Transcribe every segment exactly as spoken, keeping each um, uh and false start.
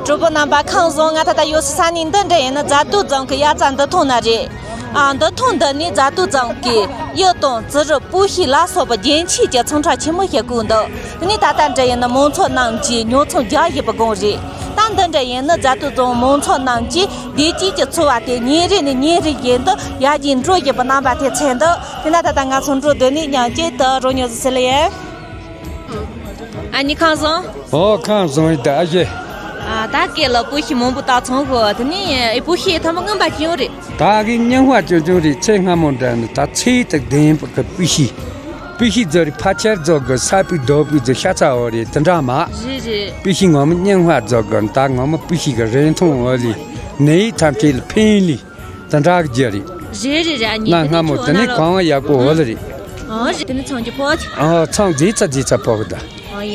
གྲོགས་པོ་རྣམ་པ་ཁམས་བཟང་། ང་ད་ལྟ་ཡོད་ས་ས་གནས་འདི་འདྲ་ཡིན་ན་རྫ་སྟོད་རྫོང་གི་གཡའ་རྩ་འདུ་ཐང་ན་རེད། ཨ། འདུ་ཐང་འདི་ནས་རྫ་སྟོད་རྫོང་གི་གཡུ་དང་བྱུ་རུ་སྤོས་ཤེལ་ལ་སོགས་པའི་རྒྱན་ཆས་ཀྱི་ཚོང་ཁྲ་ཆེན་མོ་ཞིག་བཀོད་འདུག་དེ་ནས་ད་ལྟ་འདྲ་ཡིན་ན་མང་ཚོགས་རྣམས་ཀྱིས་ཉོ་ཚོང་རྒྱག་བཞིན་པའི་སྒང་རེད། ད་འདི་འདྲ་ཡིན་ན་རྫ་སྟོད་རྫོང་མང་ཚོགས་རྣམས་ཀྱིས་བདེ་སྐྱིད་ཀྱི་འཚོ་བ་དེ་ཉིན་རེ་ནས་ཉིན་རེ་བཞིན་དུ་ཡར་རྒྱས་འགྲོ་བཞིན་པའི་རྣམ་པ་དེ་མཚོན་འདུག་དེ་ན་ད་ལྟ་ང་ཚོ་འགྲོ་སྡོད་ནས་མཉམ་གཅིག་ཏུ་རོགས་ཉོ་ཟི་ཟི་ལ་ཡིན། ཨ་ནི་ཁམས་བཟང་། ཨོ་ཁམས་བཟང་ཡིན་ད་ཨ་ཞེ། ཨ། ད་སྐེ་ལ་སྤོས་ཤེལ་མང་པོ་བཏགས་ཚང་གོ། དེ་ནས་ཨེ་སྤོས་ཤེལ་ཐ་མ་རྔན་པ་ཅི་ཡོང་རེད། ད་གི་རྙིང་བ་ཅུང་ཅུང་རེད། ཚེ་སྔ་མོ་འདྲ་ནི་ད་ཚེ་དང་ལྡན་པ་གི་སྤོས་ཤེལ། སྤོས་ཤེལ་རྫོགས་རེད། ཕ་ཆེར་རྫོགས་གི་ས་སྤོས་རྡོ་སྤོས་ཚོ་ཤ་ཚ་འོ་རེད། དེ་འདྲ་མ། རེད་རེད། སྤོས་ཤེལ་ངོ་མ་རྙིང་བ་རྫོགས་གི་ད་ངོ་མ་སྤོས་ཤེལ་གི་རིན་ཐང་འོ་ལེ། ནད་ཡམས་ཐམས་ཅད་ལ་ཕན་ལེ། དེ་འདྲ་གི་རྒྱུ་རེད། རེད་རེད་རེད། ཨ་ནི་གནའ་སྔ་མོ་དེ་ནས་གང་བ་ཡག་པོ་འོ་ལེ་རེད། ཨ་རེད། དེ་ནས་ཚང་གི་ཕོག་ཨ་ཚང་རྫིག་ཚ་རྫིག་ཚ་ཕོག་གི་ད། ཨོ་ཡ།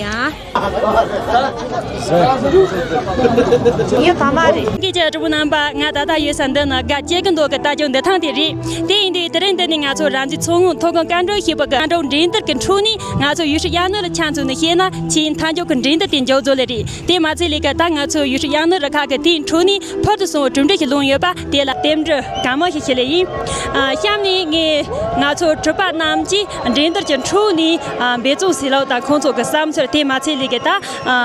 ཡོད་པ་མ་རེད། སྐད་ཆ་གྲོགས་པོ་རྣམ་པ། ང་ད་ལྟ་ཡོད་ས་འདི་ནི་དགའ་སྐྱེ་གི་མདོ་གི་རྟ་རྒྱུག་འདུ་ཐང་དེ་རེད། དེ་ཡིན་དུས་དེ་རིང་འདི་ནས་ང་ཚོ་རང་བཙན་མཚོ་སྔོན་མཐོ་སྒང་བཀའ་འགྲུལ་ཞེས་པ་གི་བཀའ་འགྲུལ་འགྲན་བསྡུར་གྱི་འཕྲོ་ནས་ང་ཚོ་ཡུལ་ཤུལ་གཡག་སྣ་ལ་ཆ་མཚོན་ནས་བཤད་ན་ཆེས་མཐའ་མཇུག་གི་འགྲན་བསྡུར་དེ་མཇུག་རྫོགས་ལེ་རེད། དེ་མ་ཚད་ལས་ཀ་ད་ང་ཚོ་ཡུལ་ཤུལ་གཡག་སྣ་རུ་ཁག་གི་དེའི་འཕྲོ་ནས་ཕུལ་དུ་སོང་བའི་གྲུབ་འབྲས་ཤིག་ལོན་ཡོད་པ། དེ་ལ་རྟེན་འབྲེལ་དགའ་མོ་ཞིག་བྱེད་ལེ་ཡིན། ཨ། གཤམ་ནས་ངས་ང་ཚོ་གྲུབ་པ་རྣམས་ཀྱིས་འགྲན་བསྡུར་གྱི་འཕྲོ་ནས། ཨ། འབད་བརྩོན་བྱེད་ལུགས་དང་ཁོང་ཚོ་གི་བསམ་ཚུལ། དེ་མ་ཚད་ལས་ཀ་ད། ཨ།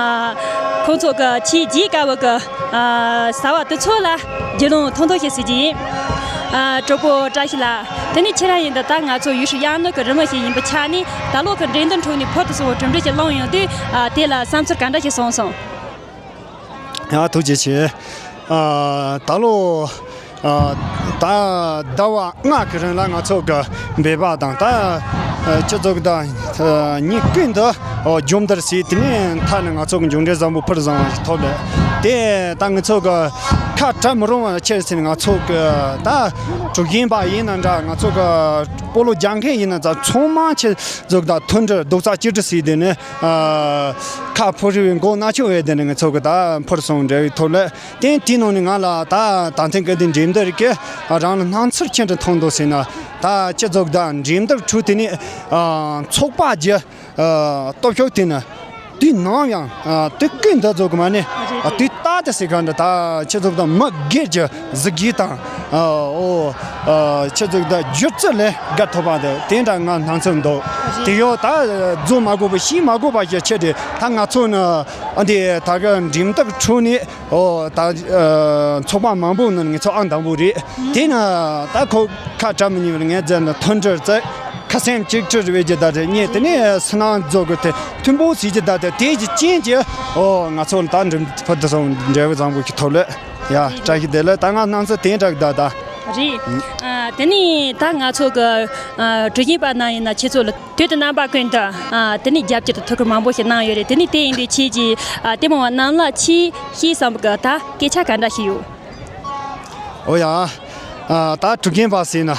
ཁོང་ཚོ་གི་ཆེས་རྒྱས་དཀའ་བའི་གི། ཨ། བྱ་བ་དེ་ཚོ་ལ་རྒྱུས་ལོན་ཐུང་ཐུང་ཞིག་བྱེད་ཀྱི་ཡིན། ཨ། གྲོགས་པོ་བཀྲ་ཤིས་ལགས། དེ་ནས་ཁྱེད་རང་ཡིན་ད་ལྟ་ང་ཚོ་ཡུལ་ཤུལ་གཡག་སྣ་གི་རི་མོ་ཞིག་ཡིན་པའི་ཆ་ནས་ད་ལོ་གི་འགྲན་བསྡུར་འཕྲོ་ནས་ཕུལ་དུ་སོང་བའི་གྲུབ་འབྲས་ཞིག་ལོན་ཡོང་དུས། ཨ། དེ་ལ་བསམ་ཚུལ་ག་འདྲ་ཞིག་བྱུང་སོང་། ཡ། ཐུགས་རྗེ་ཆེ། ཨ། ད་ལོ། ཨ། ད་ཟླ་བ་ལྔ་གི་རིང་ལ་ང་ཚོ་གི་འབད་པ་དང་ད། ཨ། སྤྱི་ཚོགས་དང་། ཨ། ཉིན་ཀུན་ཏུ། ཨོ། སྦྱོང་བརྡར་བྱས། དེ་ནས་མཐའ་ནས་ང་ཚོ་གི་མཇུག་འབྲས་བཟང་པོ་ཕུལ་བཟང་བ་ཞིག་ཐོབ་པས། དེ་ད་ང་ཚོ་གི་ཁ་བྲལ་མི་རུང་བ་ཆེ་ཟེར་ནས། ང་ཚོ་གི་ད་གྲུ་གཟིངས་པ་ཡིན་ན་འདྲ། ང་ཚོ་གི་སྤོ་ལོ་རྒྱག་མཁན་ཡིན་ན་འདྲ། ཚང་མ་ཆེ་ཟུག་དང་མཐུན་སྒྲིལ་རྡོག་རྩ་གཅིག་སྒྲིལ་བྱས། དེ་ནས། ཨ། ཁ་ཕོ་རི་བའི་མགོ་ན་ཆུ་བའི་དེ་ནས་ང་ཚོ་གི་ད་ཕུལ་སོང་འབྲས་བུ་ཐོབ་ལེ། དེ་དེའི་ནང་ནས་ང་ལ་ད་ད་ཐེངས་ཀྱི་འདི་འགྲན་བསྡུར་གྱི་རང་ལ་སྣང་ཚུལ་ཅི་འདྲ་མཐོང་འདུག་ཟེར་ན། ད་སྤྱི་ཚོགས་དང་འགྲན་བསྡུར་ཁྲོད་དེ་ནས། ཨ། ཚོགས་པ་བརྒྱུད། ཨ། སྟོབས་ཤུགས་དེ་ནི་དུས་ནམ་ཡང་། ཨ། དུས་ཀུན་ད་ཚོགས་ཀྱི་མ་ནི། ཨ། དུས་རྟག་ཏུ་ཟེར་ག་འདྲ། ད་སྤྱི་ཚོགས་དང་མི་སྒེར་གྱི་གཟི་བརྗིད་དང་། ཨ། ཨོ། ཨ། སྤྱི་ཚོགས་དང་སྒྱུ་རྩལ་ལས་བརྒལ་ཐུབ་པ་དེ་དེ་འདྲ་ང་སྣང་ཚུལ་འདུག་དེ་ཡོད་ད་རྫོགས་མ་དགོས་པ་ཤེས་མ་དགོས་པ་ཞིག་ཆེ་དེ། ད་ང་ཚོ་ནི་ཨ་འདི་ད་ག་འགྲན་བསྡུར་ཁྲོད་ནས། ཨོ། ད། ཨ། ཚོགས་པ་མང་པོ་ནང་ང་ཚོ་ཨང་དང་པོ་རེད། དེ་ན་ད་ཁོ་ཁ་བྲལ་མི་ཉན་པར་ངས་བཙལ་ན་མཐུན་སྒྲིལ་བཙལ། ཁ་སེམས་གཅིག་སྒྲིལ་བྱེད་རྒྱུ་ད་རེད། ངས་དེ་ནས་སུ་ནང་འཛོག་གི་དེ་མཐུན་པོ་བྱེད་རྒྱུ་ད་དེ་དེ་གི་རྐྱེན་གྱིས། ཨོ། ང་ཚོ་ད་འགྲུབ་ཕུལ་དུ་སོང་འབྲས་བུ་བཟང་པོ་ཞིག་ཐོབ་ལེ། ཡ། བཀྲ་ཤིས་བདེ་ལེགས། ད་ང་སྣང་ཚུལ་དེ་འདྲ་གི་ད་ད། རེད། ཨ། དེ་ནས་ད་ང་ཚོ་གི། ཨ། གྲུ་གཟིངས་པ་རྣམས་ཡིན་ན་ཁྱེད་ཚོ་ལ་དུས་དང་རྣམ་པ་ཀུན་ཏུ། ཨ། དེ་ནས་རྒྱབ་སྐྱོར་དང་ཐུགས་ཁུར་མང་པོ་ཞིག་གནང་ཡོད་རེད། དེ་ནས་དེ་ཡིན་དུས་ཁྱེད་ཀྱིས། ཨ། དེ་མང་བ་རྣམས་ལ་ཆེས་བཤད་བསམ་པ་གི་ད་སྐད་ཆ་ག་འདྲ་ཞིག་ཡོད། ཨོ་ཡ། ཨ། ད་གྲུ་གཟིངས་པ་ཟེར་ན།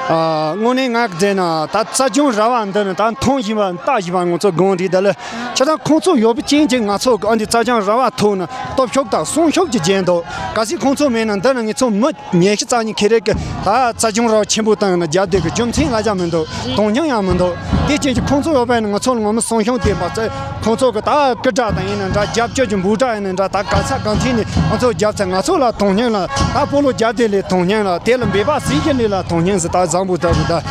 ཨ། དངོས་གནས་ང་བཟླས་ན་ད་རྩྭ་ལྗང་ར་བ་འདི་ནི་ད་མཐོང་བཞིན་པ་ལྟ་བཞིན་པ་ང་ཚོ་དགོངས་རེད་ད་ལེ། ཆ་ཚང་ཁོང་ཚོ་ཡོད་པའི་རྐྱེན་གྱིས་ང་ཚོ་གི་ཨ་འདི་རྩྭ་ལྗང་ར་བ་ཐོག་ན་སྟོབས་ཤུགས་དང་སྲུང་ཤུགས་ཀྱི་རྒྱན་འདུག་གལ་སྲིད་ཁོང་ཚོ་མེད་ན་འདི་ན་ང་ཚོ་མི་ཉི་ཤུ་རྩ་གཉིས་ཁེ་རེ་གི་ད་རྩྭ་ལྗང་ར་བ་ཆེན་པོ་བཏང་ན་རྒྱབ་བསྡད་གི་རྒྱུ་མཚན་ལ་ཅང་མི་འདུག་དོན་སྙིང་ཡང་མི་འདུག་དེ་རྐྱེན་གྱིས་ཁོང་ཚོ་ཡོད་པ་ཡིན་ན་ང་ཚོ་ལ་ངོ་མ་སྲུང་སྐྱོང་དེ་མ་ཚད། ཁོང་ཚོ་གི་ད་སྐུ་དྲག་དང་ཡིན་ན་འདྲ། རྒྱབ་སྐྱོར་གྱི་འབོད་སྒྲ་ཡིན་ན་འདྲ། ད་ག་ས་གང་ཐད་ནས་ང་ཚོ་རྒྱབ་ཚད། ང་ཚོ་ལ་དོན་སྙིང་ལ། ད་སྤོ་ལོ་རྒྱབ་བསྡད་ལས་དོན་སྙིང་ལ། དེ་ལ་འབད་པ་སྲིད་ཀྱི་ལས་ལ་དོན་སྙིང་ཟེར་ད་བཟང་པོ་ལྟ་བུ་ད།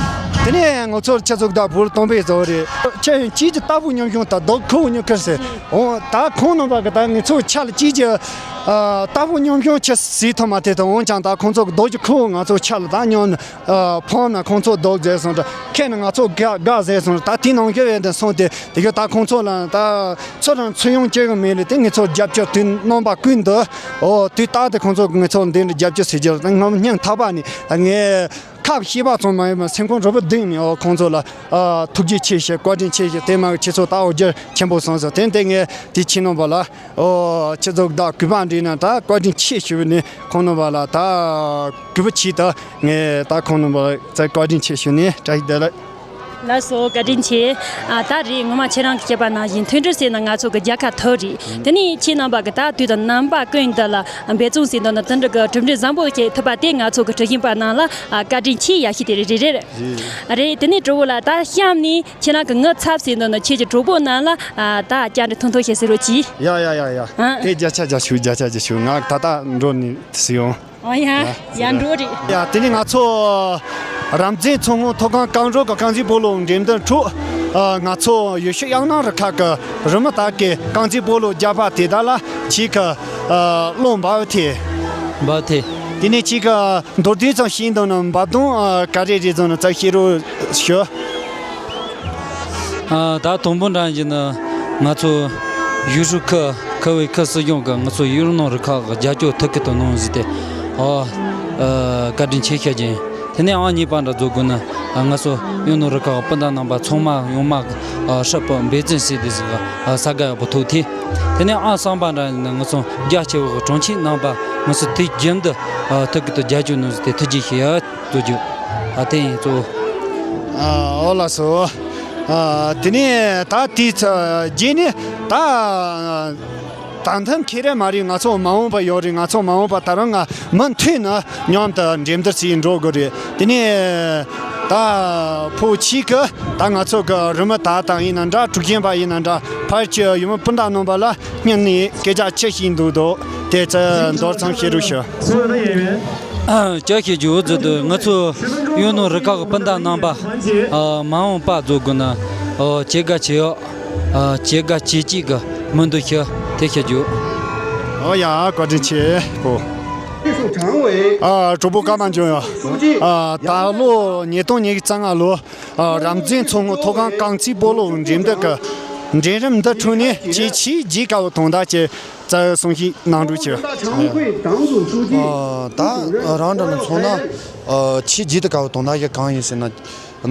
དེ་ནས་ང་ཚོར་ཆ་ཚུགས་ད་བོར་གཏོང་པའི་བཟོ་རེད། ཁྱེད་ཡང་གཅིག་གི་རྟ་ཕོ་ཉམ་ཆུང་དང་རྡོ་ཁུ་བོ་ཉོ་ཁར་ཟེར། འོ། ད་ཁོང་རྣམ་པ་གི་ད་ང་ཚོ་ཆ་ལ་གཅིག་གི། ཨ། རྟ་ཕོ་ཉམ་ཆུང་ཆ་ཟིག་ཐོག་མ་དེ་དང་འོན་ཀྱང་ད་ཁོང་ཚོ་གི་རྡོ་གི་ཁུ་བོ་ང་ཚོ་ཆ་ལ་ད་ཉོ་ན། ཨ། ཕོང་ན་ཁོང་ཚོ་རྡོ་བཟས་སོང་འདྲ། ཁེ་ན་ང་ཚོ་དགའ་དགའ་བཟས་སོང་འདྲ། ད་དེ་ནང་བཞིན་ཡོད་དེ་སོང་སྟེ། དེ་གི་ད་ཁོང་ཚོ་ལ་ད་ཚུར་རང་ཚུར་ཡོང་བྱེད་གི་མེད་ལེ། དེ་ང་ཚོ་རྒྱབ་སྐྱོར་དུས་རྣམ་པ་ཀུན་ཏུ། ཨོ། དུས་རྟག་ཏུ་ཁོང་ཚོ་ང་ཚོ་འདི་འདྲ་རྒྱབ་སྐྱོར་བྱེད་རྒྱུ་ད་ངམ་སྙིང་ཐག་པ་ནས་ངས་ཁ་བཤད་པ་ཙམ་མ་ཡིན་པར་སེམས་ཁོང་རུས་པ་གཏིང་ནས། ཨོ། ཁོང་ཚོ་ལ། ཨ། ཐུགས་རྗེ་ཆེ་ཞུ། བཀའ་དྲིན་ཆེ་ཞུ། དེ་མ་ཁྱེད་ཚོ་ད་འོ་རྒྱལ་ཆེན་པོ་སོང་ཟེར། དེ་དེ་ངས་དེ་ཁྱེད་རྣམ་པ་ལ། ཨོ། ཁྱེད་ཚོ་ད་གུས་པ་འདྲི་ན་ད་བཀའ་དྲིན་ཆེ་ཞུ་ནས་ཁོང་རྣམ་པ་ལ་ད་གུས་པ་ཆེ། ད་ངས་ད་ཁོང་རྣམ་པ་ལ་བཀའ་དྲིན་ཆེ་ཞུ་ནས། བཀྲ་ཤིས་བདེ་ལེགས། ལགས་སོ། བཀའ་དྲིན་ཆེ། ཨ། ད་རེས་ངོ་མ་ཁྱེད་རང་གིས་བཤད་པ་ནང་བཞིན་མཐུན་སྒྲིལ་ཟེར་ན་ང་ཚོ་གི་རྒྱལ་ཁ་ཐོབ་རེད། དེ་ནས་ཁྱེད་རྣམ་པ་གིས་ད་དུས་དང་རྣམ་པ་ཀུན་ཏུ་ལ་འབད་བརྩོན་ཟེར་འདུག་ན་དེ་འདྲ་གི་གྲུབ་འབྲས་བཟང་པོ་ཞིག་ཐོབ་པ་དེ་ང་ཚོ་གི་གྲུ་བཞུད་པ་རྣམས་ལ། ཨ། བཀའ་དྲིན་ཆེ་ཡ་ཞུ་དེ་རེད། རེད། རེད། དེ་ནས་གྲོགས་པོ་ལགས། ད་གཤམ་ནས་ཁྱེད་རང་གི་ངའི་ཚབ་ཟེར་འདུག་ན་ཁྱེད་ཀྱི་གྲོགས་པོ་རྣམས་ལ། ཨ། ད་བཅར་འདྲི་ཐུང་ཐུང་ཞིག་ཟེར་རོགས་གྱིས། ཡ་ཡ་ཡ་ཡ། ཨ། དེ་བརྒྱ་ཆ་བརྒྱ་ཞུ། བརྒྱ་ཆ་བརྒྱ་ཞུ། ང་ད་ལྟ་འགྲོ་ནས་སུ་ཡོང་། ཨོ་ཡ། ཡ། ཡ། འགྲོ་རེད། ཡ། དེ་ནས་ང་ཚོ་རབ་འཛིན་མཚོ་སྔོན་མཐོ་སྒང་རྐང་རོལ་གྱི་རྐང་རྩེད་སྤོ་ལོ་འགྲན་བསྡུར་ཁྲོད། ཨ། ང་ཚོ་ཡུལ་ཤུལ་གཡང་གནམ་རི་ཁག་གི་རི་མི་དག་གི་རྐང་རྩེད་སྤོ་ལོ་རྒྱག་པ་དེ་དག་ལ་ཁྱེད་ཀྱིས། ཨ། བློ་འབབ་ཐེ། འབབ་ཐེ། དེ་ནས་ཁྱེད་ཀྱིས་མདོར་བསྡུས་ཙམ་བཤད་འདུག་ན་འབབ་སྟངས། ཨ། ག་རེ་རེད་ཟེར་ན་ཙམ་བཤད་རོགས་ཞུ། ཨ། ད་དང་པོ་འདྲ་ཡིན་ན་ང་ཚོ་ཡུལ་ཤུལ་ཁུལ་ཁུལ་བའི་ཁུལ་སྲིད་གཞུང་གིས་ང་ཚོ་གཡང་གནམ་རི་ཁག་གི་རྒྱབ་སྐྱོར་ཐུགས་ཁུར་དུ་གནང་ཟིག་དེ། ཨ། ཨ། བཀའ་དྲིན་ཆེ་ཞུ་རྒྱུ་ཡིན། དེ་ནས་ཨང་གཉིས་པ་འདྲ་བཟོ་དགོས་ན། ཨ། ང་ཚོ་གཡང་གནམ་རི་ཁག་གི་སྤུན་ཟླ་རྣམ་པ་ཚང་མ་ཡོང་མ། ཨ། ཧྲིལ་པོ་འབད་བརྩོན་བྱས་ཏེ་ཟིག་ཨ། ས་ག་ཡག་པོ་ཐོབ་ཐེ། དེ་ནས་ཨང་གསུམ་པ་འདྲ་ཡིན་ན་ང་ཚོ་རྒྱ་ཆེ་བའི་གྲོང་ཁྱེར་རྣམ་པ་ང་ཚོ་དུས་རྒྱུན་དུ། ཨ། ཐུགས་ཁུར་དུ་རྒྱབ་སྐྱོར་གནང་ཟིག་དེ་ཐུགས་རྗེ་ཆེ་ཡ། བཟོ་རྒྱུ། ཨ། དེ་ཡིན་གཙོ་བོ། ཨ། འོ་ལགས་སོ། ཨ། དེ་ནས་ད་དེའི་ཚ་རྗེས་ནས་ད་ད་ཐེངས་ཁྱེད་རང་མ་རེད། ང་ཚོ་མ་འོངས་པ་ཡོད་རེད། ང་ཚོ་མ་འོངས་པ་ད་རུང་ང་མུ་མཐུད་ནས་མཉམ་དུ་འགྲན་བསྡུར་བྱས་འགྲོ་དགོས་རེད། དེ་ནས་ད་ཕོ་ཁྱེད་ཀྱིས་ད་ང་ཚོ་གི་རི་མི་དག་དང་ཡིན་ན་འདྲ། གྲུ་བཞུད་པ་ཡིན་ན་འདྲ། ཕལ་ཆེར་ཡུལ་མི་སྤུན་ཟླ་རྣམ་པ་ལ་སྙིང་ནས་སྐད་ཆ་ཅི་བཤད་འདུག་དོ། དེ་ཚོ་མདོར་ཙམ་བཤད་རོགས་ཞུ། ཨ། ཅི་བཤད་རྒྱུ་ཟེར་དུས་ང་ཚོ་གཡང་གནམ་རི་ཁག་གི་སྤུན་ཟླ་རྣམ་པ། ཨ། མ་འོངས་པ་བཟོ་དགོས་ན། ཨ། ཇེ་དགའ་ཇེ་ཡག་ཨ། ཇེ་དགའ་ཇེ་སྐྱིད་གི་མི་འདུག་ཞུ། དེ་བཤད་རྒྱུ། ཨོ་ཡ། བཀའ་དྲིན་ཆེ་ཕོ། ཨ། གྲོགས་པོ་སྐར་མ་འབྱུང་ཡ། ཨ། ད་ལོ་ཉིས་སྟོང་ཉི་ཤུ་རྩ་ལྔ་ལོ། ཨ། རབ་འཛིན་མཚོ་སྔོན་མཐོ་སྒང་རྐང་རྩེད་སྤོ་ལོ་འགྲན་བསྡུར་གྱི་འགྲན་རིམ་འདི་ཁྲོད་ནས་ཁྱེད་ཆེས་བརྗེད་དཀའ་བའི་དོན་དག་ཅིག་ཙམ་གསུང་བཤད་གནང་རོགས་ཞུ། ཨ། ད་རང་འདྲ་ནས་མཚོན་ན། ཨ། ཆེས་བརྗེད་དཀའ་བའི་དོན་དག་ཅིག་གང་ཡིན་ཟེར་ན། འདི། ཨ།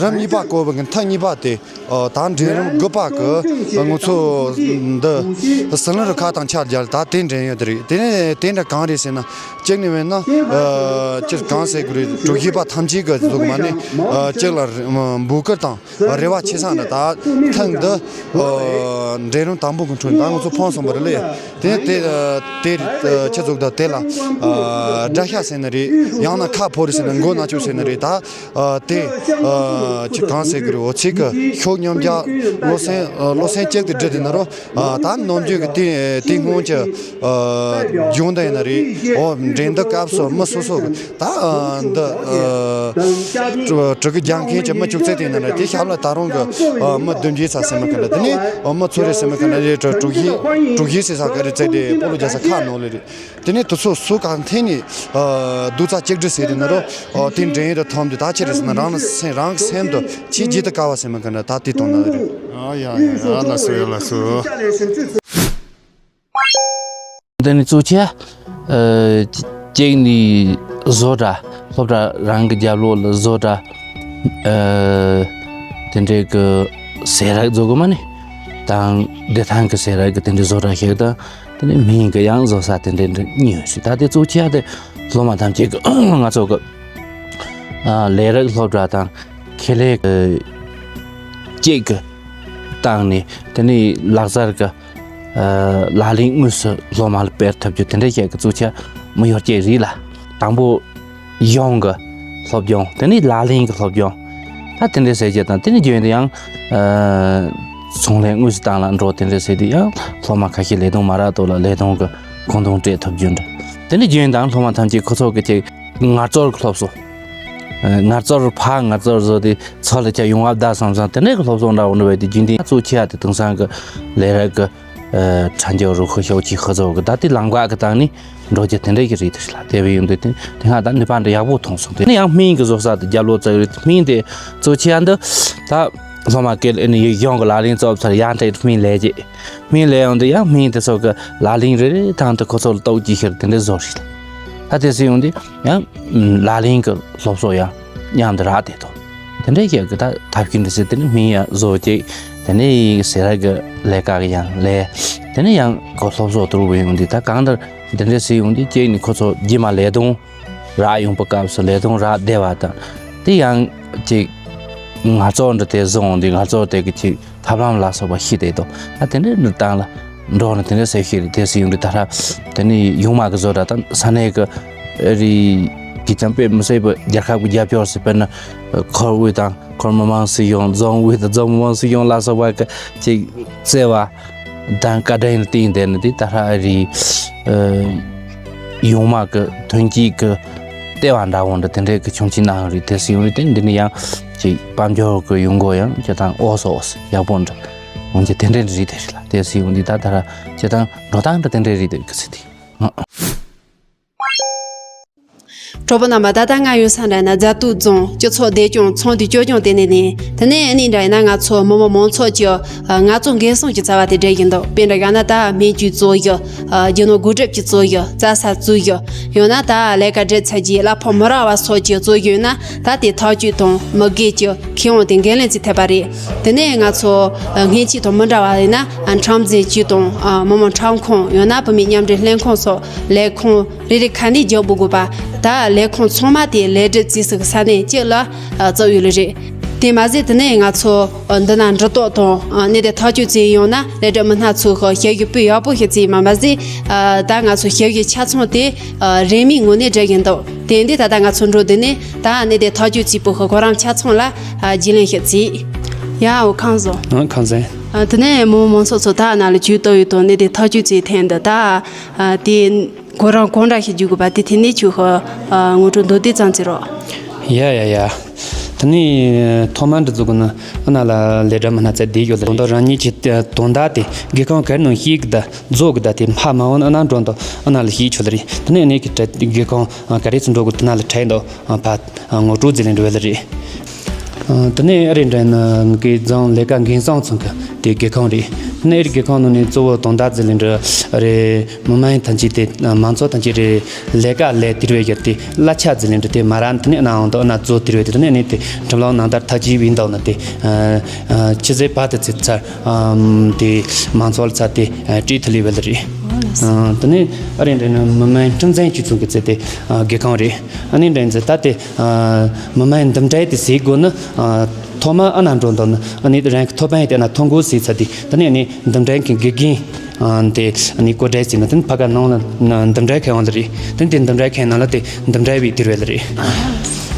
རིམ་གཉིས་པ་བསྐོར་བའི་མཐའ་གཉིས་པ་དེ། ཨ། ད་འགྲན་རིམ་དགུ་པ་གི་ང་ཚོ་འདི་ཟི་ལིང་རུ་ཁག་དང་ཆ་བརྒྱབ་ད་དེ་འགྲན་ཡོད་དེ་རེད། དེ་ནས་དེ་འདྲ་གང་རེད་ཟེར་ན། གཅིག་ནས་བས་ན། ཨ། སྤྱིར་གང་ཟེར་དགོས་རེད། གྲུ་བཞུད་པ་ཐམས་ཅད་ཀྱི་གཟུགས་མ་ནི། ཨ། གཅིག་ལ་འབོད་སྐུལ་དང་རེ་བ་ཆེ་ས་ནི་ད་ཐེངས་འདི། ཨ། འགྲན་རིམ་དང་པོ་གི་ཁྲོད་ད་ང་ཚོ་ཕོན་སོང་བ་རེད་ལེ། དེ་དེ་དེ་ཆེད་འཛུགས་དང་དེ་ལ། ཨ། དགྲ་ཤ་ཟེར་ནི་རེད། ཡང་ན་ཁ་ཕོ་རེད་ཟེར་ནི། མགོ་ན་ཆུ་ཟེར་ནི་རེད། ད། ཨ། དེ། ཨ། ཆེ་གང་ཟེར་གི་རེད། འོ་ཚིག་གི་ཤུགས་མཉམ་རྒྱག་བློ་སེམས། ཨ། བློ་སེམས་གཅིག་ཏུ་སྒྲིལ་དེ་ན་རོ། ཨ། ད་ནམ་རྒྱུན་གི་དེ་དེ་སྔོན་གྱི། ཨ། སྦྱོང་བརྡར་ཡིན་ན་རེད། འོ་འགྲན་བསྡུར་སྐབས་སུ་མི་སོ་སོ་གི་ད། ཨ། འདི། ཨ། གྲུ་གྲུ་གུ་རྒྱག་མཁན་གྱི་མི་བཅུ་གཅིག་དེ་ཡིན་ན་རེད། དེ་ཞབས་ལ་ད་རུང་གི། ཨ། མི་བདུན་བརྒྱད་ཙམ་ཟིན་མི་གི་འདྲ། དེ་ནས། ཨ། མི་ཚོ་རེ་ཟིན་མི་གི་འདྲ་རེད། གྲུ་གྲུ་བཞི་གྲུ་བཞི་ཟེར་ས་གི་རེད། ཚེ་དེ་སྤོ་ལོ་རྒྱག་ས་ཁག་ནང་ལ་རེད། དེ་ནས་དུས་ཚོད་སུ་གང་འཐེན་ནས། ཨ། རྡོག་རྩ་གཅིག་སྒྲིལ་ཟེར་དེ་ན་རོ། ཨ། དེ་འགྲན་ཡུལ་དུ་ཐོན་དུས་ད་ཆི་རེད་ཟེར་ན། རང་ལ་སེམས། རང་གི་སེམས་དུ་ཆེས་བརྗེད་དཀའ་བ་ཟེར་མི་གི་འདྲ་ད་དེ་དོན་དག་རེད། ཨ་ཡ་ཡ་ཡ། ལགས་སོ་ཡ། ལགས་སོ། དེ་ནས་གཙོ་ཆེ། ཨ། གཅིག་ནི་བཟོ་གྲྭ། སློབ་གྲྭ་རང་གི་རྒྱབ་ལོགས་ལ་བཟོ་གྲྭ། ཨ། དེ་འདྲའི་གི་ཟས་རག་བཟོ་དགོས་མ་ནི། དང་བདེ་ཐང་གི་ཟས་རག་གི་དེ་འདྲའི་བཟོ་གྲྭ་ཞིག་དང་། དེ་ནས་སྨན་གྱི་ཡང་བཟོ་ས་དེ་འདྲ་འདྲ་གཉིས་ཡོད་ཞིག་ད་དེ་གཙོ་ཆེ་བ་དེ་སློབ་མ་ཐམས་ཅད་ཀྱི་ང་ཚོ་གི། ཨ། ལས་རིགས་སློབ་གྲྭ་དང་ཁེ་ལས་ཀྱི་ཅིག་གི་སྟེང་ནས་དེ་ནས་ལག་རྩལ་གྱི། ཨ། ལག་ལེན་དངོས་སུ་སློབ་མ་ལ་སྤེལ་ཐུབ་རྒྱུ་དེ་འདྲ་ཞིག་གི་གཙོ་ཆེ་མི་ཡོད་ཀྱི་རེད་ལ། དང་པོ། གཞུང་གི་སློབ་སྦྱོང་། དེ་ནས་ལག་ལེན་གྱི་སློབ་སྦྱོང་། ད་དེ་འདྲ་ཟེར་རྒྱུ་དང་། དེ་ནས་རྒྱུན་དུ་ཡང་། ཨ། ཚོང་ལས་དངོས་སུ་སྟེང་ལ་འགྲོ་དེ་འདྲ་ཟེར་དུས་ཡང་སློབ་མ་ཁ་ཤས་ལས་དོན་མ་རག་དུས་ལ་ལས་དོན་གྱི་ཁོངས་གཏོགས་སྤྲད་ཐུབ་རྒྱུ་འདྲ། དེ་ནས་རྒྱུན་དུ་སློབ་མ་ཐམས་ཅད་ཁོ་ཚོ་གི་ཅིག་ངལ་རྩོལ་གྱི་སློབ་གསོ། ཨ། ངལ་རྩོལ་ཕར་ངལ་རྩོལ་བཟོ་དེ་ཚོ་ལ་ཅིག་ཡོང་བ་བདག་བསམ་བསམ་དེ་འདྲ་གི་སློབ་གསོ་འདྲ་བོ་འདྲ་བས་དེ་རྒྱུན་དུ་གཙོ་ཆེ་བ་དེ་དེང་སང་གི་ལས་རིགས་ཀྱི། ཨ། ཁྲ་འགྱུར་རུ་ཁུ་ཤོག་ཅིག་ཧུ་ཚོ་གི་ད་དེ་ལམ་ཀ་གི་སྟེང་ནས། འགྲོ་རྒྱུ་དེ་འདྲ་ཞིག་རེད། དེ་ལ་དེ་བས་ཡོང་དུས་དེ་དེ་སྔ་ད་ནུས་པ་འདྲ་ཡག་པོ་ཐོན་སོང་། དེ་ནས་ཡང་སྨན་གྱི་བཟོ་ས་དེ་རྒྱབ་ལོགས་བཙལ་རེད། སྨན་དེ་གཙོ་ཆེ་ཡང་འདི་ད་སློབ་མ་སྐད་ཨེ་ནི་ཡུལ་གཞུང་གི་ལག་ལེན་བཙལ་ཚར་ཡང་འདྲ་སྨན་ལས་རྗེས་སྨན་ལས་ཡོང་དུས་ཡང་སྨན་དེ་ཚོ་གི་ལག་ལེན་རེ་རེ་དང་དུ་ཁོ་ཚོ་ལ་གཏོགས་ཀྱི་ཤར་དེ་འདྲ་བཟོ་རེད། ད་དེ་སྲིད་ཡོང་དུས་ཡང་ལག་ལེན་གྱི་སློབ་གསོ་ཡང་མཉམ་དུ་རག་དེ་དོ། དེ་འདྲ་ཞིག་གི་ད་ཐབས་ཤེས་འདྲ་ཟེར་དེ་ནི་སྨན་ཡང་བཟོ་ཅིག་དེ་ནས་ཟས་རིགས་ཀྱི་ལས་ཀ་གི་ཡང་ལས། དེ་ནས་ཡང་ཁོ་སློབ་གསོ་དུ་རུ་བས་ཡོང་དུས་ད་གང་ལྟར། དེ་འདྲ་སྲིད་ཡོང་དུས་གཅིག་ནི་ཁོ་ཚོ་རྗེས་མ་ལས་དོན་རག་ཡོང་པའི་སྐབས་སུ་ལས་དོན་རག་བདེ་བ་དང་། དེ་ཡང་ ཅིག་ངལ་རྩོལ་འདྲ་དེ་བཟུང་འདི་ངལ་རྩོལ་དེ་གི་ཅིག་ཐབས་ལམ་ལ་སོགས་པ་ཤེས་དེ་དང་ད་དེ་འདྲའི་འདི་སྟངས་ལ་འགྲོ་ནས་དེ་འདྲའི་ཟེར་ཤེས་རེད། དེ་སྲིད་ཡོང་དུས་ད་ལྟ་དེ་ནི་ཡོང་མ་གི་བཟོ་འདྲ་དང་ས་གནས་གི་རིགས་ཀྱི་ཅང་དཔེ་མི་སྲིད་པའི་རྒྱལ་ཁབ་ཀྱི་རྒྱབ་སྐྱོར་ཟེར་དཔེར་ན་འཁོར་དབུས་དང་འཁོར་མི་མང་སྲིད་གཞུང་རྫོང་དབུས་དང་རྫོང་མི་མང་སྲིད་གཞུང་ལ་སོགས་པ་གི་ཅིག་བརྩེ་བ། དང་བཀའ་དྲིན་ལ་བརྟེན་བསྡད་ནས་དེ་ད་ལྟ་ཨ་རི་ཡོང་མ་གི་ཐོན་སྐྱེད་ཀྱི་ལྟེ་བ་འདྲ་བོ་འདྲ་དེ་འདྲའི་གི་ཁྱོང་ཆེན་གནང་རེད། དེ་སྲིད་ཡོང་རེད། དེ་འདི་ནི་ཡང་ཅིག་དཔལ་འབྱོར་གི་ཡོང་སྒོ་ཡང་སྤྱི་བཏང་ཨོ་སོ་ཨོ་སོ་ཡག་པོ་འདྲ་འོན་ཀྱང་དེ་འདྲའི་འདྲ་རེད། དེ་རེད་ལ་དེ་སྲིད་ཡོང་འདི་ད་ད་ལྟ་སྤྱི་བཏང་འགྲོ་སྟངས་འདྲ་དེ་འདྲའི་རེད། དེ་གི་ཚེ་དེ། གྲོགས་པོ་རྣམ་པ། ད་ལྟ་ང་ཡོད་ས་འདྲ་ན་རྫ་སྟོད་རྫོང་སྤྱི་ཚོགས་བདེ་སྐྱོང་ཚོགས་འདུའི་བཅོས་སྐྱོང་ལྟེ་གནས་ནས། དེ་ནས་ཨ་ནི་འདྲ་ཡིན་ན་ང་ཚོ་མི་དམངས་མང་ཚོགས་ཀྱི་ངལ་རྩོལ་འགན་སྲུང་གི་རྩ་བ་དེ་སྦྲེལ་བཞིན་འདུག་དཔེར་ན་ཡང་ན་ད་སྨན་བཅོས་རྩོད་རྒྱུ། རྒྱུ་ནོར་བགོ་སྒྲིག་གི་རྩོད་རྒྱུ། རྩྭ་ས་རྩོད་རྒྱུ། ཡང་ན་ད་ལས་ཀ་སྒྲུབ་ཚར་རྗེས་གླ་ཕོགས་མི་རག་པ་སོགས་ཀྱི་རྩོད་རྒྱུ་ཡོད་ན་ད་དེ་ཐག་གཅོད་དང་མི་དགེ་གྱི་ཁེ་དབང་དེ་འགན་ལེན་བྱེད་ཐུབ་པ་རེད། དེ་ནས་ང་ཚོ་སྔོན་ཆད་དང་མི་འདྲ་བ་ཡིན་ན་ཁྲིམས་འཛིན་ཅུས་དང་མི་དམངས་ཁྲིམས་ཁང་ཡང་ན་བུད་མེད་མཉམ་འབྲེལ་ལྷན་ཁང་སོགས་ལས་ཁུངས་རེ་རེ་ཁ་ནས་རྒྱག་པོ་དགོས་པ། ད་ལས་ཁུངས་ཚང་མ་དེ་ལས་སྒྲུབ་བྱེད་སའི་ས་གནས་གཅིག་ལ་བཙུགས་ཡོད་ལེ་རེད། དེ་མ་ཟད་དེ་ནས་ང་ཚོ་འདི་ན་འབྲུ་རྡོག་དང་གནས་དེ་ཐག་གཅོད་བྱས་ཡོང་ན་ལས་སྒྲུབ་མི་སྣ་ཚོས་ཞིབ་འཇུག་དཔེ་ཡག་པོ་ཞིག་བྱས་མ་མ་ཟད་ད་ང་ཚོ་ཞིབ་འཇུག་ཆ་ཚང་དེ་རིན་མེད་ངོས་ནས་སྒྲུབ་ཀྱིན་འདུག་དེ་འདི་ད་ལྟ་ང་ཚོ་འགྲོ་དེ་ནས་ད་གནས་དེ་ཐག་གཅོད་བྱས་པོ་གོ་རིམ་ཆ་ཚང་ལ་རྒྱུས་ལོན་ཞིག་བྱས། ཡ་འོ་ཁམས་བཟང་། ཨ་ཁམས་བཟང་། དེ་ནས་མི་དམངས་མང་ཚོགས་ཚོ་ད་ནང་ལ་ཇུས་གཏོགས་ཡོད་དང་གནས་དེ་ཐག་གཅོད་བྱས་ཐེངས་འདི་ད་དེ། ཁོ་རང་གང་འདྲ་ཞིག་བརྒྱུད་དགོས་པ་དེ་དེ་ནས་ཆུ་ཧ་ངོ་སྤྲོད་མདོར་བསྡུས་ཙམ་བྱེད་རོགས། ཡ་ཡ་ཡ། དེ་ནས་ཐོག་མར་འདི་ཚོ་གི་ནི་ཨ་ན་ལ་ལས་གྲྭ་མི་སྣ་ཚད་བསྡད་ཡོད་ལ་དོན་དག་རང་ཉིད་ཀྱི་དོན་དག་དེ་དགེ་རྒན་ག་རེ་ནང་ཤེས་གི་ད་རྫོགས་གི་ད་དེ་མ་མ་འོང་ཨ་ན་འགྲོ་འདུག་ཨ་ན་ལ་ཤེས་ཆོག་ལ་རེད། དེ་ནས་ཨ་ནེ་གི་དགེ་རྒན་ག་རེ་ཚོ་འགྲོ་གི་དེ་ན་ལ་ཁྲལ་འདུག་ཕ། ངོ་སྤྲོད་ཟེར་ལེན་འགྲོ་བ་ལ་རེད། ཨ། དེ་ནས་ཨ་རི་འདྲ་ན་ངི་གི་རྫོང་ལས་ཀ་འགན་སྲུང་ཚང་གི་དེ་དགེ་རྒན་རེད། དེ་ནས་ཨ་རི་དགེ་རྒན་ནང་ནས་གཙོ་བོ་དོན་དག་ཟེར་ལེན་འགྲོ་རེད། མི་མང་ཐམས་ཅད་དེ་མང་ཚོགས་ཐམས་ཅད་རེད་ལས་ཀ་ལས་དེར་བས་ཡར་དེ་གླ་ཆ་ཟེར་ལེན་འགྲོ་དེ་མ་ར་དེ་ནས་ཨ་ན་འོང་དོ་ཨ་ན་རྫོགས་དེར་བས་དེ་དེ་ནས་ཨ་ནེ་དེ་ཁྲིམས་ལུགས་ནང་ལྟར་ཐག་གཅོད་བྱས་འདུག་ན་དེ་ཆི་ཟེར་བ་དེ་ཚེ་ཚར་དེ་མང་ཚོགས་ལ་ཚར་དེ་སྤྲད་ཐུབ་ལེ་བས་ལ་རེད། དེ་ནས་ཨ་རི་འདྲ་ན་མི་མང་ཁྲིམས་འཛིན་ཅུས་ཚང་གི་ཚེ་དེ་དགེ་རྒན་རེད། ཨ་ནི་འདྲ་ཡིན་ཙང་ད་དེ། ཨ། མི་མང་འདུམ་འགྲིག་དེ་བྱེད་དགོས་ན། ཨ། ཐོག་མ་ཨ་ན་འགྲོ་འདུག་ན་ཨ་ནི་རང་གི་ཐོབ་པ་ཡིན་དེ་ཨ་ན་ཐོ་འགོད་བྱས་ཚར་དུས་ད་ནི་ཨ་ནི་འདུམ་འགྲིག་གི་དགེ་རྒན། ཨ། དེ་ཨ་ནི་བཀོད་སྒྲིག་བྱས་ན་དེ་ནི་ཕ་ག་ནང་ལ་འདུམ་འགྲིག་གི་འོང་ལ་རེད། དེ་ནི་དེ་འདུམ་འགྲིག་མཁན་ནང་ལ་དེ་འདུམ་འགྲིག་བྱས་དེ་རེད་ལ་རེད།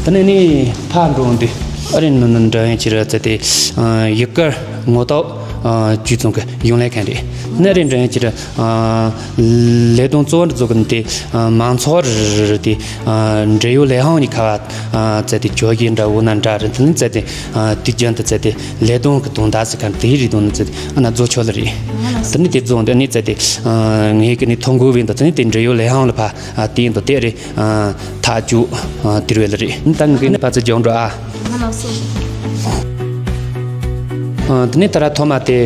ད་ནི་ཨ་ནི་ཕ་འགྲོ་འོང་དུས་ཨ་རི་ནང་ན་འདྲ་ཡིན་ཅི་རེད་ཟེར་དེ། ཨ། ཡུལ་སྐོར་ངོ་ཐོག་ཨ། ཅུས་ཚང་གི་གཞུང་ལས་མཁན་རེད། ནི་རེད་འདྲ་ཡིན་ཅི་རེད། ཨ། ལས་དོན་གཙོ་བོ་འདི་ཚོ་གི་དེ་ཨ། མང་ཚོགས་རེད་དེ། ཨ། འབྲེལ་ཡོད་ལས་ཁུངས་གཉིས་ཁ་བ་ཨ། བཙལ་ཏེ་བཅོ་བརྒྱད་འདྲ་བོ་ན་འདྲ་རེད། དེ་ནི་བཙལ་ཏེ་ཨ། དུས་རྒྱུན་དུ་བཙལ་ཏེ་ལས་དོན་གི་དོན་དག་ཟེར་མཁན་དེའི་རིགས་དོན་ནི་བཙལ་ཏེ་ཨ་ན་རྫོགས་ཆོག་ལ་རེད། དེ་ནི་དེ་རྫོགས་འདི་ནི་བཙལ་ཏེ་ཨ། ངས་གི་ནི་ཐོ་འགོད་བྱས་འདུག་དེ་ནི་དེ་འབྲེལ་ཡོད་ལས་ཁུངས་ལ་ཕར་ཨ། བལྟས་འདུག་དེ་རེད། ཨ། ཐག་གཅོད་ཨ། དེ་རེད་ལ་རེད། ད་ངས་གི་ནི་ཕར་ཚུར་རྒྱག་འགྲོ་ཨ། ང་ལགས་སོ། ཨ། དེ་ནས་ད་ར་ཐོག་མ་དེ་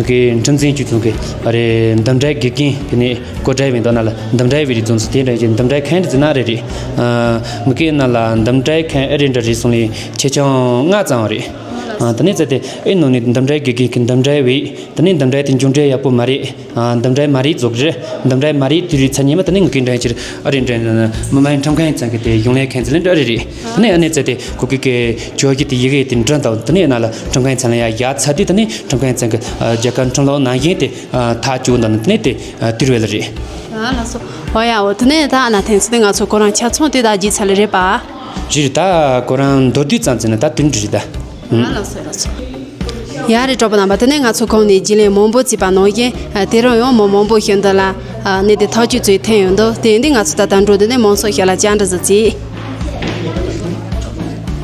གི་ཁྲིམས་འཛིན་ཅུས་ཚང་གི་རེད། འདུམ་འགྲིག་དགེ་རྒན་དེ་ནས་བཀོད་སྒྲིག་བྱས་འདུག་ན་ལ་འདུམ་འགྲིག་བྱས་རེད་རྫོང་སུ་དེ་འདྲ་ཅིག་འདུམ་འགྲིག་མཁན་དེ་ཚོ་ན་རེད་རེད། ཨ། ངི་གི་ན་ལ་འདུམ་འགྲིག་མཁན་ཨ་རི་འདྲ་རེད་སོང་ལས་ཆེ་ཆུང་ལྔ་ཙམ་རེད། ཨ། དེ་ནས་བཙལ་ཏེ་ཨེ་ནང་ནས་འདུམ་འགྲིག་དགེ་རྒན་གི་འདུམ་འགྲིག་བྱས་དེ་ནས་འདུམ་འགྲིག་དེ་མཇུག་འབྲས་ཡག་པོ་མ་རེད། ཨ། འདུམ་འགྲིག་མ་རེད་རྫོགས་རེད། འདུམ་འགྲིག་མ་རེད་དེ་རེད་ཚར་ཉིན་མ་དེ་ནས་ངི་གི་འདྲ་ཅིག་ཨ་རི་འདྲ་མི་མང་ཁྲིམས་ཁང་ཚང་གི་དེ་གཞུང་ལས་མཁན་ཚོ་ལ་འདྲ་རེད་རེད། དེ་ནས་ཨ་ནེ་བཙལ་ཏེ་ཁོ་གི་གི་བཅོ་བརྒྱད་དེ་ཡི་གེ་དེ་འབྲི་དང་དེ་ནས་ཨ་ན་ལ་ཁྲིམས་ཁང་ཚང་ལ་ཡ་ཡ་ཚ་དུས་དེ་ནས་ཁྲིམས་ཁང་ཚང་གི་ཨ། རྒྱ་གར་ཁྲིམས་ལུགས་ནང་བཞིན་དེ་ཨ། ཐག་གཅོད་དང་དེ་ནས་དེ་ཨ། དེ་རེད་ལ་རེད། ཨ་ལགས་སོ། ཨོ་ཡ་འོ་དེ་ནས་ད་ཨ་ན་ཐེངས་སུ་དེ་ང་ཚོ་ཁོ་རང་ཆ་ཚང་དེ་ད་བརྗེད་ཚར་ལ་རེད་པ། རེད་ད་ཁོ་རང་མདོར་བསྡུས་ཙམ་བྱས་ན་ད་དེ་འདྲ་རེད་ད། ཨ་ལགས་སོ་ལགས་སོ། ཡ་རེད་གྲོགས་པོ་རྣམ་པ་དེ་ནས་ང་ཚོ་གོང་ནས་རྒྱུས་ལོན་མང་པོ་བྱས་པ་ནང་བཞིན་ཨ། དེ་རིང་ཡང་མི་མང་པོ་ཞིག་འདི་ལ་ཨ། གནས་དེ་ཐག་གཅོད་བྱས་ཐོན་ཡོང་འདུག་དེ་འདི་ང་ཚོ་ད་ལྟ་འགྲོ་དེ་ནས་མང་ཚོགས་ཞིག་ལ་བཅར་འདྲི་ཟིག་བྱས།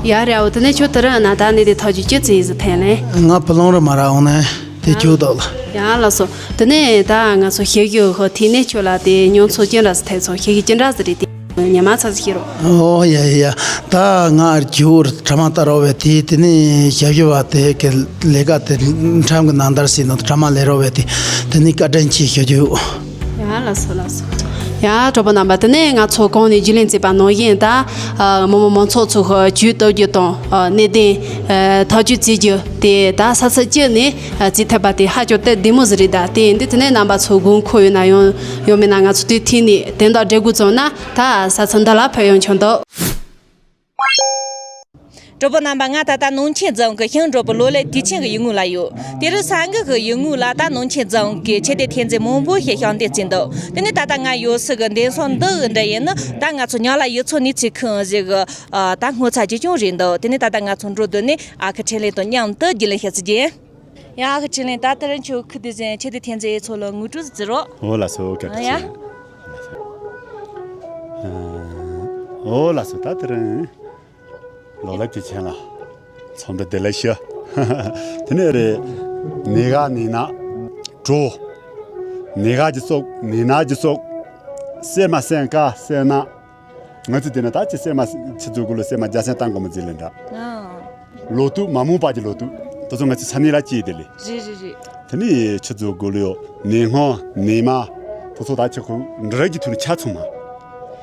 ཡ་རེད་འོ་དེ་ནས་ཁྱོད་དེ་རིང་ན་ད་གནས་དེ་ཐག་གཅོད་ཅི་བྱས་ཟིག་ཐོན་ལེ། ང་བུ་ལོང་རུ་མ་ར་འོང་ནས་དེ་ཁྱོད་དག་ལ། ཡ་ལགས་སོ། དེ་ནས་ད་ང་ཚོ་ཞིབ་འཇུག་ཧོ་ཐི་ནས་ཁྱོད་ལ་དེ་མྱོང་ཚོར་ཅི་འདྲ་ཟིག་ཐོན་སོང་། ཞིབ་འཇུག་ཅི་འདྲ་ཟིག་རེད་དེ། ཉི་མ་ཚ་ཟིག་ཤེས་རོགས། ཨོ་ཡ་ཡ་ཡ། ད་ང་རྒྱུ་བོར་ཁྲ་མ་ལྟ་རོགས་བས་དེ་དེ་ནས་ཞབས་ཞུ་བ་དེ་གི་ལས་ཀ་དེ་ཁྲམ་གི་ནང་ལྟར་སྲིད་ནོ་ཁྲ་མ་ལས་རོགས་བས་དེ་དེ་ནས་བཀའ་དྲིན་ཆེ་ཞུ་རྒྱུ། ཡ་ལགས་སོ་ལགས་སོ། ཡ་གྲོགས་པོ་རྣམ་པ་དེ་ནས་ང་ཚོ་གོང་ནས་རྒྱུས་ལོན་བྱས་པ་ནང་བཞིན་ད་མི་མང་མང་ཚོགས་ཚོ་གི་ཇུས་གཏོགས་རྒྱུ་དང་གནད་དོན་ཐག་གཅོད་བྱེད་རྒྱུ་དེ་ད་ས་ཚིགས་གཅིག་ནས་བྱེད་ཐུབ་པ་དེ་ཧ་ཅང་སྟབས་བདེ་མོ་ཟིག་རེད། ད་དེ་འདི་དེ་ནས་རྣམ་པ་ཚོ་དགོས་མཁོ་ཡོད་ན་ཡང་ཡང་མིན་ན་ང་ཚོ་དུས་མཐུད་ནས་དོན་དག་སྒྲུབ་དགོས་བྱུང་ན་ད་ས་ཚིགས་འདི་ལ་ཕེབས་ཡོང་ཆོག་འདུག་གྲོགས་པོ་རྣམ་པ། ང་ད་ལྟ་ནང་ཆེན་རྫོང་གི་ཤིང་འབྲོག་པའི་གློ་ལའི་དུས་ཆེན་གྱི་ཡུལ་དངོས་ལ་ཡོད། དེ་རིང་ས་འགུལ་གྱི་ཡུལ་དངོས་ལ་ད་ནང་ཆེན་རྫོང་གི་ཆོས་སྡེ་ཐེལ་ཙེ་མང་པོ་ཞིག་ཞབས་འདེགས་བྱས་འདུག་དེ་ནས་ད་ལྟ་ང་ཡོད་ས་གི་འདེམས་སོང་འདི་འདྲ་ཡིན་ན། ད་ང་ཚོ་ཉག་ལ་ཡུལ་ཚོ་གནས་ཚུལ་ཁང་ཞིག་གི་ད་སྔོ་ཚལ་ཅིག་ཀྱང་རེད་འདུག་དེ་ནས་ད་ལྟ་ང་ཚོ་འགྲོ་དུས་ནས་ཨ་ཁུ་འཕྲིན་ལས་དང་མཉམ་དུ་རྒྱུས་ལོན་བྱེད་ཚུལ་གྱིས། ཡ། ཨ་ཁུ་འཕྲིན་ལས། ད་དེ་རིང་ཁྱོད་ཁུ་དེ་བཞིན་ཆོས་སྡེ་ཐེལ་ཙེ་ཚོ་ལ་ངོ་སྤྲོད་ཟིག་རོགས། འོ་ལགས་སོ། བཀའ་དྲིན་ཡ། ཆེ། འོ་ལགས་སོ། ད་དེ་རིང་ལོ་ལེགས་དུས་ཆེན་ལ་འཚམས་འདྲི་བདེ་ལེགས་ཞུ། དེ་ནས་རེད། ནད་ག་ནད་ན་དྲོ། ནད་ག་གི་སོགས། ནད་ན་གི་སོགས། སྲན་མ་སྲན་ཀ་སྲན་ན། ང་ཚོ་དེ་ན་ད་ཅི་སྲན་མ་ཆུ་ཚོད་དགུ་ལོ་སྲན་མ་རྒྱ་སྲན་བཏང་དགོས་མི་ཟེར་ལེ་འདྲ། ཨ། ལོ་དུས་མ་རྨོས་པ་གི་ལོ་དུས་དེ་ཚོ་ང་ཚོ་ས་གནས་ལ་སྐྱེས་དེ་ལས། རེད་རེད་རེད། དེ་ནས་ཆུ་ཚོད་དགུ་ལོ་ནས་སྔོན་ནས་མ་དེ་ཚོ་ད་ཆུ་ཁོ་འདྲ་ར་གི་དུས་ནས་ཆ་ཚང་མ།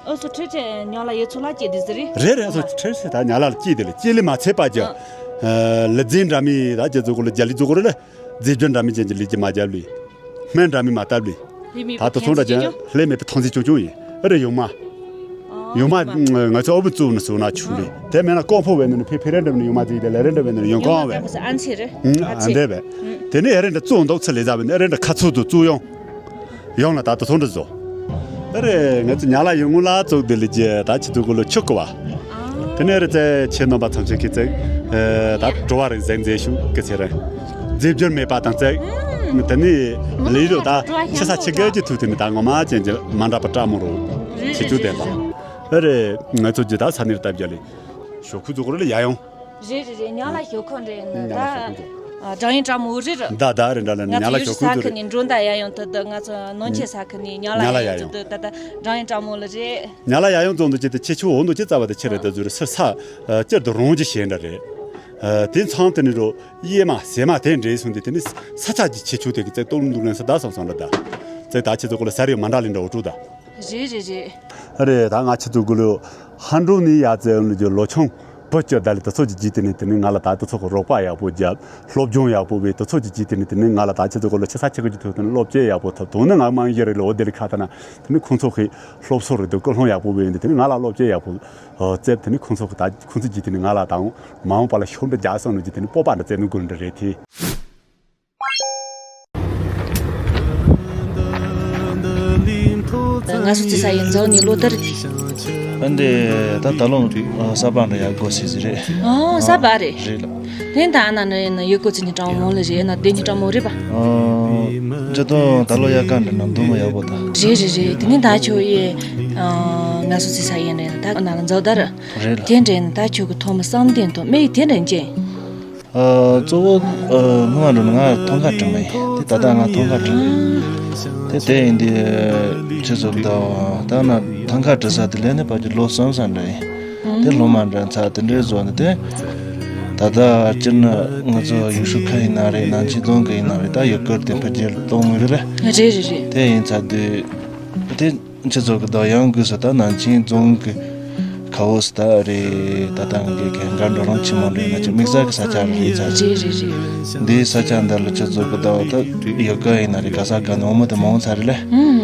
ཨོ་སོ་ཁྲེ་ཆེ་ཉག་ལ་ཡོད་ཚོ་ལ་སྐྱེས་དེ་ཟེར་རེད། རེད་རེད། ཨོ་སོ་ཁྲེ་ཆེ་ད་ཉག་ལ་སྐྱེས་དེ་ལས་སྐྱེས་ལས་མ་ཚད་པ་གི། ཨ། ལི་རྫས་འདྲ་མི་ད་ཆུ་ཚོད་དགུ་ལོ་རྒྱ་ལི་ཚོད་དགུ་ལོ་ལ། རྫས་སྦྱོར་འདྲ་མིན་ཅན་གྱི་ལས་ཀྱི་མ་བརྒྱབ་ལས། སྨན་འདྲ་མིན་མ་བཏབ་ལས། ལྷད་མེད་པའི་ད་དུ་ཚོང་འདྲ་ཅན་ཐོན་ཚེ་ལྷད་མེད་པའི་ཐོན་རྫས་ཆུང་ཆུང་ཡིན། ཨ་རེ་ཡོང་མ། ཨ། ཡོང་མ། ཡོང་མ། ང་ཚོ་ཨོ་བུ་བཙུགས་ནས་བཟོ་ན་ཆུང་རེད། དེ་མེད་ན་ཀོང་ཕོ་བས་ནི་ཕེ་ཕེ་རེ་འདྲ་མིན་ཡོང་མ་བརྩིས་ཏེ་ལས་རེ་འདྲ་བས་ནི་ཡོང་ཡོང་མ་ཀོང་བས། བཙུགས་ས་ཨན་ཆེ་རེད། ཨ་ཨ་ཆེ། འདས་པས། ཨ། དེ་ནས་ཨ་རེ་འདྲ་བཙུགས་འདུག་ཚེ་ལས་ཟ་བས་ནི་ཨ་རེ་འདྲ་ཁ་ཚུགས་དུ་བཙུགས་ཡོང་། ཡོང་ལ་ད་དུ་ཚོང་འདྲ་བཟོ། ཨ་རེ་ང་ཚོ་ཉག་ལ་ཡོང་ངུ་ལ་བཙུགས་དེ་ལས་རྗེས་ད་ཆུ་ཚོད་དགུ་ལོ་ཆུ་ཀུ་བ། དེ་ནས་རེ་ཚེ་ཁྱེད་རྣམ་པ་ཚང་ཆེན་གྱི་ཚེ། ད་བྲོ་བ་རིག་གཟན་མཛེས་ཤུགས་ཀྱི་ཚེ་རེད། རྫས་སྦྱོར་མེད་པ་དང་བཙལ། དེ་ནས་ལས་རོགས་ད་ཆུ་ས་ཆུ་རྒལ་གྱི་ཐུག་དེ་ནས་ད་ངོ་མ་ཅན་གྱི་མ་འདྲ་པ་བཀྲ་མོ་རོ། ཆེ་ཆུ་ལྡན་པ། ཨ་རེ་ང་ཚོ་ཇི་ད་ས་ནིར་བཏབ་རྒྱ་ལས། ཞོག་ཁུ་ཚོ་གོ་རེ་ལ་ཡ་ཡོང་། རེད་རེད་རེད། ཉག་ལ་ཞོག་ཁོ་འདྲ་ཡིན་ན་ད། ཉག་ལ་ཞོག་ཁུ་ཚོ། ཨ། སྦྲང་ཡིན་བཀྲ་མོ་རེད་ར། ད་ད་རེད་འདྲ་ལ་ང་ཉག་ལ་ཚོ་ཞོག་ཡུལ་ཁུ་ས་ཚོ་ཁུ་རེད། ནས་འགྲོ་འདའ་ཡ་ཡོང་ད་ད་ང་ཚོ་ནང་ཆེན་ས་ཁུ་ནས་ཉག་ལ་ཉག་ལ་ཡ་ཡ་ཡོང་ཡོང་ད་ད་ད་སྦྲང་ཡིན་བཀྲ་མོ་ལ་རེད། ཉག་ལ་ཡ་ཡོང་ཙམ་དུ་ཅི་ད་ཆེ་ཆུ་འོང་དུ་ཅི་རྩ་བ་དེ་ཆེ་རེད་ད་ཟུར་སེར་ས། སྤྱིར་དུ་རོང་གི་ཞེ་འདྲ་རེད། དེ་མཚམས་དེ་ནི་རོ་གཡས་མ་ཟེ་མ་དེ་འདྲེས་སོང་དུས་དེ་ནི་ས་ཆ་གི་ཆེ་ཆུ་དེ་གི་རྩེ་སྟོང་འདུག་ལན་ས་ད་སོང་སོང་འདྲ་ད། རྩེ་ད་ཆེ་ཚོ་གོ་ལ་ས་རེ་མ་འདྲ་ལིན་འདྲ་འོ་དྲུག་ད། རེད་རེད་རེད། རེད་ད་ང་ཆུ་ཚོད་དགུ་ལོ། ཧན་ཀྲུང་ནས་ཡ་ཙེ་ཨོན་ལ་ཇོ་ལོ་ཆུང་། བུ་སྐྱོ་ད་ལི་དུ་ཚོ་གི་ཇི་དེ་ནི་དེ་ནི་ང་ལ་ད་དུ་ཚོ་གི་རོགས་པ་ཡག་པོ་རྒྱབ། སློབ་སྦྱོང་ཡག་པོ་བས་དུ་ཚོ་གི་ཇི་དེ་ནི་དེ་ནི་ང་ལ་ད་ཆུ་ཚོད་གོ་ལ་ཆུ་ས་ཆུ་གི་ཇི་ཐུག་དེ་ནི་སློབ་སྤྱད་ཡག་པོ་ཐོབ་དུང་ནི་ང་མང་ཡེ་རེ་ལོ་དེ་ལི་ཁ་ད་ན་དེ་ནི་ཁོང་ཚོ་གི་སློབ་གསོ་རེ་དུ་ཀུན་སློང་ཡག་པོ་བས་དེ་ནི་ང་ལ་སློབ་སྤྱད་ཡག་པོ་བཙེབ་དེ་ནི་ཁོང་ཚོ་གི་ད་ཁོང་ཚོ་ཇི་དེ་ནི་ང་ལ་ད་འོང་མ་འོང་པ་ལ་ཤོབ་འདྲ་རྒྱག་སོང་ནི་ཇི་དེ་ནི་སྤོབས་པ་འདྲ་བཙེབ་ནི་དགོས་འདྲ་རེད་དེ། ང་ཚོ་རྩི་ས་ཡི་མཛོ་ནི་ལོ་ལྟར། ཨ་འདི་ད་ད་ལོ་ས་པ་འདྲ་ཡག་སྒོ་སི་སི་རེད། ཨོ་ས་པ་རེད། རེད་ལ། དེ་ད་ཨ་ན་ནི་ཡི་གོ་ཚི་ནི་གྲང་མོ་ལ་རེད་ན་དེ་ནི་གྲང་མོ་རེད་པ། ཅི་ཏོ་ད་ལོ་ཡག་ག་འདྲ་ན་འདུག་མ་ཡག་པོ་ད། རེད་རེད་རེད། དེ་ནི་ད་ཁྱོད་ཡི་ང་ཚོ་རྩི་ས་ཡི་ནི་ད་ཨ་ན་མཛོ་ལྟར། རེད་ལ། དེ་འདྲ་ནི་ད་ཁྱོད་ཀྱི་ཐོག་མ་བསམ་གཏན་དུ་མི་ཡི་དེ་འདྲ་ཅན། ཨ། གཙོ་བོ་ཨ་སྔོན་མ་འགྲོ་ན་ང་ཐང་ཀ་དྲི་མ་ཡིན། དེ་ད་ལྟ་ང་ཐང་ཀ་དྲི་མ་ཡིན། དེ་དེ་ཡིན་དུས་ཆུ་ཚོད་ད་ད་ན་ཐང་ཀ་དྲི་ས་དེ་ལས་ནི་ཕ་གི་ལོ་གསུམ་ཙམ་འདྲ་ཡིན། དེ་སློབ་མ་འདྲ་ཚ་དེ་འདྲའི་བཟོ་ནི་དེ། ད་ལྟ་སྤྱིར་ན་ང་ཚོ་ཡུལ་ཤུལ་ཁ་ཡིན་ན་རེད། ནང་ཆེན་རྫོང་གི་ཡིན་ན་རེད། ད་ཡུལ་སྐོར་དེ་ཕ་གི་གཏོང་མི་རེད། རེད་རེད་རེད། དེ་ཡིན་ཚ་དུས་དེ། ཁྱེད་ཚོ་གི་ད་ཡང་གུས་སུ་ད་ནང་ཆེན་རྫོང་གི་ཁ་འོ་སི་ད་རེད། ད་ད་ངེད་ཀྱི་འགན་འགྲོ་རང་ཆེན་མོ་འདྲ་ན་ཆེ་དམིགས་བསལ་གྱི་ས་ཆ་རེད་ཚ། རེད་རེད་རེད། འདིའི་ས་ཆ་འདི་ལ་ཁྱེད་ཚོ་གི་ད་ད་ཡོ་ག་ཡིན་ན་རེད། ག་ས་ག་ནས་འོ་མ་དེ་མང་ཚ་རེད་ལ། ཨུམ།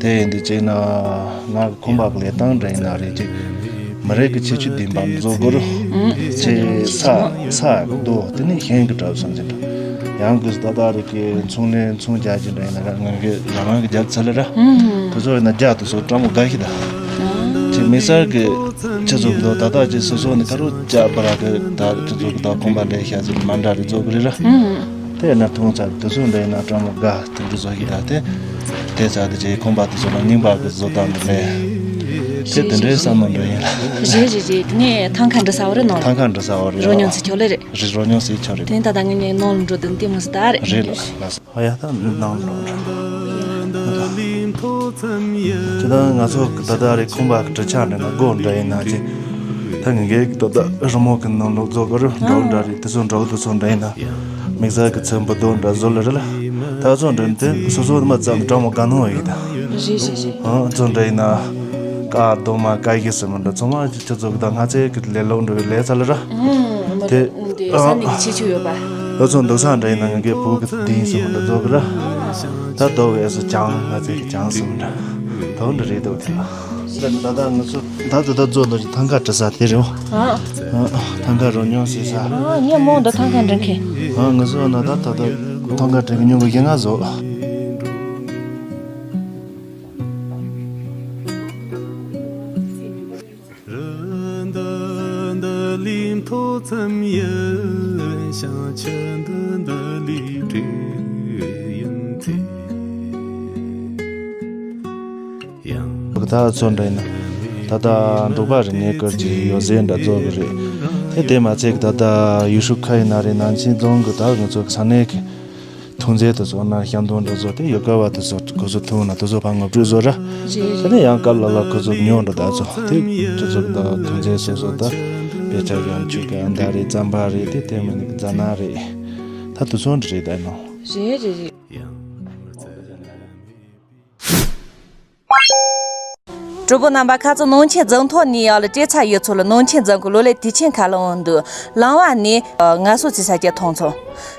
དེ་ཡིན་དུས་ཅིག་ན་ང་གི་ཁོམ་པ་གི་ལས་སྟངས་འདྲ་ཡིན་ན་རེད་ཅིག་མི་རིགས་ཀྱི་ཁྱད་ཆོས་ལྡན་པ་བཟོ་དགོས་རུ། ཨུམ། ཆེ་ས་ས་རྡོ་དེ་ནི་ཞིང་གི་གྲབས་སོང་ཟིན་འདྲ། ཡང་གུས་སུ་ད་ད་རེད་ཀྱི་ཚོང་ལས་ཚོང་རྒྱག་གི་འདྲ་ཡིན་ན་ར་ང་གི་རང་རང་གི་རྒྱབ་ཚ་ལ་ར། ཨུམ། དེ་ཚོ་ཡིན་ན་རྒྱ་དེ་ཚོ་སྤྲང་མོ་དགའ་ཤི་ད། ཨ། ཅིག་དམིགས་བསལ་གི་ཁྱེད་ཚོ་གི་ད་ད་ཅིག་སོ་སོ་ནི་ཁ་རུ་རྒྱ་པ་ར་གི་ད་ཁྱེད་ཚོ་གི་ད་ཁོམ་པ་ལས་ཤ་ཟིག་མ་འདྲ་རེ་ཚོ་གི་རེད་ར། ཨུམ། དེ་ཡིན་ན་མཐོང་ཚ་དེ་ཚོ་འདྲ་ཡིན་ན་སྤྲང་མོ་དགའ་དེ་འདྲ་བཟོ་ཤི་ད་དེ། དེ་ཚ་དེ་ཅིག་ཁོམ་པ་དེ་ཚོ་ལ་རྙིང་པ་གི་བཟོ་སྟངས་འདི་ལས། དེ་དེ་འདྲའི་བསམ་བློ་འདྲ་ཡིན་ལ། རེད་རེད་རེད། དེ་ནས་ཐང་ཁ་འདྲ་ས་བ་རེད་ནོ། ཐང་ཁ་འདྲ་ས་བ་རེད། རོ་ཉོ་ཚེ་ཁྱོད་ལེ་རེད། རེད། རོ་ཉོ་སྲིད་ཆོག་རེད། དེ་ད་ལྟ་ངས་ནས་ནོར་འགྲོ་དུས་དེ་མོ་སི་ད་རེད། རེད་ལ་ལ་སོ། ཨ་ཡ་ད་ནང་འགྲོ་འགྲོ། ཅི་ད་ང་ཚོ་ད་ལྟ་རེད་ཁོམ་པ་གི་གྲུ་ཆ་འདྲ་ན་སྒོ་འདྲ་ཡིན་ན་ཅི། ད་ངས་ད་ལྟ་རི་མོ་གི་ནང་ལོག་བཟོ་གི་རུ་འགྲོ་འདྲ་རེད། དེ་ཚོ་འགྲོ་དེ་ཚོ་འདྲ་ཡིན་ན་དམིགས་བསལ་གི་ཚོན་པ་རྡོ་འདྲ་བཟོ་ལ་རེད་ལ། ད་ཚོ་འདྲ་དེ་སོ་སོ་མ་ཙམ་གྲང་མོ་ག་ནོ་ཡིན་ད། རེད་རེད་རེད། ཨ་ཚོ་འདྲ་ཡིན་ན་ཀ་རྡོ་མ་ཀ་གི་སེ་མ་འདྲ་ཚོ་མ་ཅི་ཚོ་གི་ད་ང་ཚེ་གི་ལས་ལོག་འགྲོ་བའི་ལས་ཚ་ལ་ར། ཨུམ། དེ་ཨ་ས་ནི་གི་ཆེ་ཆུ་ཡོད་པ། ཨ་ཚོ་འདུག་ས་འདྲ་ཡིན་ན་ང་གི་བུ་གི་དིན་སེ་མ་འདྲ་ཚོ་གི་ར། ད་རྡོ་བས་སུ་ཅང་ང་ཚེ་གི་ཅང་སེ་མ་འདྲ་དོ་འདྲ་རེད་དོ་དེ་ལ། ད་ད་ང་ཚོ་ད་ད་ད་རྫོགས་ལོ་ཀྱི་ཐང་ག་འབྲི་ས་དེ་རེད། ཨ། ཨ། ཐང་ག་རོ་མྱོང་ཟེར་ས། ཨ། ངས་མོ་འདི་ཐང་ག་འབྲི་མཁན། ཨ། ང་ཚོ་ན་ད་ད་ད་ཐང་ག་འབྲི་མཁན་ཉུང་གི་ཡིན་ང་ཚོ། ད་ཚོ་འདྲ་ཡིན་ན་ད་ལྟ་འབྲོག་པ་རིག་གནས་སྐོར་གྱི་ཡོད་ཚད་འདྲ་རྫོགས་གི་རེད། དེ་དེ་མ་ཚད་ད་ལྟ་ཡུལ་ཤུལ་ཁ་ཡིན་ན་རེད། ནང་ཆེན་རྫོང་གི་ད་ང་ཚོ་ས་གནས་ཀྱི་ཐོན་རྫས་དེ་ཚོ་ན་ཤ་འདོན་འདྲ་ཚོ་དེ་ཡོད་དཀའ་བ་དེ་ཚོ་ཁོ་ཚོ་ཐུག་ན་དེ་ཚོ་ཕར་ངོ་སྤྲོད་བཟོ་ར། རེད། དེ་ནས་ཡང་སྐབས་ལ་ལ་ཁོ་ཚོ་ཉོ་འདྲ་ད་ཚོ་དེ་ཁོ་ཚོ་ད་ཐོན་རྫས་སོ་སོ་ད་དཔེ་ཆ་ཡང་ཆུ་ག་མདའ་རེད། རྩམ་པ་རེད། དེ་དེ་མིན་ནི་རྫ་ནག་རེད། ད་དེ་ཚོ་འདྲ་རེད་ད་ནོ། རེད་རེད་རེད། གྲོགས་པོ་རྣམ་པ་ཁ་ཚོ་ནང་ཆེན་རྫོང་ཐོག་ནས་ཡག་ལ་སྤྲད་ཚར་ཡོད་ཚོ་ལ་ནང་ཆེན་རྫོང་གི་ལོ་ལེགས་དུས་ཆེན་ཁ་ལོང་འདུག་ལང་བ་ནས་ང་སོ་ཚེ་ས་སྐྱ་ཐོང་ཚོ།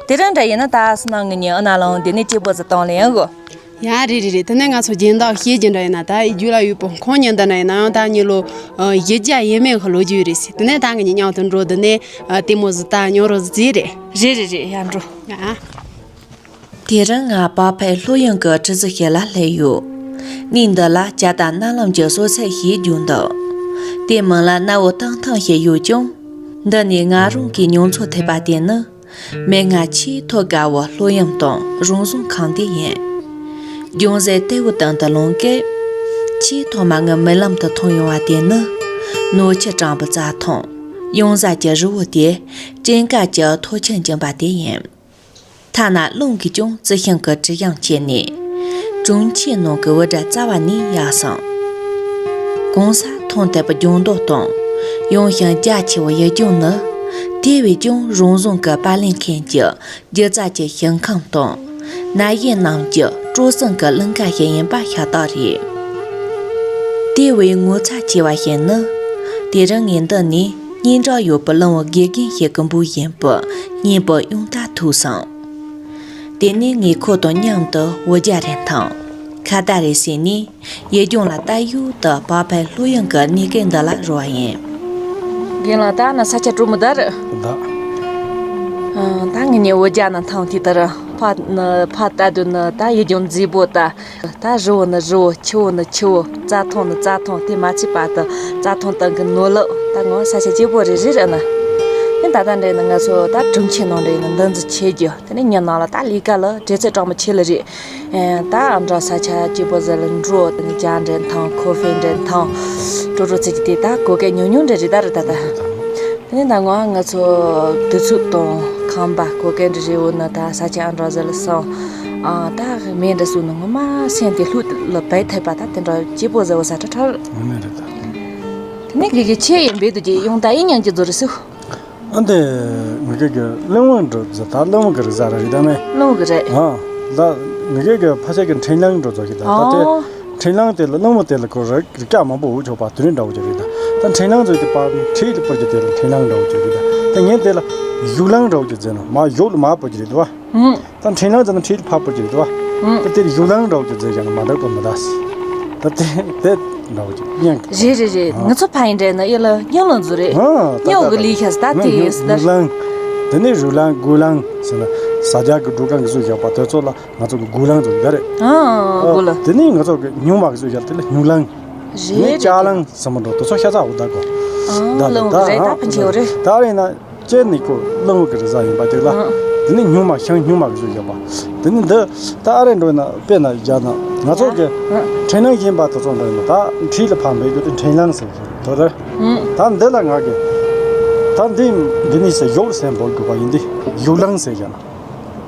དེ་རིང་འདྲ་ཡིན་ན་ད་སི་ནང་གི་ཉིན་ཨ་ན་ལང་དེ་ནས་སྐྱིད་པོ་ཟི་བཏང་ལེན་གོ། ཡ་རེད་རེད་རེད། དེ་ནས་ང་ཚོ་སྦྱིན་བདག་བཤད་རྒྱུ་འདྲ་ཡིན་ན་ད་ཡི་རྒྱུ་ལ་ཡོད་པོ་ཁོང་ཉིན་ད་ན་ཡིན་ན་ཡང་ད་ཉི་ལོ་བཞི་བརྒྱ་ཡས་མས་ཧ་ལོ་རྒྱུ་ཡོད་རེད་ཟེར། དེ་ནས་ད་ང་གཉིས་མཉམ་དུ་འགྲོ་དེ་ནས་ལྟད་མོ་ཟི་ད་ཉོ་རོ་ཟི་རེད། རེད་རེད་རེད། ཡ་འགྲོ། ཡ། དེ་རིང་ང་པ་ཕའི་ལྷོད་ཡངས་ཀྱི་ཁྲི་ཟུར་ཞིག་ལ་སླེབས་ཡོད། གནས་འདི་ལ་ཇ་དང་སྣ་ལམ་གྱི་གསོལ་ཚིགས་ཞེས་བརྗོད་འདུག་དེ་མིང་ལ་གནའ་བོ་བཏང་ཐང་ཞིག་ཡོད་ཀྱང་། འདི་ནས་ང་རང་གིས་མྱོང་ཚོར་ཐེབས་པ་དེ་ནི། མིག་སྔར་ཆེས་མཐོ་དགའ་བོ་ལྷོད་ཡངས་དང་རང་བཟུང་ཁང་དེ་ཡིན། ཅུང་ཟད་ལྟེ་བའི་སྟེང་དུ་ལངས་སྐབས། ཆེས་ཐོག་མ་ངའི་མིག་ལམ་དུ་མཐོང་ཡོང་བ་དེ་ནི། ནོར་ཕྱུགས་སྤྲང་པོའི་རྩྭ་ཐང་། གཡང་གཟར་གྱི་རི་བོ་དེ་སྤྲིན་དཀར་གྱི་ཐོག་ཆེན་འགྱིང་བ་དེ་ཡིན། ཐ་ན་རླུང་གིས་ཀྱང་རྩི་ཤིང་གི་དྲི་ཡང་བསྐྱེད་ནས། གྲོང་ཁྱེར་ནང་གི་འུར་སྒྲ་རྩ་བ་ནས་ཡལ་སོང་། གང་སར་ཐང་དད་པའི་ལྗང་མདོག་དང་། ཡངས་ཤིང་རྒྱ་ཆེ་བའི་གཡུ་ལྗོངས་ནི། དེ་བས་ཀྱང་རང་བཟུང་གི་པར་ལེན་མཁན་གྱི་སྒྱུ་རྩལ་གྱི་ཞིང་ཁམས་དང་། ན་གཞོན་རྣམས་ཀྱི་སྤྲོ་གསེང་གི་གླིང་ག་ཞིག་ཡིན་པ་ཤ་སྟག་རེད། དེ་བས་ངོ་མཚར་ཆེ་བ་ཞིག་ནི། དེ་རིང་ངས་འདི་ནས་སྙན་གྲགས་ཡོད་པའི་གླིང་བུ་དགེ་རྒན་ཞིག་གི་འབུ་བཞིན་པའི་སྙན་པོ་ཡང་དག་ཐོས་སོང་། དེ་ནས་ངས་ཁོ་དང་མཉམ་དུ་འུར་སྒྲ་རེ་འཐེན། ཁ་བརྡ་རེ་བྱས་ནས་ཡུལ་ལྗོངས་ལ་ལྟ་ཡུལ་དུ་པ་ཕའི་ལྷོད་ཡངས་ཀྱི་གནས་སྐབས་འདི་ལ་རོལ་བ་ཡིན། རྒན་ལགས། ད་ནི་ས་ཆ་དྲོ་མོ་ད་རེད། ད། ཨ། ད་ངས་ནི་འུར་སྒྲ་ནི་འཐེན་དུས་ད་ར་ཕ་ནི་ཕ་ལྟ་དུས་ནི་ད་ཡུལ་ལྗོངས་མཛེས་པོ་ད། ད་རི་བོ་ནི་རི་བོ། ཆུ་བོ་ནི་ཆུ་བོ། རྩྭ་ཐང་ནི་རྩྭ་ཐང་། དེ་མ་ཚད་པ་དུ་རྩྭ་ཐང་སྟེང་གི་ནོར་ལུག་ད་ངོ་ས་ཆ་སྐྱིད་པོ་རེ་རེ་རེད་ན། ཡིན་ད་ལྟ་འདྲ་ཡིན་ན་ང་ཚོ་ད་གྲོང་ཁྱེར་ནང་འདྲ་ཡིན་ན་འདི་འཛི་ཆེ་རྒྱུ། དེ་ནས་ཉིན་ནང་ལ་ད་ལས་ཀ་ལ་དྲན་ཚད་གྲང་མོ་ཆེ་ལ་རེད། ཨེ། ད་ཨ་འདྲ་ས་ཆ་སྐྱིད་པོ་ཟེར་ལ་འགྲོ། དེ་ནས་ཇ་འདྲ་འཐེན། ཁོ་ཧྥེ་འདྲ་འཐེན། སྤྲོ་སྤྲོ་ཚིག་གི་དེ་ད་གོ་སྐལ་ཉུང་ཉུང་འདྲ་རེད་ད་རེད་ད་ད། དེ་ནས་ད་ངོ་ང་ཚོ་དུས་ཚོད་དང་ཁང་པ་གོ་སྐལ་འདྲ་རེ་འོ་ན་ད་ས་ཆ་ཨ་འདྲ་ཟེར་ལ་སོང་། ཨ། ད་མེ་འདྲ་སོང་ན་ངོ་མ་སེམས་དེ་ལྷོད་ལ་བས་ཐེབས་པ་ད་དེ་འདྲ་སྐྱིད་པོ་ཟེར་བ་ས་ཁྲ་ཁྲ། ངོ་མ་རེད་ད། དེ་ནས་གི་གི་ཆེ་ཡིན་པས་དུ་གི་ཡོང་ད་ཡིན་ཉན་གྱི་རྫོ་རེ་སུ། ཨ་འདི་ངེད་ཀྱི་གླིང་བུ་འགྲོ་ཟེར་ད་གླིང་བུ་གི་རི་ཟ་ར་རི་ད་མེ། གླིང་བུ་གི་རེད། ཨ། ད་ངེད་ཀྱི་གི་ཕ་ཆེ་གི་འཕྲིན་ལང་འགྲོ་ཟེར་གི་ད་ད་དེ། ཨོ། འཕྲིན་ལང་དེ་ལ་གླིང་བུ་དེ་ལ་ཁོ་རི་རི་སྐྱ་མང་པོ་འུ་ཆོག་པ་དུ་རིན་འདྲ་བོ་ཅིག་རེད་ད། ད་འཕྲིན་ལང་ཟེར་གི་པ་འཕྲིན་ལ་སྤར་གི་དེ་ལ་འཕྲིན་ལང་འདྲ་བོ་ཅིག་རེད་ད། ད་ངས་དེ་ལ་གཞུག་ལང་འདྲ་བོ་ཅིག་ཟེར་ན་མ་གཞུག་ལ་མ་སྤར་གི་རེད་དོ། ཨུང་། ད་འཕྲིན་ལང་ཟེར་ན་འཕྲིན་ལ་ཕར་སྤར་གི་རེད་དོ། ཨུང་། ད་དེ་ལ་གཞུག་ལང་འདྲ་བོ་ཅིག་ཟེར་ཀྱང་མ་འདྲ་པོ་མི་འདུག་ད་དེ་དེ་འདྲ་བོ་ཅིག་ཡང་། རེད་རེད་རེད། ཨ། ང་ཚོ་ཕ་ཡིན་འདྲ་ན་ཡ་ལ་སྙིང་ལ་འཛུ་རེད། ཨ། ད་སྙིང་གི་ད་ལི་ཁ་ད་དེ་ཡིན་ད། གཞུག་ལང་། དེ་ནས་གཞུག་ལང་དགུ་ལང་ཟེར་ན་ས་རྒྱ་གི་འགྲོ་ཁང་གི་བཟོ་བཞག་པ་དེ་ཚོ་ལ། ང་ཚོ་གི་དགུ་ལང་ཚོ་ཡོད་རེད། ཨ། ཨ། དགུ་ལ། དེ་ནས་ང་ཚོ་གི་སྨྱུག་མ་གི་བཟོ་ཡར་དེ་ལ་སྨྱུག་ལང་། རེད། ནས་ལྕགས་ལང་ཟེར་མ་འགྲོ་དེ་ཚོ་ཤ་ཚ་འུ་ད་གོ། ཨ། ད་གླིང་བུ་ད་རེད་ད་ཨ་ཕན་ཆེ་བ་རེད། ད་རེད་ན་ཅེ་ནི་ཀོ་གླིང་བུ་གི་རི་ཟ་ཡིན་པ་དེ་ལ། ཨ། དེ་ནས་སྨྱུག་མ་ཤང་སྨྱུག་མ་གི་བཟོ་ཡོད་པ། དེ་ནས་འདི་ད་ཨ་རེ་འགྲོ་ན་དཔེ་ན་རྒྱ་ན་ང་ཚོ་གི་ཨ། འཕྲིན་ལང་ཡིན་པ་དེ་ཚོ་འདྲ་ཡིན་ད་འཕྲིན་ལ་ཕམ་པའི་རྒྱུ་དེ་འཕྲིན་ལང་ཟེར་གི་དོ་དེ། ཨ། ད་འདི་ལ་ང་གི་ད་འདི་འདི་ནས་ཟེར་གཞུག་ཟེར་འབོད་དགོས་པ་ཡིན་དེ་གཞུག་ལང་ཟེར་ཀྱང་།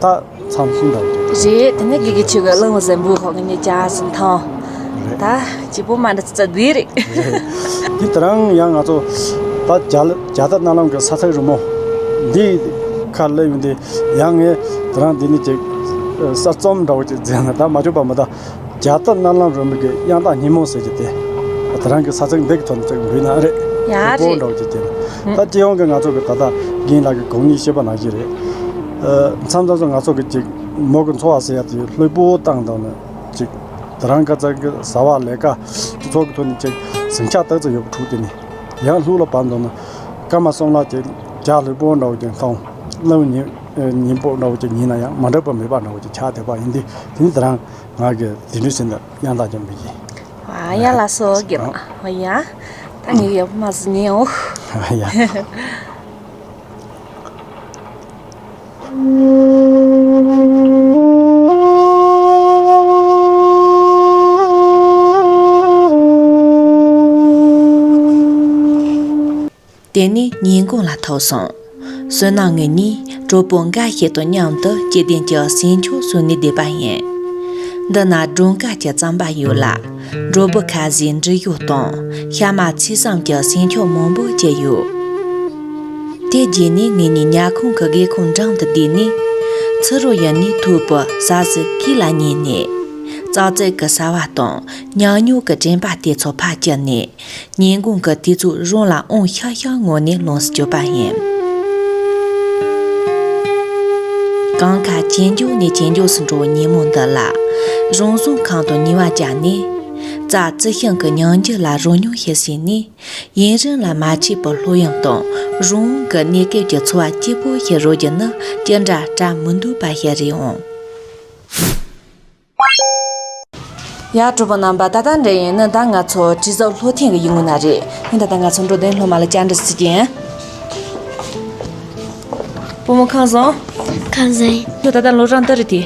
ད་མཚམས་ཤིང་འདྲ་བོ་རེད། དེ་ནས་དགེ་རྒན་ཆོས་ཀྱི་གླིང་བུ་ཟེར་འབུ་ཁོག་གི་ནས་ཅག་སུ་མཐོང་། རེད། ད་སྐྱིད་པོ་མ་འདྲ་ཙི་ཙི་འདི་རེད། རེད། འདི་ད་རང་ཡང་ང་ཚོ་ད་རྒྱ་རྒྱ་ད་རྣ་ལམ་གྱི་ས་ཚིགས་རི་མོ་འདི་ཁ་ལ་ཡོང་དེ་ཡང་ངས་ད་རང་འདི་ནས་ཅིག་གསར་རྩོམ་འདྲ་བོ་ཅིག་མཛད་ན་ད་མ་བྱུང་པ་མི་ད། རྒྱ་ད་རྣ་ལམ་རི་མོ་གི་དབྱངས་རྟ་སྙན་མོ་ཟེར་གྱི་དེ། ད་རང་གི་ས་ཚིགས་འདི་གི་ཐོག་ནས་ཅིག་འབུལ་ན་རེད། ཡ་རེད། པོ་འདྲ་བོ་ཅིག་དེ། ད་སྤྱི་ཡོངས་ཀྱི་ང་ཚོ་གི་ད་ལྟ་རྒན་ལགས་ཀྱི་གོང་ནས་བཤད་པ་ནང་བཞིན་རེད། ཨ། མཚམས་མཚམས་སུ་ང་ཚོ་གི་ཅིག་མོ་གི་འཚོ་བ་ཟེར་ཡ་དེ་ལྷོད་པོ་བཏང་བཏང་ནས་ཅིག་ད་རང་ཁ་ཚ་གི་བཟའ་བ་ལས་ཀ་ ཚོགས་ཀྱི་ཐོག་ནས་ཅིག་ཟིང་ཆ་ཏོག་ཙམ་ཡོད་པ་དྲུག་དེ་ནས་ཡང་ལྷུག་ལ་བབས་འདུག་ན། སྐར་མ་གསུམ་ལ་ཅིག་བྱ་ལྷུག་པོ་འདྲ་བོ་ཅིག་མཐོང་། གླང་ཉིན་ཉིན་པོ་འདྲ་བོ་ཅིག་ཉིན་ན་ཡང་མ་འདྲ་བ་མེད་པ་འདྲ་བོ་ཅིག་ཆགས་བསྡད་པ་ཡིན་དུས། དེ་ནས་དེ་རང་ང་གི་དེ་འདྲའི་ཟིན་ན་ཡང་དག་ཀྱང་མི་ཡིན། ཨ་ཡ་ལ་སོ་གི་མ་ཨ་ཡ། ད་ངས་ཡག་པོ་མ་ཟིན་ཉན་འོ། ཨ་ཡ། དེ་ནས་ཉིན་གུང་ལ་ཐུག་སོང་། བསོད་ནམས་ངེད་གཉིས་གྲོགས་པོ་འགའ་ཞིག་དང་མཉམ་དུ་སྐྱེ་ལྡན་གྱི་ཟས་མཆོག་ཟོས་ནས་བསྡད་པ་ཡིན། འདི་ན་སྒྲོལ་དཀར་གྱི་རྩམ་པ་ཡོད་ལ། སྒྲོལ་བུ་ཁ་ཟས་འབྲི་གཡོག་དང་ཤ་མ་ཚིལ་ཙམ་གྱི་ཟས་མཆོག་མང་པོ་ཅིག་ཡོད། དེ་རྗེས་ནས་ངེད་གཉིས་ཉལ་ཁང་གི་སྒེའུ་ཁུང་འགྲམ་དུ་བསྡད་ནས། ཚུ་རོལ་ཡུལ་ནས་ཐོས་པའི་ཟ་ཟི་གུ་ལ་ཉན་ནས། ཙག་ཙིག་གི་ཟ་བ་དང་ཉག་ཉོག་གི་དྲན་པ་དེ་ཚོ་ཕར་བསྐྱུར་ནས། ཉིན་གུང་གི་དུས་ཚོད་རང་ལ་དབང་ཤར་ཤར་ངང་ནས་ལངས་སུ་གྱུར་པ་ཡིན། གངས་ཁ་ཇེ་མགྱོགས་ནས་ཇེ་མགྱོགས་སུ་འགྲོ་བའི་ཉིན་མོ་འདི་ལ། རང་བཟུང་ཁང་དུ་ཉི་མ་བརྒྱབ་ནས། རྩྭ་རྩི་ཤིང་གི་ཉིང་འགྱུར་ལ་རོལ་མྱོང་ཞིག་བྱས་ནས། ཡུན་རིང་ལ་མ་མཆིས་པའི་ལྷོད་གཡེང་དང་རང་དབང་གི་གནས་སྐབས་ཀྱི་འཚོ་བ་སྐྱིད་པོ་ཞིག་རོལ་རྒྱུ་ནི་ཅི་འདྲ་སྤྲད་མི་འདོད་པ་ཞིག་རེད་འོང་། ཡ། གྲོགས་པོ་རྣམ་པ། ད་ལྟ་འདྲ་ཡིན་ན་ད་ང་ཚོ་དྲི་ཟའུ་ལྷོ་ཐེངས་ཀྱི་ཡུལ་ངོ་ན་རེད། ཡིན་ད་ལྟ་ང་ཚོ་འགྲོ་དོན་སློབ་མ་ལ་བཅར་འདྲི་ཞུ་གི་ཡིན། བུ་མོ་ཁམས་བཟང་། ཁམས་བཟང་ཡིན། ཁྱོད་ད་ལྟ་ལོ་གྲངས་ག་རེ་དེ།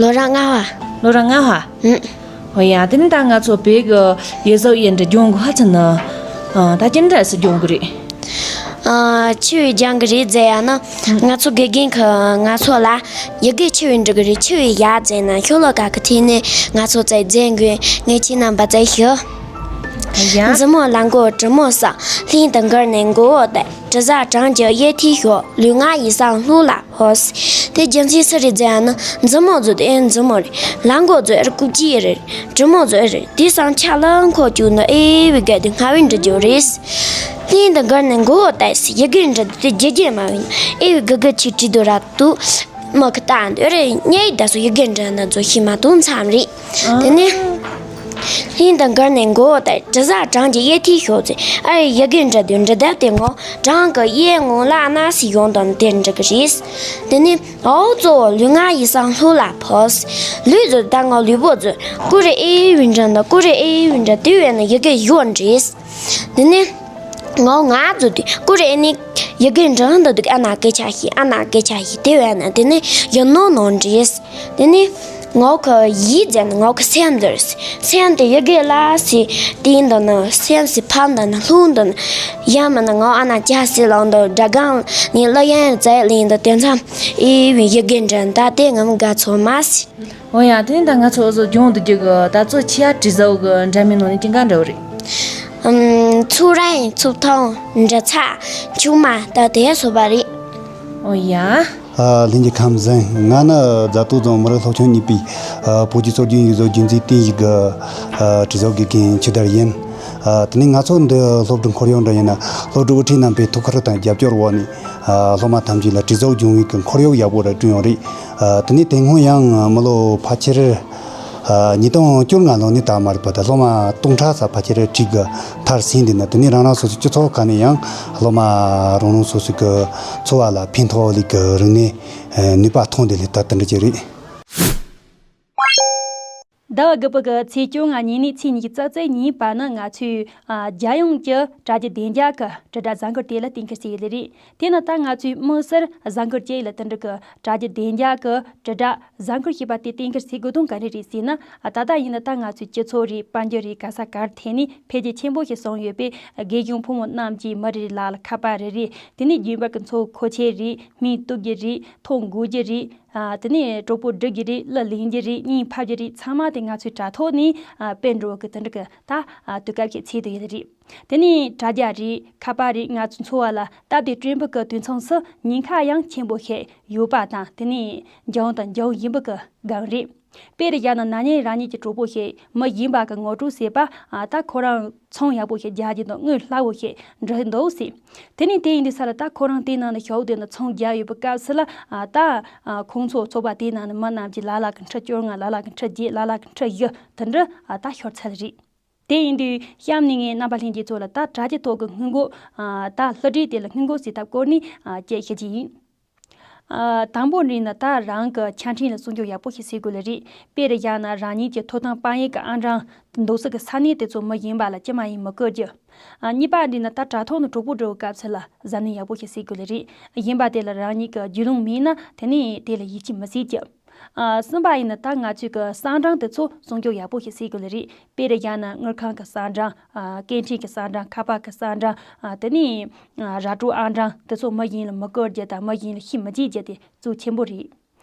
ལོ་གྲངས་ལྔ་པ། ལོ་གྲངས་ལྔ་པ། ཨུ། ཨོ་ཡ། དེ་ནི་ད་ང་ཚོ་བོད་ཀྱི་ཡུལ་ཟོག་ཡིན་འདྲ་སྦྱོང་དགོས་ཧ་ཚང་ན། ཨ། ད་ཅི་འདྲ་སེ་སྦྱོང་དགོས་རེད། ཨ། ཆི་བས་སྦྱང་གི་རེད་ཟེར་ཡ་ན། ང་ཚོ་དགེ་རྒན་གྱིས་ང་ཚོ་ལ་ཡི་གེ་ཆི་བས་འབྲི་གི་རེད། ཆི་བས་ཡ་ཟེར་ན་ཤོ་ལོ་ཀ་གི་ཐད་ནས་ང་ཚོ་ཚོས་འཛིན་དགོས། ངས་ཁྱེད་རྣམ་པ་ཚོར་ཞུ། ཨོ་ཡ། མཛུབ་མོ་ལ་མགོ་བོ་གྲུ་མོ་ས། ལྷན་དུ་འགུལ་ནས་མགོ་བོ་བཏེགས། དྲི་ཟ་གྲང་གི་གཡས་མཐིལ་ཞོག་ལུས་ངག་ཡིད་གསུམ་ལྷོད་ལ་ཕོབ། དེ་རྒྱུ་མཚན་སུ་རེད་ཟེར་ཡ་ན། མཛུབ་མོ་ཟེར་དེ་མཛུབ་མོ་རེད། ལག་མགོ་ཟེར་སྐུ་གཅིག་རེད། གྲུ་མོ་ཟེར་རེད། དེ་གསུམ་ཆ་ལ་འཁོར་བཅུག་ན་ཨེ་བའི་སྒང་དེ་སྔ་བས་འབྲི་རྒྱུ་རེད། ལྷན་དུ་འགུལ་ནས་མགོ་བོ་བཏེགས། ཡི་གེ་འབྲི་དེ་རྒྱུ་རྒྱུ་མ་བས་ན་ཨེ་བའི་གི་གི་ཆི་བྲིས་འདུག་ར་འདུག་མི་གི་ལྟ་འདོད་རེད། ངས་ད་སོ་ཡི་གེ་འབྲི་ན་ཚོ་ཤེས་མ་ཐུབ་མཚམས་རེད། དེ་ནས། ལྷན་དུ་འགུལ་ནས་མགོ་བོ་བཏེགས། དྲི་ཟ་གྲང་གི་གཡས་མཐིལ་ཞོག་ཟེར། ཨ་རེ། ཡི་གེ་འབྲི་དུས་འབྲི་དེབ་དེ་ངོ་། གྲང་གི་གཡས་ངོ་ལ་ན་སི་ཡོང་དང་དེ་འབྲི་གི་རེད། དེ་ནས་འོ་གཙོ་བོ་ལུས་ངག་ཡིད་གསུམ་ལྷོད་ལ་ཕོབ། ལུས་ཟེར་ད་ངོ་ལུས་པོ་ཟེར། ཀུ་རེ་ཨེ་བི་འབྲི་ན་ཀུ་རེ་ཨེ་བི་འབྲི་དེ་བས་ན་ཡི་གེ་ཡོད་རེད། དེ་ནས་ངོ་ང་ཟེར་དུས་ཀུ་རེ་ཨེ་ནི་ཡི་གེ་འབྲི་འདུག་ཨ་ན་སྐད་ཆ་ཞིག་ཨ་ན་སྐད་ཆ་ཞིག་དེ་བས་ན་དེ་ནས་ཡིན་ནོ་ནོ་རེད། དེ་ནས་ངོ་གི་ཡིད་ཟེར་ན་ངོ་གི་སེམས་ཟེར། སེམས་དེ་ཡི་གེ་ལ་སི་དེ་འདི་ནི་སེམས་སི་ཕམ་འདི་ནི་ལྷུང་འདི་ནི་ཡང་མིན་ན་ངོ་ཨ་ན་ཅག་སི་ལང་འདི་དགྲ་སྒང་ནི་གླུ་དབྱངས་རྩེ་ལེན་འདི་དེ་མཚམས་ཨེ་བའི་ཡི་གེ་འབྲི་ད་དེ་ངམ་དགའ་ཚོར་མ་སི། འོ་ཡ། དེ་ནས་ད་ང་ཚོ་འུ་ཚོ་སྦྱོང་འདི་རྒྱུ་གི་ད་ཚོ་ཆི་ཡ་དྲི་ཟའུ་གི་འདྲ་མིན་ནང་ནས་ཅི་འགའ་འདྲ་བོ་རེད། ཨམ། ཚུགས་རིང་ཚུགས་ཐུང་འབྲི་ཚར་མཆོག་མ་ད་དེ་སོ་པ་རེད། འོ་ཡ། ཨ། ལྷན་རྒྱས་ཁམས་བཟང་། ང་ནི་རྫ་སྟོད་རྫོང་མི་རིགས་སློབ་ཆུང་གཉིས་པའི་ཨ་བོད་ཀྱི་སྲོལ་རྒྱུན་ཡིག་གཟུགས་རྒྱུན་འཛིན་རྟེན་གཞི་གི་ཨ་དྲི་ཟའུ་དགེ་རྒན་ཆོས་དར་ཡིན། ཨ། དེ་ནས་ང་ཚོ་འདི་སློབ་ཕྲུག་ཁོར་ཡུག་འདྲ་ཡིན་ན་སློབ་ཕྲུག་དབུ་ཁྲིད་རྣམ་པའི་ཐུགས་ཁུར་དང་རྒྱབ་སྐྱོར་འོག་ནས་ཨ་སློབ་མ་ཐམས་ཅད་ལ་དྲི་ཟའུ་སྦྱོང་བའི་གི་ཁོར་ཡུག་ཡག་པོ་ར་བསྐྲུན་ཡོད་རེད། ཨ། དེ་ནས་དེ་སྔོན་ཡང་མི་ལོ་ཕལ་ཆེར་ཨ་ཉིས་སྟོང་བཅོ་ལྔ་ལོ་ནས་ད་མར་བ་ད་སློབ་མ་སྟོང་ཕྲག་ཙམ་ཕལ་ཆེར་ཁྲིད་གི་མཐར་ཕྱིན། དེ་ནས་དེ་ནས་རང་རང་སོ་སོའི་སྤྱི་ཚོགས་ཁག་ནས་ཡང་སློབ་མ་རང་རང་སོ་སོའི་གི་འཚོ་བ་ལ་ཕན་ཐོགས་ལས་གི་རིག་གནས་ནུས་པ་ཐོན་དེ་ལས་ད་དེ་འདྲ་ཅིག་རེད། ཟླ་བ་དགུ་པ་གི་ཚེས་བཅོ་ལྔ་ཉིན་ནས་ཚེས་ཉི་ཤུ་རྩ་གཅིག་ཉིན་བར་ན་ང་ཚོས་ཨ་རྒྱལ་ཡོངས་ཀྱི་དྲ་རྒྱ་བདེ་འཇགས་ཀྱི་དྲིལ་བསྒྲགས་གཟའ་འཁོར་དེ་ལ་གཏན་འཁེལ་བྱས་ཡོད་ལེ་རེད། དེ་ནི་ད་ང་ཚོས་དམིགས་བསལ་གཟའ་འཁོར་བཅས་ལ་དེ་འདྲ་གི་དྲ་རྒྱ་བདེ་འཇགས་ཀྱི་དྲིལ་བསྒྲགས་གཟའ་འཁོར་ཞེས་པ་དེ་གཏན་འཁེལ་བྱེད་དགོས་དོན་ག་རེ་རེད་ཟེར་ན། ད་ལྟ་ཡིན་ན་ད་ང་ཚོའི་སྤྱི་ཚོགས་རེད། དཔལ་འབྱོར་རེད། ག་ས་གར་ཐད་ནས་འཕེལ་རྒྱས་ཆེན་པོ་ཞིག་སོང་ཡོད་པས། རྒན་གཞོན་ཕོ་མོ་རྣམས་ཀྱིས་མི་རེ་རེ་ལ་ལ་ཁ་པར་རེ་རེ། དེ་ནས་རྒྱུན་པར་གྱི་འཚོ་བའི་མཁོ་ཆས་རེད། སྨན་གཏུབ་རྒྱུ་རེད། ཐོ་འགོད་རྒྱུ་རེད། ཨ། དེ་ནས་གྲོགས་པོ་སྒྲིག་རྒྱུ་རེད། གླུ་ལེན་རྒྱུ་རེད། བརྙན་ཕབ་རྒྱུ་རེད། ཚང་མ་དེ་ང་ཚོའི་དྲ་ཐོག་ནས་ཨ་སྤེལ་འགྲོ་གི་དེ་འདྲ་གི་ད་ཨ་དུས་སྐབས་ཤིག་ཚུད་དེ་ཡོད་རེད། དེ་ནས་དྲ་རྒྱ་རེད། ཁ་པར་རེད། ང་ཚོའི་འཚོ་བ་ལ་སྟབས་བདེ་བསྐྲུན་པ་གི་དུས་མཚམས་སུ་ཉེན་ཁ་ཡང་ཆེན་པོ་ཞིག་ཡོད་པ་དང་། དེ་ནས་འཇོན་དང་འཇོན་ཡིན་པ་གི་སྒང་རེད། དཔེར་བཞག་ན་ན་ནིང་རང་ཉིད་ཀྱི་གྲོགས་པོ་ཞིག་མི་གཞན་པ་གི་ངོ་སྤྲོད་བྱས་པ། ཨ། ད་ཁོ་རང་ཚོང་ཡག་པོ་ཞིག་རྒྱག་གི་འདུག་དངུལ་ལྷག་པོ་ཞིག་འབྲི་འདུག་ཟེར། དེ་ནས་དེ་ཡིན་དུས་ས་ལ་ད་ཁོ་རང་དེའི་ནང་ནས་ཞོགས་དེ་ནས་ཚོང་རྒྱག་ཡོད་པའི་སྐབས་སུ་ལ། ཨ། ད་ཨ་ཁོང་ཚོ་ཚོགས་པ་དེའི་ནང་ནས་མི་རྣམས་ཀྱིས་ལ་ལ་གི་ཁྲི་བཅོ་ལྔ། ལ་ལ་གི་ཁྲི་བརྒྱད། ལ་ལ་གི་ཁྲི་བཞི་དེ་འདྲ་ཨ་ད་ཤོར་ཚར་རེད། དེ་ཡིན་དུས་གཤམ་ནས་ངས་རྣམ་པ་ལྷན་རྒྱས་ཚོ་ལ་ད་དྲ་རྒྱའི་ཐོག་གི་སྔོན་འགོག་ཨ་ད་བསླུ་བྲིད་དེ་ལ་སྔོན་འགོག་བྱེད་ཐབས་སྐོར་ནས་ཨ་ཅིག་བཤད་ཀྱི་ཡིན། ཨ་དང་པོ་ནས་ནི་ད་རང་གི་ཆ་འཕྲིན་ལ་སྲུང་སྐྱོབ་ཡག་པོ་ཞིག་བྱེད་དགོས་ལེ་རེད། དཔེར་བཞག་ན་རང་ཉིད་ཀྱི་ཐོབ་ཐང་དཔང་ཡིག་གི་ཨང་གྲངས་འདུག་ས་གི་ས་གནས་དེ་ཚོ་མི་གཞན་པ་ལ་ཅི་མ་ཡིན་མི་བསྐུར་རྒྱུ། ཨ་གཉིས་པ་ནས་ནི་ད་དྲ་ཐོག་ནས་གྲོགས་པོ་སྒྲིག་པའི་སྐབས་སུ་ལ་གཟབ་ནན་ཡག་པོ་ཞིག་བྱེད་དགོས་ལེ་རེད། གཞན་པ་དེ་ལ་རང་ཉིད་ཀྱི་རྒྱུས་ལོན་མེད་ན་དེ་ནས་དེ་ལ་ཡིད་ཆེས་མི་བྱེད་རྒྱུ། ཨ་གསུམ་པ་ཡིན་ན་ད་ང་ཚོས་ཀྱི་གསང་གྲངས་དེ་ཚོ་སྲུང་སྐྱོབ་ཡག་པོ་ཞིག་བྱེད་དགོས་ལེ་རེད། དཔེར་བཞག་ན་དངུལ་ཁང་གི་གསང་གྲངས། ཨ་སྐད་འཕྲིན་གྱི་གསང་གྲངས། ཁ་པར་གྱི་གསང་གྲངས། ཨ་དེ་ནས་ཨ་ར་སྤྲོད་ཨང་གྲངས་དེ་ཚོ་མི་གཞན་ལ་མི་བསྐུར་རྒྱུ་དང་མི་གཞན་ལ་ཤེས་མི་བྱེད་རྒྱུ་དེ་གཙོ་ཆེན་པོ་རེད།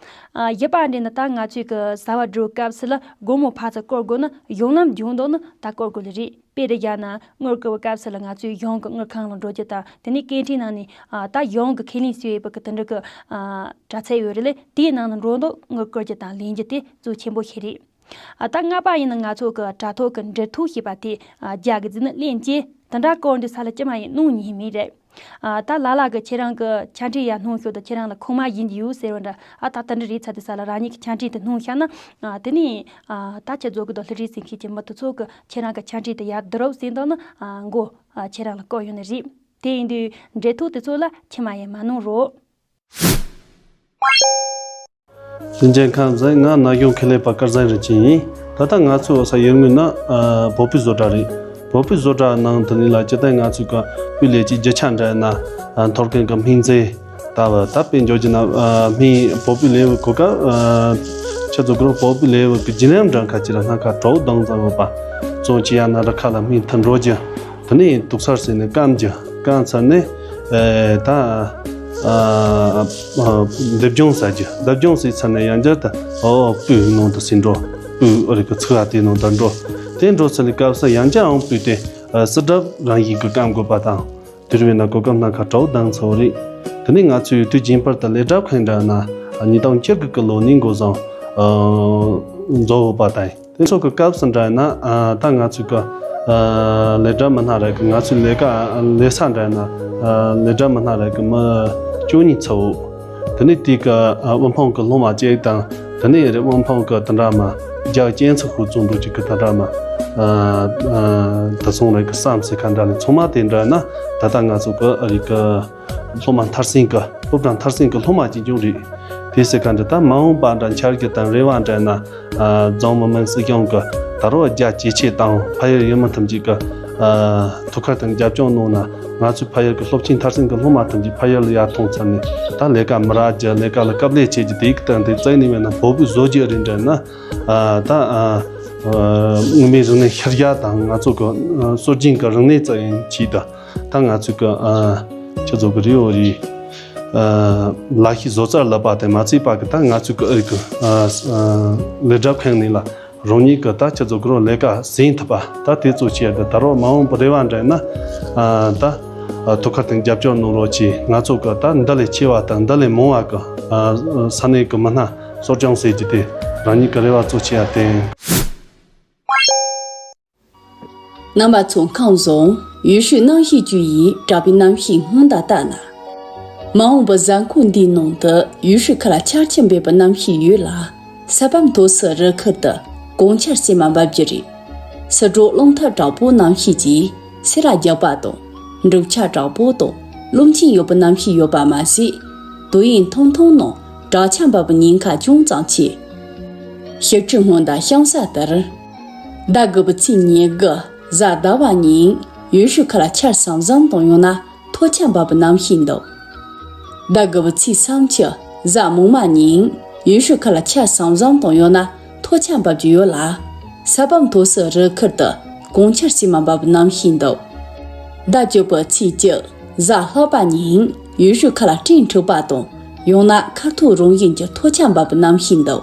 ཨ་བཞི་པ་འདི་ནི་ད་ང་ཚོས་ཀྱི་ཟ་བ་འགྲོ་སྐབས་སུ་ལ་སྒོར་མོ་ཕར་ཚུར་བསྐུར་དགོས་ན་གཞུང་ལམ་རྒྱུག་མདོག་ནི་ད་བསྐུར་དགོས་ལེ་རེད། དཔེར་བཞག་ན་དངུལ་བསྐུར་བའི་སྐབས་སུ་ལ་ང་ཚོས་གཞུང་གི་དངུལ་ཁང་ལ་འགྲོ་རྒྱུ་དང་དེ་ནས་སྐད་འཕྲིན་ནང་ནས་ཨ་ད་གཞུང་གི་ཁས་ལེན་བྱས་ཡོད་པའི་གི་དེ་འདྲ་གི་ཨ་དྲ་ཚིགས་ཡོད་རེད་ལེ། དེའི་ནང་ནས་འགྲོ་མདོག་དངུལ་བསྐུར་རྒྱུ་དང་ལེན་རྒྱུ་དེ་གཙོ་ཆེན་པོ་ཞིག་རེད། ཨ་ད་ལྔ་པ་ཡིན་ན་ང་ཚོ་གི་དྲ་ཐོག་གི་འབྲེལ་གཏུག་ཞེས་པ་དེ་ཨ་རྒྱ་གི་ཟེར་ན་ལེན་སྐྱེལ་དེ་འདྲ་སྐོར་འདི་ས་ལ་ཅི་མ་ཡིན་གནང་ཉན་མེད་རེད། ཨ་ད་ལ་ལ་གི་ཁྱེད་རང་གི་ཆ་འཕྲིན་ཡར་སྣོན་ཤོག་དང་ཁྱེད་རང་ལ་ཁུངས་མ་ཡིན་གྱི་ཡོད་ཟེར་བ་འདྲ། ཨ་ད་དེ་འདྲ་རེད་ཚ་དེ་ས་ལ་རང་ཉིད་ཀྱི་ཆ་འཕྲིན་དེ་སྣོན་བཞག་ན། ཨ་དེ་ནས་ཨ་ད་ཁྱེད་ཚོ་གི་དང་བསླུ་བྲིད་ཟིན་མཁན་གྱི་མི་དེ་ཚོ་གི་ཁྱེད་རང་གི་ཆ་འཕྲིན་དེ་ཡར་བསྡུ་རོགས་ཟེར་འདུག་ན་ཨ་མགོ་ཨ་ཁྱེད་རང་ལ་བསྐོར་ཡོང་ནི་རེད། དེ་ཡིན་དུས་འབྲེལ་གཏུག་དེ་ཚོ་ལ་ཅི་མ་ཡིན་མ་གནང་རོགས། ལྷན་རྒྱས་ཁམས་བཟང་། ང་ན་གཞོན་ཁེ་ལས་པ་དཀར་གཙང་རིན་ཆེན་ཡིན། ད་ལྟ་ང་ཚོ་ས་ཡུལ་དངོས་ན་ཨ་བོད་པའི་བཟོ་གྲྭ་རེད། བོད་པའི་བཟོ་གྲྭ་ནང་དུ་ནི་ལ་སྤྱིར་བཏང་ང་ཚོའི་ཀ་སྤུས་ལེགས་ཀྱི་རྒྱུ་ཆ་འདྲ་ན་ཨ་འཐོར་མཁན་གྱི་སྨན་རྫས་ལྟ་བུ། ད་དཔེ་འཇོག་རྒྱུ་ན་ཨ་སྨན་བོད་པའི་ལེའུ་གོ་སྐབས་ཨ་ཆ་ཚོ་གུ་རུ་བོད་པའི་ལེའུ་གི་བརྒྱུད་ལམ་འདྲ་ཁ་ཅིག་ལ་སྣ་ཁ་གྲོགས་དང་ཙམ་ཡོད་པ། བཙོང་བྱེད་ཡ་ན་རི་ཁ་ལ་སྨན་འཐུ་འགྲོ་རྒྱུ། དེ་ནས་དུག་གསར་ཟེར་ནས་སྐམ་རྒྱུ། སྐམ་ཚར་ནས་ཨེ་ད་ཨ་ཨ་འདེབས་སྦྱོང་ཟ་རྒྱུ། འདེབས་སྦྱོང་ཟས་ཚར་ནས་ཡང་བསྐྱར་ད་ཨོ་སྤུའི་ནང་དུ་ཟིན་འགྲོ། སྤུའི་ཨ་རི་གི་ཚིགས་ཀ་དེའི་ནང་དུ་འགྲོ། དེ་འགྲོ་ཚར་ནས་སྐབས་སུ་ཡང་བསྐྱར་ཨང་སྤུས་དེ་ཨ་སི་ཌབ་རང་བཞིན་གྱི་སྐམ་དགོས་པ་དང་། དེ་རུ་བས་ན་གོ་སྐབས་སྣ་ཁ་གྲོགས་དང་ཚོ་རེད། དེ་ནས་ང་ཚོས་དུས་རྒྱུན་པར་དུ་ལས་གྲྭ་ཁང་འདྲ་ན་ཉིས་སྟོང་བཅུ་དགུ་གི་ལོ་ནས་འགོ་བཟུང་ཨ་འཛོལ་བ་དང་། དེ་ཚོ་གི་སྐབས་སུ་འདྲ་ན་ཨ་ད་ང་ཚོའི་གི་ཨ་ལས་གྲྭ་མི་སྣ་རེ་གི་ང་ཚོའི་ལས་ཀ་ལས་ས་འདྲ་ན་ཨ་ལས་གྲྭ་མི་སྣ་རེ་གི་མི་བཅུ་གཉིས་ཚོ། དེ་ནས་དེ་གི་ཨ་དབུལ་ཕོངས་གི་སློབ་མ་གཅིག་དང་། དེ་ནས་རེ་དབུལ་ཕོངས་གི་དེ་འདྲ་མ་རྒྱ་སྐྱེན་ཚོ་ཧུ་ཙུང་འགྲོ་གཅིག་གི་དེ་འདྲ་མ་ཨ་ཨ་ད་སོང་རེ་གི་བསམ་སེ་ཁ་འདྲ་ནས་ཚང་མ་དེ་འདྲ་ན་ད་ལྟ་ང་ཚོ་གི་ཨ་རི་གི་སློབ་མ་མཐར་ཕྱིན་གི་སློབ་གྲྭ་མཐར་ཕྱིན་གི་སློབ་མ་གཅིག་ཀྱང་རེད། དེ་སེ་ག་འདྲ་ད་མ་འོངས་པ་འདྲ་འཆར་གཞི་དང་རེ་བ་འདྲ་ན་ཨ་རྫོང་མི་དམངས་སྲིད་གཞུང་གི་ད་རོགས་རྒྱ་ཇེ་ཆེ་དང་ཕ་ཡུལ་ཡུལ་མི་ཐམས་ཅད་ཀྱི་ཨ་ཐུགས་ཁུར་དང་རྒྱབ་སྐྱོར་གནང་ན། ང་ཚོའི་ཕ་ཡུལ་གྱི་སློབ་ཆེན་མཐར་ཕྱིན་གྱི་སློབ་མ་ཐམས་ཅད་ཕ་ཡུལ་ལ་ཡར་ཐོན་ཚར་ནས་ད་ལས་ཀ་མི་རག་རྒྱུ། ལས་ཀ་ལ་དཀའ་ལས་བྱེད་རྒྱུ། དེ་ཡིག་དང་དེ་བཙལ་ནས་མེད་ན་བོད་པའི་བཟོ་རྒྱུ་རེད་འདྲ་ན་ཨ་ད་ཨ་དངོས་མེད་རིག་གནས་ཤར་རྒྱ་དང་ང་ཚོ་གི་ཨ་སྲོལ་རྒྱུན་གྱི་རིག་གནས་བཙལ་ཡིན་གྱིས་ད། ད་ང་ཚོའི་གི་ཨ་ཁྱེད་ཚོ་གི་རི་བོ་རི་ཨ་ལ་ཤི་བཟོ་རྩལ་ལ་པ་དེ་མ་ཚད་པ་གི་ད་ང་ཚོའི་གི་ཨ་རི་གི་ཨ་ཨ་ལས་གྲྭ་ཁང་ནས་ལ་རང་ཉིད་གི་ད་ཁྱེད་ཚོ་གི་རོ་ལས་ཀ་ཟིན་ཐུབ་པ་ད་དེ་ཚོ་བྱས་གི་ད་རོགས་མ་འོངས་པ་རེ་བ་འདྲ་ན་ཨ་ད་ཨ་ཐུགས་ཁུར་དང་རྒྱབ་སྐྱོར་གནང་རོགས་གྱིས། ང་ཚོ་གི་ད་འདི་ལས་ཆེ་བ་དང་འདི་ལས་མང་བ་གི་ཨ་ས་གནས་གི་མི་སྣ་གསོ་སྐྱོང་ཟེར་གྱི་དེ་རང་ཉིད་གི་རེ་བ་གཙོ་ཆེ་ཡ་བསྟན། རྣམ་པ་ཚོ་ཁམས་བཟང་། ཡུལ་ཤུལ་གནམ་གཤིས་ཅུ་ཡིས་དྲ་པའི་གནམ་གཤིས་སྔོན་དང་ལྟ་ན། མ་འོངས་པའི་གཟའ་འཁོར་འདིའི་ནང་དུ་ཡུལ་ཤུལ་ཁ་ལ་ཆར་ཆེན་པོའི་གནམ་གཤིས་ཡོད་ལ། ས་བབ་མཐོ་སའི་རི་ཁུལ་དུ་གངས་ཆར་ཟེ་མ་འབབ་རྒྱུ་རེད། སི་ཁྲོན་རླུང་ཐག་དྲག་པོའི་གནམ་གཤིས་ཀྱིས་སེར་བ་རྒྱག་པ་དང་། འབྲུག་ཆར་དྲག་པོ་དང་རླུང་ཆེན་ཡོད་པའི་གནམ་གཤིས་ཡོད་པ་མ་ཟད། དུས་ཡུན་ཐུང་ཐུང་ནང་དྲག་ཆར་འབབ་པའི་ཉེན་ཁ་ཅུང་ཙམ་ཆེ། ཞིབ་ཕྲའི་སྔོན་དང་གཤམ་གསལ་ལྟར། ཟླ་དགུ་པའི་ཚེས་ཉེར་དགུ་གཟའ་ཟླ་བ་ཉིན་ཡུལ་ཤུལ་ཁ་ལ་ཆར་ཟམ་ཟམ་དང་ཡང་ན་ཐོལ་ཆར་འབབ་པའི་གནམ་གཤིས་འདུག་ཟླ་དགུ་པའི་ཚེས་སུམ་ཅུ་གཟའ་མིག་དམར་ཉིན་ཡུལ་ཤུལ་ཁ་ལ་ཆར་ཟམ་ཟམ་དང་ཡང་ན་ཐོལ་ཆར་འབབ་རྒྱུ་ཡོད་ལ། ས་བབ་མཐོ་སའི་རི་ཁུལ་དུ་གངས་ཆར་ཟེ་མ་འབབ་པའི་གནམ་གཤིས་འདུག་ཟླ་བཅུ་པའི་ཚེས་བཅུ་གཟའ་ལྷག་པ་ཉིན་ཡུལ་ཤུལ་ཁ་ལ་སྤྲིན་འཁྲུགས་པ་དང་ཡང་ན་ཁ་ཐུག་རང་བཞིན་གྱི་ཐོལ་ཆར་འབབ་པའི་གནམ་གཤིས་འདུག་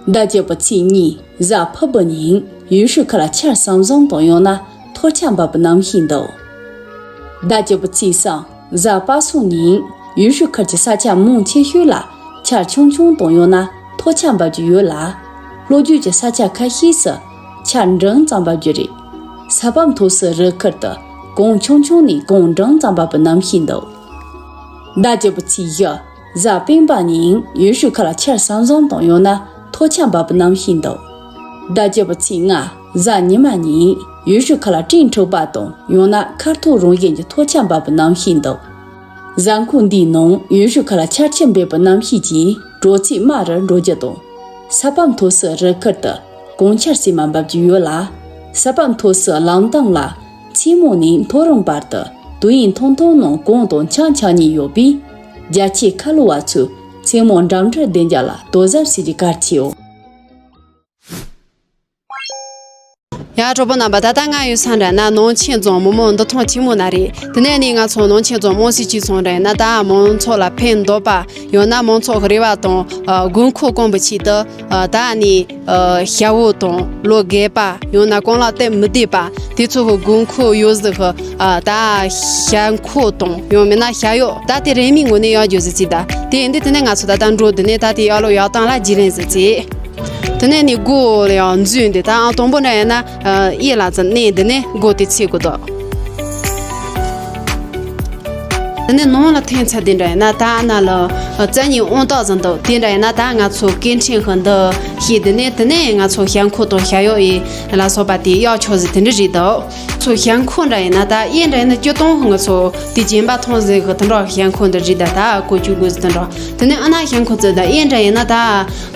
ཟླ་བཅུ་པའི་ཚེས་གཉིས་གཟའ་ཕུར་བུ་ཉིན་ཡུལ་ཤུལ་ཁ་ལ་ཆར་ཟམ་ཟམ་དང་ཡང་ན་ཐོལ་ཆར་འབབ་པའི་གནམ་གཤིས་འདུག་ཟླ་བཅུ་པའི་ཚེས་གསུམ་གཟའ་པ་སངས་ཉིན་ཡུལ་ཤུལ་ཁུལ་གྱི་ས་ཆ་མང་ཆེ་ཤོས་ལ་ཆར་ཆུང་ཆུང་དང་ཡང་ན་ཐོལ་ཆར་འབབ་རྒྱུ་ཡོད་ལ། ལྷོ་རྒྱུད་ཀྱི་ས་ཆ་ཁ་ཤས་སུ་ཆར་འབྲིང་ཙམ་འབབ་རྒྱུ་རེད། ས་བབ་མཐོ་སའི་རི་ཁུལ་དུ་གངས་ཆུང་ཆུང་ནས་གངས་འབྲིང་ཙམ་འབབ་པའི་གནམ་གཤིས་འདུག་ཟླ་བཅུ་པའི་ཚེས་བཞི་གཟའ་སྤེན་པ་ཉིན་ཡུལ་ཤུལ་ཁ་ལ་ཆར་ཟམ་ཟམ་དང་ཡང་ན་ཐོལ་ཆར་འབབ་པའི་གནམ་གཤིས་འདུག་ཟླ་བཅུ་པའི་ཚེས་ལྔ་ གཟའ་ཉི་མ་ཉིན་ཡུལ་ཤུལ་ཁ་ལ་སྤྲིན་འཁྲིགས་པ་དང་ཡང་ན་མཁར་ཐོག་རང་བཞིན་གྱི་ཐོག་ཆ་འབབ་པའི་གནམ་གཤིས་འདུག་གཟའ་འཁོར་འདིའི་ནང་ཡུལ་ཤུལ་ཁ་ལ་ཆར་ཆུ་འབབ་པའི་གནམ་གཤིས་ཀྱིས་དྲོ་ཚིགས་དམའ་རུ་འགྲོ་རྒྱུ་དང་། ས་བབ་མཐོ་སའི་རི་ཁུལ་དུ་གངས་ཆར་སིལ་མ་འབབ་རྒྱུ་ཡོད་ལ། ས་བབ་མཐོ་སའི་ལམ་གདན་ལ་མཚན་མོ་ནས་མཐོ་རིམ་བར་དུ་དུས་ཡུན་ཐུང་ཐུང་ནང་གངས་དང་ཆར་འཁྱག་ཉེན་ཡོད་པས། རྒྱ་ཆེའི་ཁ་ལོ་བ་ཚོས་མཚན་མོ་འགྲམ་འགྲུལ་བདེ་འཇགས་ལ་དོ་གཟབ་བྱེད་རྒྱུ་གལ་ཆེའོ། ཡ། གྲོགས་པོ་རྣམ་པ། ད་ལྟ་ང་ཡོད་ས་འདྲ་ན་ནང་ཆེན་རྫོང་མི་མང་འདུ་ཁང་ཆེན་མོ་ན་རེད། དེ་ནས་ནི་ང་ཚོ་ནང་ཆེན་རྫོང་མང་སྲིད་སྤྱི་ཚོགས་འདྲ་ཡིན་ན། ད་མང་ཚོགས་ལ་ཕན་འདོགས་པ་ཡང་ན་མང་ཚོགས་ཀྱི་རེ་བ་དང་། ཨ། དགོས་མཁོ་སྐོང་བའི་ཆེད་དུ། ཨ། ད་ནི། ཨ། ཞ་བོ་དང་ལོ་རྒས་པ་ཡང་ན་རྐང་ལག་སྟབས་མི་བདེ་བ་དེ་ཚོ་གི་དགོས་མཁོ་ཡོད་ཟིག་གི། ཨ། ད་ཞ་འཁོན་དང་ཡང་མིན་ན་ཞ་གཡོག་ད་དེ་རིན་མེད་ངོས་ནས་གཡར་རྒྱུ་ཟིག་ཅིག་ད་དེ་ཡིན་དུས་དེ་ནས་ང་ཚོ་ད་ལྟ་འགྲོ་དེ་ནས་ད་དེ་གཡར་ལོ་གཡར་སྟངས་ལ་རྒྱུས་ལོན་ཟིག་ཅིག་དེ་ནས་ནི་སྒོ་ཡང་འཛུལ་འདི་ད་ཨང་དང་པོ་འདྲ་ཡིན་ན། ཨ། གཡས་ལ་ཙམ་གནས་འདི་ནས་སྒོ་དེ་ཚུགས་དགོས་འདུག་དེ་ནས་ནང་ལ་ཐོན་ཚར་དེ་འདྲ་ཡིན་ན། ད་ཨ་ན་ལ་རྩ་གཉིས་དབང་རྟགས་ཟིན་འདུག་དེ་འདྲ་ཡིན་ན་ད་ང་ཚོ་སྐད་འཕྲིན་གི་འདི་ཤེས་དེ་ནས་དེ་ནས་ང་ཚོ་ཞ་འཁོན་དང་ཞ་གཡོག་ཡིན་ལ་སོགས་པ་དེ་གཡར་ཆོག་ཟིག་དེ་འདྲ་རེད་འདུག་ཚོ་ཞ་འཁོན་འདྲ་ཡིན་ན་ད་གཡས་འདྲ་ཡིན་ན་སྤྱིར་བཏང་ང་ཚོ་དེ་རྗེན་པ་ཐོང་ཟིག་གི་དེ་འདྲ་ཞ་འཁོན་འདི་རེད། ད་ད་གོ་ཆུ་དགོས་ཟིག་དེ་འདྲ། དེ་ནས་ཨ་ན་ཞ་འཁོན་ཚོ་ད་གཡས་འདྲ་ཡིན་ན་ད་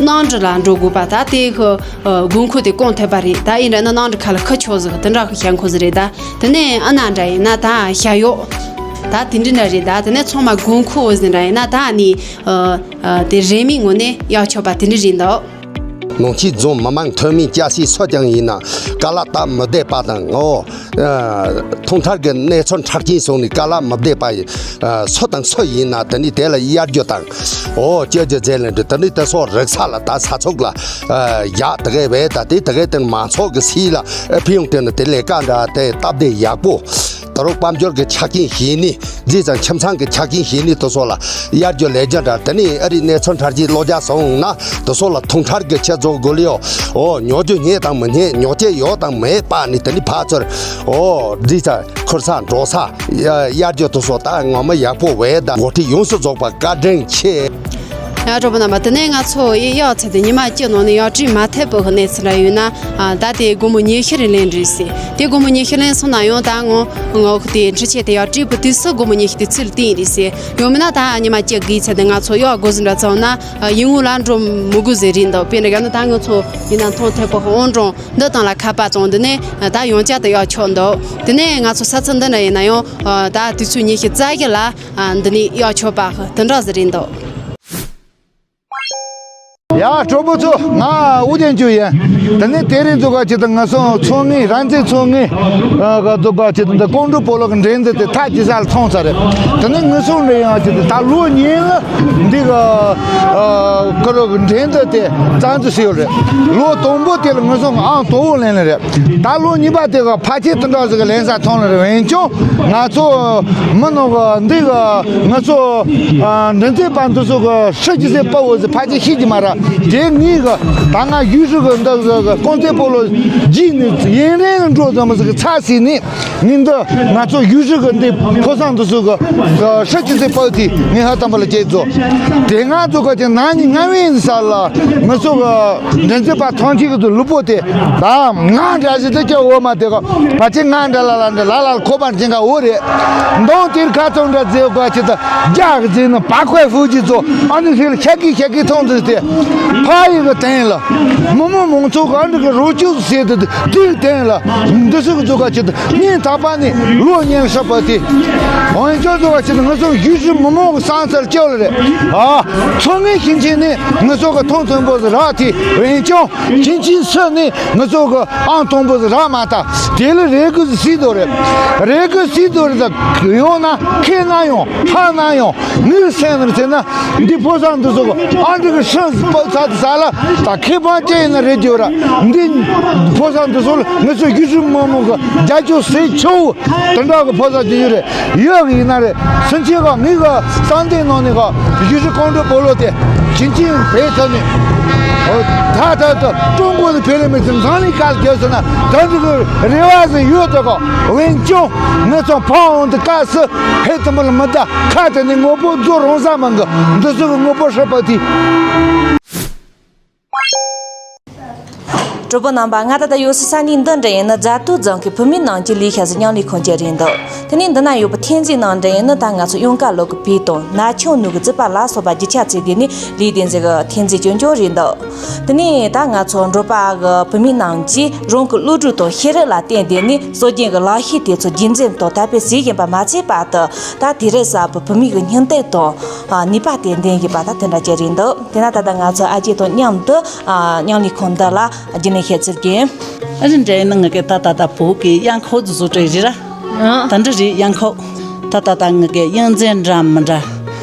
གནམ་གྲུ་ལ་འགྲོ་དགོས་པ་ད་དེ་གི་དགོས་མཁོ་དེ་སྐོང་ཐུབ་པ་རེད། ད་གཡས་འདྲ་ན་གནམ་གྲུ་ཁ་ལ་ཁུར་ཆོག་ཟིག་དེ་འདྲ་གི་ཞ་འཁོན་ཟིག་རེད། ད་དེ་ནས་ཨ་ན་འདྲ་ཡིན་ན་ད་ཞ་གཡོག་ད་དེ་འདྲ་འདྲ་རེད། ད་དེ་ནས་ཚང་མ་དགོས་མཁོ་ཟིག་འདྲ་ཡིན་ན་ད་ནི་དེ་རིན་མེད་ངོས་ནས་གཡར་ཆོག་པ་དེ་འདྲ་རེད་འདུག་ནང་ཆེན་རྫོང་མི་མང་འཐུས་མི་སྐྱ་སེར་སུ་ཀྱང་ཡིན་ན་དཀའ་ལས་སྟབས་མི་བདེ་པ་དང་། ཨོ། ཨ། ཐོག་མཐའ་གི་གནས་ཚུལ་མཁྲེགས་སྐྱེལ་སོང་ནས་དཀའ་ལས་མི་བདེ་པ་ཡིན། ཨ། སུ་དང་སུ་ཡིན་ན་དེ་ནི་དེ་ལ་གཡར་རྒྱུ་དང་། ཨོ། སྐྱེལ་རྒྱུ་མཛད་ལེན་འདྲི་དེ་ནི་དེ་སོགས་རིག་ས་ལ་ད་ས་ཚུགས་ལ། ཨ། ཡག་དེ་གས་བས་ད་དེ་དེ་གས་དེ་མང་ཚོགས་ཀྱི་སྲིད་ལ་ཨེ་ཕི་ཡོང་དེ་ནི་དེ་ལས་ཀ་འདྲ་དེ་སྟབས་བདེ་ཡག་པོ། ད་རུང་དཔལ་འབྱོར་གྱི་ཆ་རྐྱེན་ཞིག་ནི། རྗེས་ཙང་ཁྱིམ་ཚང་གི་ཆ་རྐྱེན་ཞིག་ནི་དེ་ཚོ་ལ་གཡར་རྒྱུ་ལས་རྒྱུ་འདྲ། དེ་ནི་ཨ་རིའི་གནས་ཚུལ་མཁྲེགས་སྐྱེལ་བློ་རྒྱ་སོང་ན་དེ་ཚོ་ལ་ཐུགས་ཁྲལ་གྱི་ཆེད་རྫོགས་དགོས་ལེའོ། ཨོ། ཉོ་རྒྱུ་རྙེད་དང་མི་རྙེད། ཉོ་སྤྱད་ཡོད་དང་མེད་པ་ནི་དེ་ནི་ཕར་ཚུར། ཨོ། རྗེས་ཙང་ཁུར་ས་འགྲོ་ས་གཡར་རྒྱུ་དེ་ཚོ་ད་ངོ་མ་ཡག་པོ་བས་ད་འགོ་ཁྲིད་ཡོངས་སུ་རྫོགས་པ་བཀའ་དྲིན་ཆེ། ཡ། གྲོགས་པོ་རྣམ་པ། དེ་ནས་ང་ཚོ་ཡི་གཡར་ཚར་དེ་ཉི་མ་གཅིག་ནང་ནས་ཡར་བྲིས་མ་ཐེབས་པའི་གནས་ཚུལ་འདྲ་ཡོད་ན། ཨ། ད་དེ་སྒོར་མོ་ཉི་ཤུ་རེ་ལེན་རེད་ཟེར། དེ་སྒོར་མོ་ཉི་ཤུ་ལེན་སོང་ན་ཡང་ད་ངོ་ངོ་དེ་འཕྲུལ་ཆས་དེ་ཡར་བྲིས་པའི་དུས་སུ་སྒོར་མོ་ཉི་ཤུ་དེ་ཚུར་བཏང་རེད་ཟེར། ཡང་མིན་ན་ད་ཉི་མ་གཅིག་བརྒལ་ཚར་དེ་ང་ཚོ་གཡར་དགོས་ཟིན་འདྲ་ཚང་ན། ཨ། ཡུལ་དངོས་ལ་འགྲོ་མི་དགོས་ཟེར་རེད་འདུག་དཔེར་ན་རྒྱ་ནག་ད་ང་ཚོ་ཡིན་ན་མཐོང་ཐེབས་པའི་ཨང་གྲངས་འདི་དང་ལ་ཁ་པར་བཙོང་དེ་ནས་ད་ཡང་བསྐྱར་དུ་གཡར་ཆོག་འདུག་དེ་ནས་ང་ཚོ་ས་ཚིགས་འདི་འདྲ་ཡིན་ན་ཡང་། ཨ། ད་དུས་ཚོད་ཉི་ཤུ་རྩ་བཞི་ལ། ཨ། འདི་ནས་གཡར་ཆོག་པ་དེ་འདྲ་ཟིག་རེད་འདུག་ཡ། གྲོགས་པོ་ཚོ། ང་ཨུ་རྒྱན་ཅུ་ཡིན། དེ་ནས་དེ་རིང་ཚོ་ག་ཅིག་ཏུ་ང་སོང་ཚོང་ངེས་རང་བཙན་ཚོང་ངེས། ཨ། ག་ཚོ་ག་ཅིག་ཏུ་འདི་ཀོང་ཀྲུག་སྤོ་ལོ་གི་འགྲན་བསྡུར་དེ་ཐག་ཅིག་ས་ལ་ཐོན་ཚར་རེད། དེ་ནས་ངུ་སོང་འདྲ་ཡང་ཅིག་ཏུ་ད་ལོ་གཉིས་ལ་འདི་ག་ཨ། ཀ་རོ་གི་འགྲན་བསྡུར་དེ་རྩ་འཛུགས་བྱས་ཡོད་རེད། ལོ་དང་པོ་དེ་ལ་ངུ་སོང་ཨང་དང་པོ་ལེན་ལེ་རེད། ད་ལོ་གཉིས་པ་དེ་ག་ཕལ་ཆེར་དེ་འདྲ་ཟིག་གི་ལེན་ས་ཐོན་ལེ་རེད། འོན་ཀྱང་ང་ཚོ་མི་ནང་གི་འདི་གི་ང་ཚོ་ཨ། འགྲན་རྩོད་པ་འདི་ཚོ་གི་ཧྲི་ཅི་ཟེར་པ་འོ་ཟེར་ཕལ་ཆེར་ཤེས་ཀྱི་མ་རེད། དེ་ངས་གི་ད་ང་ཡུལ་ཤུལ་གི་འདི་གི་ཀོང་ཙེ་སྤོ་ལོ་བརྒྱུད་ནས་ཡུན་རིང་འགྲོ་ཙམ་ཟིག་གི་ཚ་ཟིག་ནས། ངས་འདི་ང་ཚོ་ཡུལ་ཤུལ་གི་འདི་ཕོ་བཟང་འདི་ཚོ་གི་ཧྲི་ཅི་ཟེར་པ་དེ་ངས་ཧ་ཐམ་པ་ལ་སྐྱེས་རྫོགས། དེ་ང་ཚོ་གི་དེ་ན་ནིང་ང་བན་ས་ལ་ང་ཚོ་གི་འགྲན་རྩོད་པ་ཐོན་སྐྱེད་གི་དུ་ལུས་པོ་དེ་ད་ང་འདྲ་ཞིག་ཏུ་སྐྱེ་འོ་མ་དེ་གི་ཕལ་ཆེར་ང་འདྲ་ལ་ལ་འདྲ་ལ་ལ་ཁོ་པ་འདྲ་ཅན་ག་འོ་རེད། མདང་དེར་ཁ་ཚང་འདྲ་རྫས་ག་ཅིག་ཏུ་རྒྱ་གི་རྫས་ནི་པ་ཁོའི་ཧྥུ་ཅི་ཚོ་ཨ་ནི་ཧྲིལ་ཤ་ཀི་ཤ་ཀི་ཐོང་དུ་སྟེ་ཕ་ཡི་གི་སྟེང་ལ་མི་མང་མང་ཚོགས་གི་ཨ་འདྲ་གི་རོ་བཅུག་ཟེར་དུ་དེའི་སྟེང་ལ་འདི་ཚོ་གི་ཚོ་ག་ཅིག་ཏུ་སྙིང་ཐག་པ་ནས་ལོ་ཉན་ཤ་པ་དེ་འོན་ཀྱང་ཚོ་ག་ཅིག་ཏུ་ང་ཚོ་ཡུལ་ཤུལ་མི་མང་གི་བསམ་ཚུལ་སྐྱོ་ལ་རེད། ཨ་ཚོ་ངའི་ཞིང་ཆེན་ནས་ང་ཚོ་གི་ཐོང་ཐོང་པོ་ཟེར་ར་དེ་འོན་ཀྱང་ཞིང་ཆེན་སུ་ནས་ང་ཚོ་གི་ཨང་དང་པོ་ཟེར་ར་མ་ད་དེ་ལ་རེ་གི་སྲིད་དོ་རེད། རེ་གི་སྲིད་དོ་རེད། ད་ཡོང་ན་ཁེ་ན་ཡོང་ཕ་ན་ཡོང་ངའི་སེམས་ནང་ཟེར་ན་འདི་ཕོ་བཟང་འདི་ཚོ་གི་ཨ་འདྲ་གི་ཧྲང་ས་ལ་ད་ཁེ་ཕན་ཅན་ཡིན་ན་རེད་རྒྱུ་ར་འདི་ཕོ་བཟང་འདི་ཚོ་ལ་ང་ཚོ་ཡུལ་ཤུལ་མི་མང་གི་རྒྱབ་སྐྱོར་ཟེར་ཆོག་དེ་འདྲ་གི་ཕོ་བཟང་རྒྱུ་ཡོད་རེད། ཡོད་གི་ཡིན་ན་རེད། སེམས་ཅན་ག་ངའི་ག་བསམ་གཏན་ནང་ནས་ག་ཡུལ་ཤུལ་ཀོང་ཀྲུག་སྤོ་ལོ་དེ་ཞིང་ཆེན་བོད་ས་ནས་ད་ད་ད་ཀྲུང་གོ་ནས་བོད་ལས་མི་ཚོ་འཛམ་གླིང་ག་ལ་རྒྱབ་ཟེར་ན་ད་འདི་གི་རེ་བ་ཟེར་ཡོད་དོ་ག་འོན་ཀྱང་ང་ཚོ་ཕ་འོང་དུ་དཀའ་སི་ཧེ་ཙམ་པ་ལ་མི་ད་ཁ་དེ་ནས་དངོས་པོ་རྫོགས་རུང་ས་མང་གི་འདི་ཚོ་གི་དངོས་པོ་ཧྲི་པ་དེ། གྲོགས་པོ་རྣམ་པ། ང་ད་ལྟ་ཡོད་སའི་ས་གནས་འདི་འདྲ་ཡིན་ན། རྫ་སྟོད་རྫོང་གི་བུད་མེད་ནང་གི་ལས་ཤག་ཟེར་མཉམ་ལས་ཁང་ཅིག་རེད་འདུག་དེ་ནས་འདི་ན་ཡོད་པའི་འཐེན་རྫས་ནང་འདྲ་ཡིན་ན། ད་ང་ཚོ་གཡུང་དཀར་ལོ་གི་བལ་དང་ནག་ཆུང་ནུ་གི་རྩིད་པ་ལ་སོགས་པ་རྒྱུ་ཆ་བཙལ་དེ་ནས་ལས་དེ་ཚོ་གི་འཐེན་རྫས་སྐྱོན་སྐྱོན་རེད་འདུག་དེ་ནས་ད་ང་ཚོ་འབྲོག་པ་གི་བུད་མེད་རྣམས་ཀྱིས་རང་གི་བློ་གྲོས་དང་ཤེས་རིག་ལ་བརྟེན་དེ་ནས་སྲོལ་རྒྱུན་གྱི་ལག་ཤེས་དེ་ཚོ་རྒྱུན་འཛིན་དང་དར་སྤེལ་བྱེད་བཞིན་པ་མ་ཚད་པར་དུ། ད་དེང་རབས་གསར་པའི་བུད་མེད་ཀྱི་སྙིང་སྟོབས་དང་ནུས་པ་དེ་ལྡན་བཞིན་པ་ད་དེ་འདྲ་ཅིག་རེད་འདུག་དེ་ན་ད་ལྟ་ང་ཚོ་ཨ་ཅེ་དང་མཉམ་དུ་མཉམ་ལས་ཁང་འདི་ལ་རྒྱུས་ལོན་བྱེད་ཚུལ་གྱིས། ཨ་རི་འདྲ་ཡིན་ན་ངི་གེ་ད་ད་ད་བོད་ཀྱི་གཡང་ཁོག་ཟུ་ཟུ་དྲེ་རི་ར། ཨ། ད་འདྲ་རི་གཡང་ཁོག་ད་ད་ད་ངི་གེ་གཡང་རྫས་འདྲ་མི་འདྲ།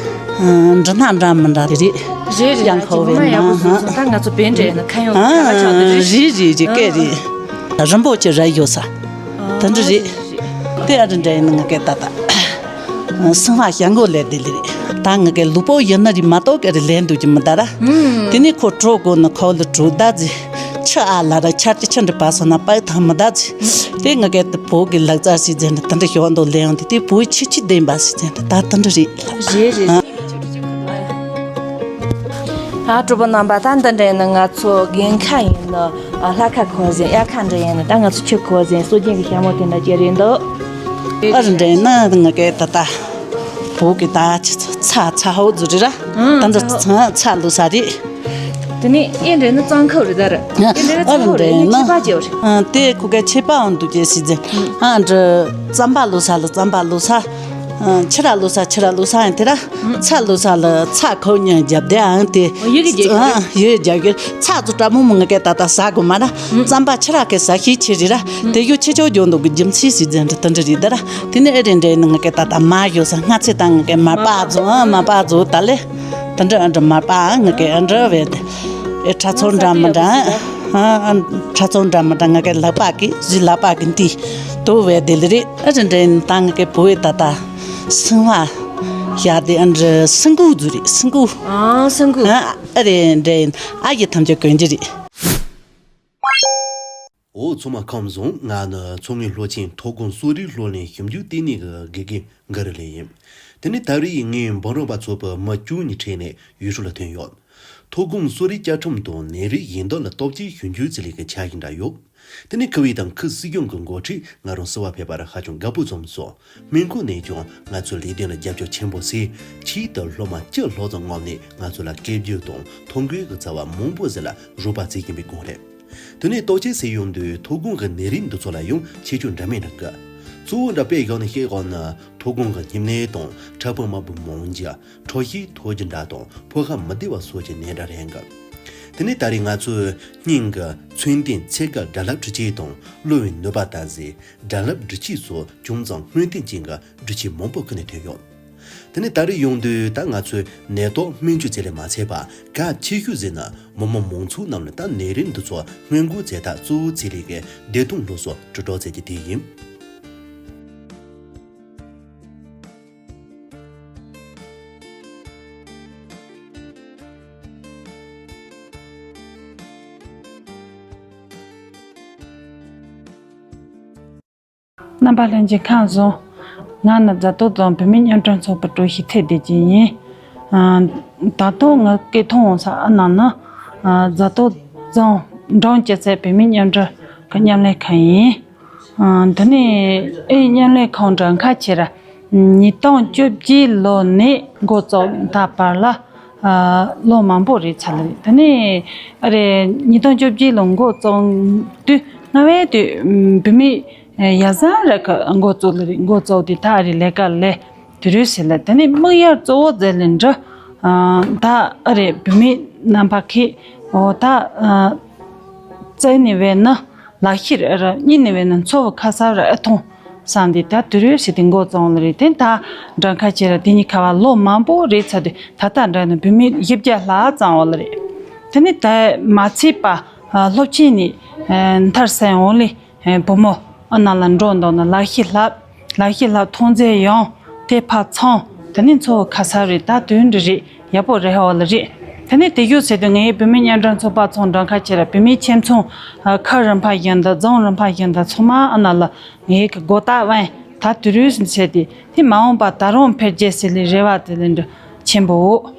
ཨ། འབྲི་སྣ་འདྲ་མི་འདྲ་རི་རི། རེད་རེད། གཡང་ཁོག་བས་ན་ཧ་ཧ། ད་ང་ཚོ་བེ་འདྲ་ཡིན་ན་ཁ་ཡོང་ཨ། ཁ་ལ་ཆགས་འདི་རི། རི་རི་རི་སྐད་རི། རིན་པོ་ཆེ་ར་ཡོད་ས། ད་འདྲ་རི། དེ་ཨ་རི་འདྲ་ཡིན་ན་ངི་གེ་ད་ད། སང་ལ་ཞང་གོ་ལས་དེ་ལས་རེད། ད་ངི་གེ་ལུག་པོ་ཡིན་ན་རི་མ་གཏོགས་ཀྱི་རི་ལས་འདུག་གི་མི་ད་ར། དེ་ནས་ཁོ་གྲོགས་གོ་ནི་ཁོ་ལ་གྲོགས་ད་ཟི། ཆུ་ཨ་ལ་ར་ཆར་གྱི་ཆུ་འདྲི་པ་སོང་ན་པའི་ཐང་མི་ད་ཟི། དེ་ངི་གེ་དེ་བོད་ཀྱི་ལག་རྩལ་ཞིག་ཟེར་ནི་དེ་འདྲ་ཞོག་འདུག་ལས་ཡོང་དེ་དེ་བོད་ཆུ་ཆུ་ལྡན་པ་ཞིག་ཟེར་ནི་ད་དེ་འདྲ་རེད། རེད་རེད། ཨ། གྲོགས་པོ་རྣམ་པ། ད་འདི་འདྲ་ཡིན་ན་ང་ཚོ་རྒན་ཁ་ཡིན་ན། ཨ། ལྷ་ཁ་ཁོ་ཟིན། དབྱར་ཁ་འདྲ་ཡིན་ན་ད་ང་ཚོ་ཆུ་ཁོ་ཟིན། སྲོལ་རྒྱུན་གྱི་ཞྭ་མོ་དེ་འདྲ་ཅིག་རེད་འདུག་ཨ་རི་འདྲ་ཡིན་ན་ང་གའི་ད་ལྟ་བོད་ཀྱི་ད་ཆུ་ཚ་ཚ་ཧོ་ཟུ་རེད་ར། ཨང་། ད་འདི་ཚ་ཚ་ལུ་ས་རེད། དེ་ནས་ཨེ་འདྲ་ཡིན་ན་གཙང་ཁབ་རེད་ད་ར། ཨེ་འདྲ་ཡིན་ན་གཙང་ཁབ་རེད། ཨེ་ཁྱད་པར་ཅིག་ཡོད་རེད། ཨ། དེ་ཁོ་གའི་ཁྱད་པར་འདུག་ཅེས་ཟེར་ཟིན། ཨ་འདྲ་རྩམ་པ་ལུ་ས་ལ་རྩམ་པ་ལུ་ས། ཆུ་ར་ལོ་ས་ཆུ་ར་ལོ་ས་ཡང་དེ་ར། ཚ་ལོ་ས་ལ་ཚ་ཁོ་ཉན་རྒྱབ་དེ་ཨང་དེ། ཡི་གེ་རྒྱག་གི་ཡོད་རྒྱག་གི། ཚ་ཚོ་ཏྲ་མོ་མོ་ང་གའི་ད་ལྟ་ཟ་གོ་མ་ར། རྩམ་པ་ཆུ་ར་གའི་ཟ་ཤི་ཆི་རི་ར། དེ་ཡོ་ཆེ་ཆོ་ཇོ་འདུག་གི་རྒྱུ་མཚན་ཞིག་ཟེར་འདྲ་དེ་འདྲ་རི་ད་ར། དེ་ནས་ཨེ་རེ་འདྲ་ནི་ང་གའི་ད་ལྟ་མ་ཡོ་ས་སྔ་ཚེ་ད་ང་གའི་མ་པ་ཛོ་ཨ་མ་པ་ཛོ་ད་ལེ། དེ་འདྲ་ཨ་འདྲ་མ་པ་ང་གའི་ཨ་འདྲ་བས་དེ། ཨེ་ཁྲ་ཚོ་འདྲ་མི་འདྲ། ཨ་ཁྲ་ཚོ་འདྲ་མི་འདྲ་ང་གའི་ལག་པ་གི་ཟི་ལག་པ་གི་འདི། དོ་བས་དེ་ལེ་རེད། ཨ་རི་འདྲ་ཡིན་ད་ང་གའི་བོད་ད་ལྟ། སང་ལ། ཡ་དེ་ཨ་འདྲ་སང་གུ་ཟུ་རེད་སང་གུ། ཨང་སང་གུ། ཨ་ཨ་རེ་འདྲ་ཡིན་ཨ་ཡི་ཐམས་ཅད་གོན་གྱི་རེད། འོ་ཚང་མ་ཁམས་བཟང་། ང་ནི་མཚོ་སྔོན་སློབ་ཆེན་མཐོ་སྒང་གསོ་རིག་སློབ་གླིང་ཞིབ་འཇུག་ལྟེ་གནས་ཀྱི་དགེ་རྒན་འགའ་རེ་ལས་ཡིན། དེ་ནི་ད་རེས་ངའི་འབུམ་རམས་པ་ཚོགས་པའི་མི་བཅུ་གཉིས་ཁྲིད་ནས་ཡུལ་ཤུལ་ལ་ཐོན་ཡོད། མཐོ་སྒང་གསོ་རིག་བཅའ་ཁྲིམས་དང་ནད་རིགས་ཡིན་དོན་ལ་སྟོབས་ཆེའི་ཞིབ་འཇུག་ཟེར་ལས་ཀྱི་འཆར་གཞི་འདྲ་ཡོད། དེ་ནི་ཁུལ་ཨུའི་དང་ཁུལ་སྲིད་གཞུང་གི་འགོ་ཁྲིད་ང་རང་བསུ་བ་ཕེབས་པར་ཧ་ཅང་དགའ་པོ་བྱུང་སོང་། སྨན་ཁང་ནས་ཀྱང་ང་ཚོའི་ལས་དོན་ལ་རྒྱབ་སྐྱོར་ཆེན་པོ་བྱས། ཆེད་དུ་སློབ་མ་བཅུ་ལྷག་ཙམ་མངགས་ནས་ང་ཚོ་ལ་སྐད་སྒྱུར་དང་ཐོ་འགོད་ཀྱི་རྩ་བ་མང་པོ་ཞིག་ལ་རོགས་པ་བྱེད་ཀྱིན་པའི་སྒང་རེད། དེ་ནས་ལྟོ་ཆས་ཟེར་ཡོང་དུས་མཐོ་སྒང་གི་ནད་རིགས་འདི་ཚོ་ལ་ཡང་ཁྱད་ཆོས་འདྲ་མིན་འདྲ་འགའ། གཙོ་བོ་འདྲ་དཔེ་བཞག་ནས་བཤད་དགོས་ན་མཐོ་སྒང་གི་སྨྱུང་གནས་དང་ཕྲུ་གུ་དམར་པོའི་མང་ཇ། ཁྲག་ཤེད་མཐོ་རྒྱུ་འདྲ་དང་ཕོ་ཁ་མི་བདེ་བ་སོགས་ཀྱི་ནད་འདྲ་རེད་འགའ། དེ་ནས་ད་རེས་ང་ཚོས་སྙིང་གི་ཚོན་ལྡན་ཚད་བརྒལ་སྒྲ་རླབས་འཕྲུལ་ཆས་དང་གློ་བའི་ནུས་པ་ལྟ་ཟེར་སྒྲ་རླབས་འཕྲུལ་ཆས་སོགས་ཅུང་ཙམ་སྔོན་བསྟན་ཅན་གྱི་འཕྲུལ་ཆས་མང་པོ་ཁུར་ནས་ཐོན་ཡོད། དེ་ནས་ད་རེས་ཡོང་དུས་ད་ང་ཚོས་ནད་ཐོག་སྨན་བཅོས་བྱེད་ལས་མ་ཚད་པ་གལ་ཆེ་ཤོས་ཟེར་ན་མི་དམངས་མང་ཚོགས་རྣམས་ལ་ད་ནད་རིགས་འདི་ཚོ་སྔོན་འགོག་བྱེད་ཐབས་གཙོ་བོ་བྱེད་ལས་ཀའི་བདེ་ཐང་སློབ་གསོ་དྲིལ་སྒྲོག་བྱེད་རྒྱུ་དེ་ཡིན། རྣམ་པ་ལྷན་རྒྱས་ཁམས་བཟང་། ང་ནི་རྫ་སྟོད་རྫོང་བུད་མེད་མཉམ་འབྲེལ་ཚོགས་པའི་ཀྲུའུ་ཞི་ཐེ་བདེ་ཆེན་ཡིན། ཨ། ད་དུང་ངའི་སྐད་མཐོང་འོང་ས་ཨ་ནང་ན། ཨ། རྫ་སྟོད་རྫོང་འབྲོང་སྐྱེད་ཚལ་བུད་མེད་མཉམ་འབྲེལ་གྱི་མཉམ་ལས་ཁང་ཡིན། ཨ། འདི་ནས་ཨེ་མཉམ་ལས་ཁང་གྲངས་ཀ་ཆེ་ར། ཉིས་སྟོང་བཅོ་བརྒྱད་ལོ་ནས་འགོ་བཙུགས་ད་བར་ལ། ཨ། ལོ་མང་པོ་རེད་ཚར་ལ་རེད། དེ་ནས་ཨ་རེ་ཉིས་སྟོང་བཅོ་བརྒྱད་ལོ་འགོ་བཙུགས་དུས་སྔ་བའི་དུས་བུད་མེད་ཡ་ཟ་ར་གི་འགོ་བཙུགས་ལ་རེད། འགོ་བཙུགས་དུས་ད་ཨ་རེ་ལས་ཀ་ལས་དུས་རེད་ཟེར་ལ། དེ་ནས་དམིགས་ཡུལ་གཙོ་བོ་ཟེར་ལ་འདྲ། ཨ། ད་ཨ་རེ་བུད་མེད་རྣམ་པ་ཁེ་འོ་ད། ཨ། བཙལ་ནི་བས་ན་ལག་ཤེས་ར་རྙེད་ནི་བས་ན་འཚོ་བ་ཁ་གསབ་ར་ཨེ་ཐོང་བསམ་སྟེ་ད་དུས་རེ་བཞིན་དེ་འགོ་བཙུགས་ལ་རེད། དེ་ད་འདྲ་ཁ་ཆེ་ར་དེ་གཉིས་ཁ་བ་ལོ་མང་པོ་རེད་ཚར་དུས་ད་ལྟ་འདྲ་ནི་བུད་མེད་བཞི་བརྒྱ་ལྷག་ཙམ་འོ་ལ་རེད། དེ་ནི་ད་མ་ཚད་པ་སློབ་ཆེན་ནས་མཐར་སོན་འོང་ལས་བུ་མོ་ཨ་ནང་ལ་འགྲོ་འདུག་ན་ལག་ཤེས་ལྷབ། ལག་ཤེས་ལྷབ་ཐོན་རྫས་ཡོང་། དེ་ཕར་ཚོང་། དེ་ནི་འཚོ་བ་ཁ་གསབ་རེད། ད་དོན་འདི་རེད། ཡག་པོ་རེད་ཧ་བ་ལ་རེད། དེ་ནི་དེ་ཡོད་ཟེར་དུས་ངའི་བུད་མེད་མཉམ་འབྲེལ་ཚོགས་པ་ཚོང་འབྲང་ཁ་ཆེ་ར་བུད་མེད་ཁྱིམ་ཚང་ཁ་རིམ་པ་བཞིན་དུ་རྫོང་རིམ་པ་བཞིན་དུ་ཚང་མ་ཨ་ན་ལ་ངའི་གི་སྒོ་རྟགས་དབེན། ད་དུས་རེས་ཟེར་ཏེ་དེ་མ་འོངས་པ་ད་རུང་འཕེལ་རྒྱས་ཟེར་ལས་རེ་བ་དེ་ལས་འདྲ་ཆེན་པོ།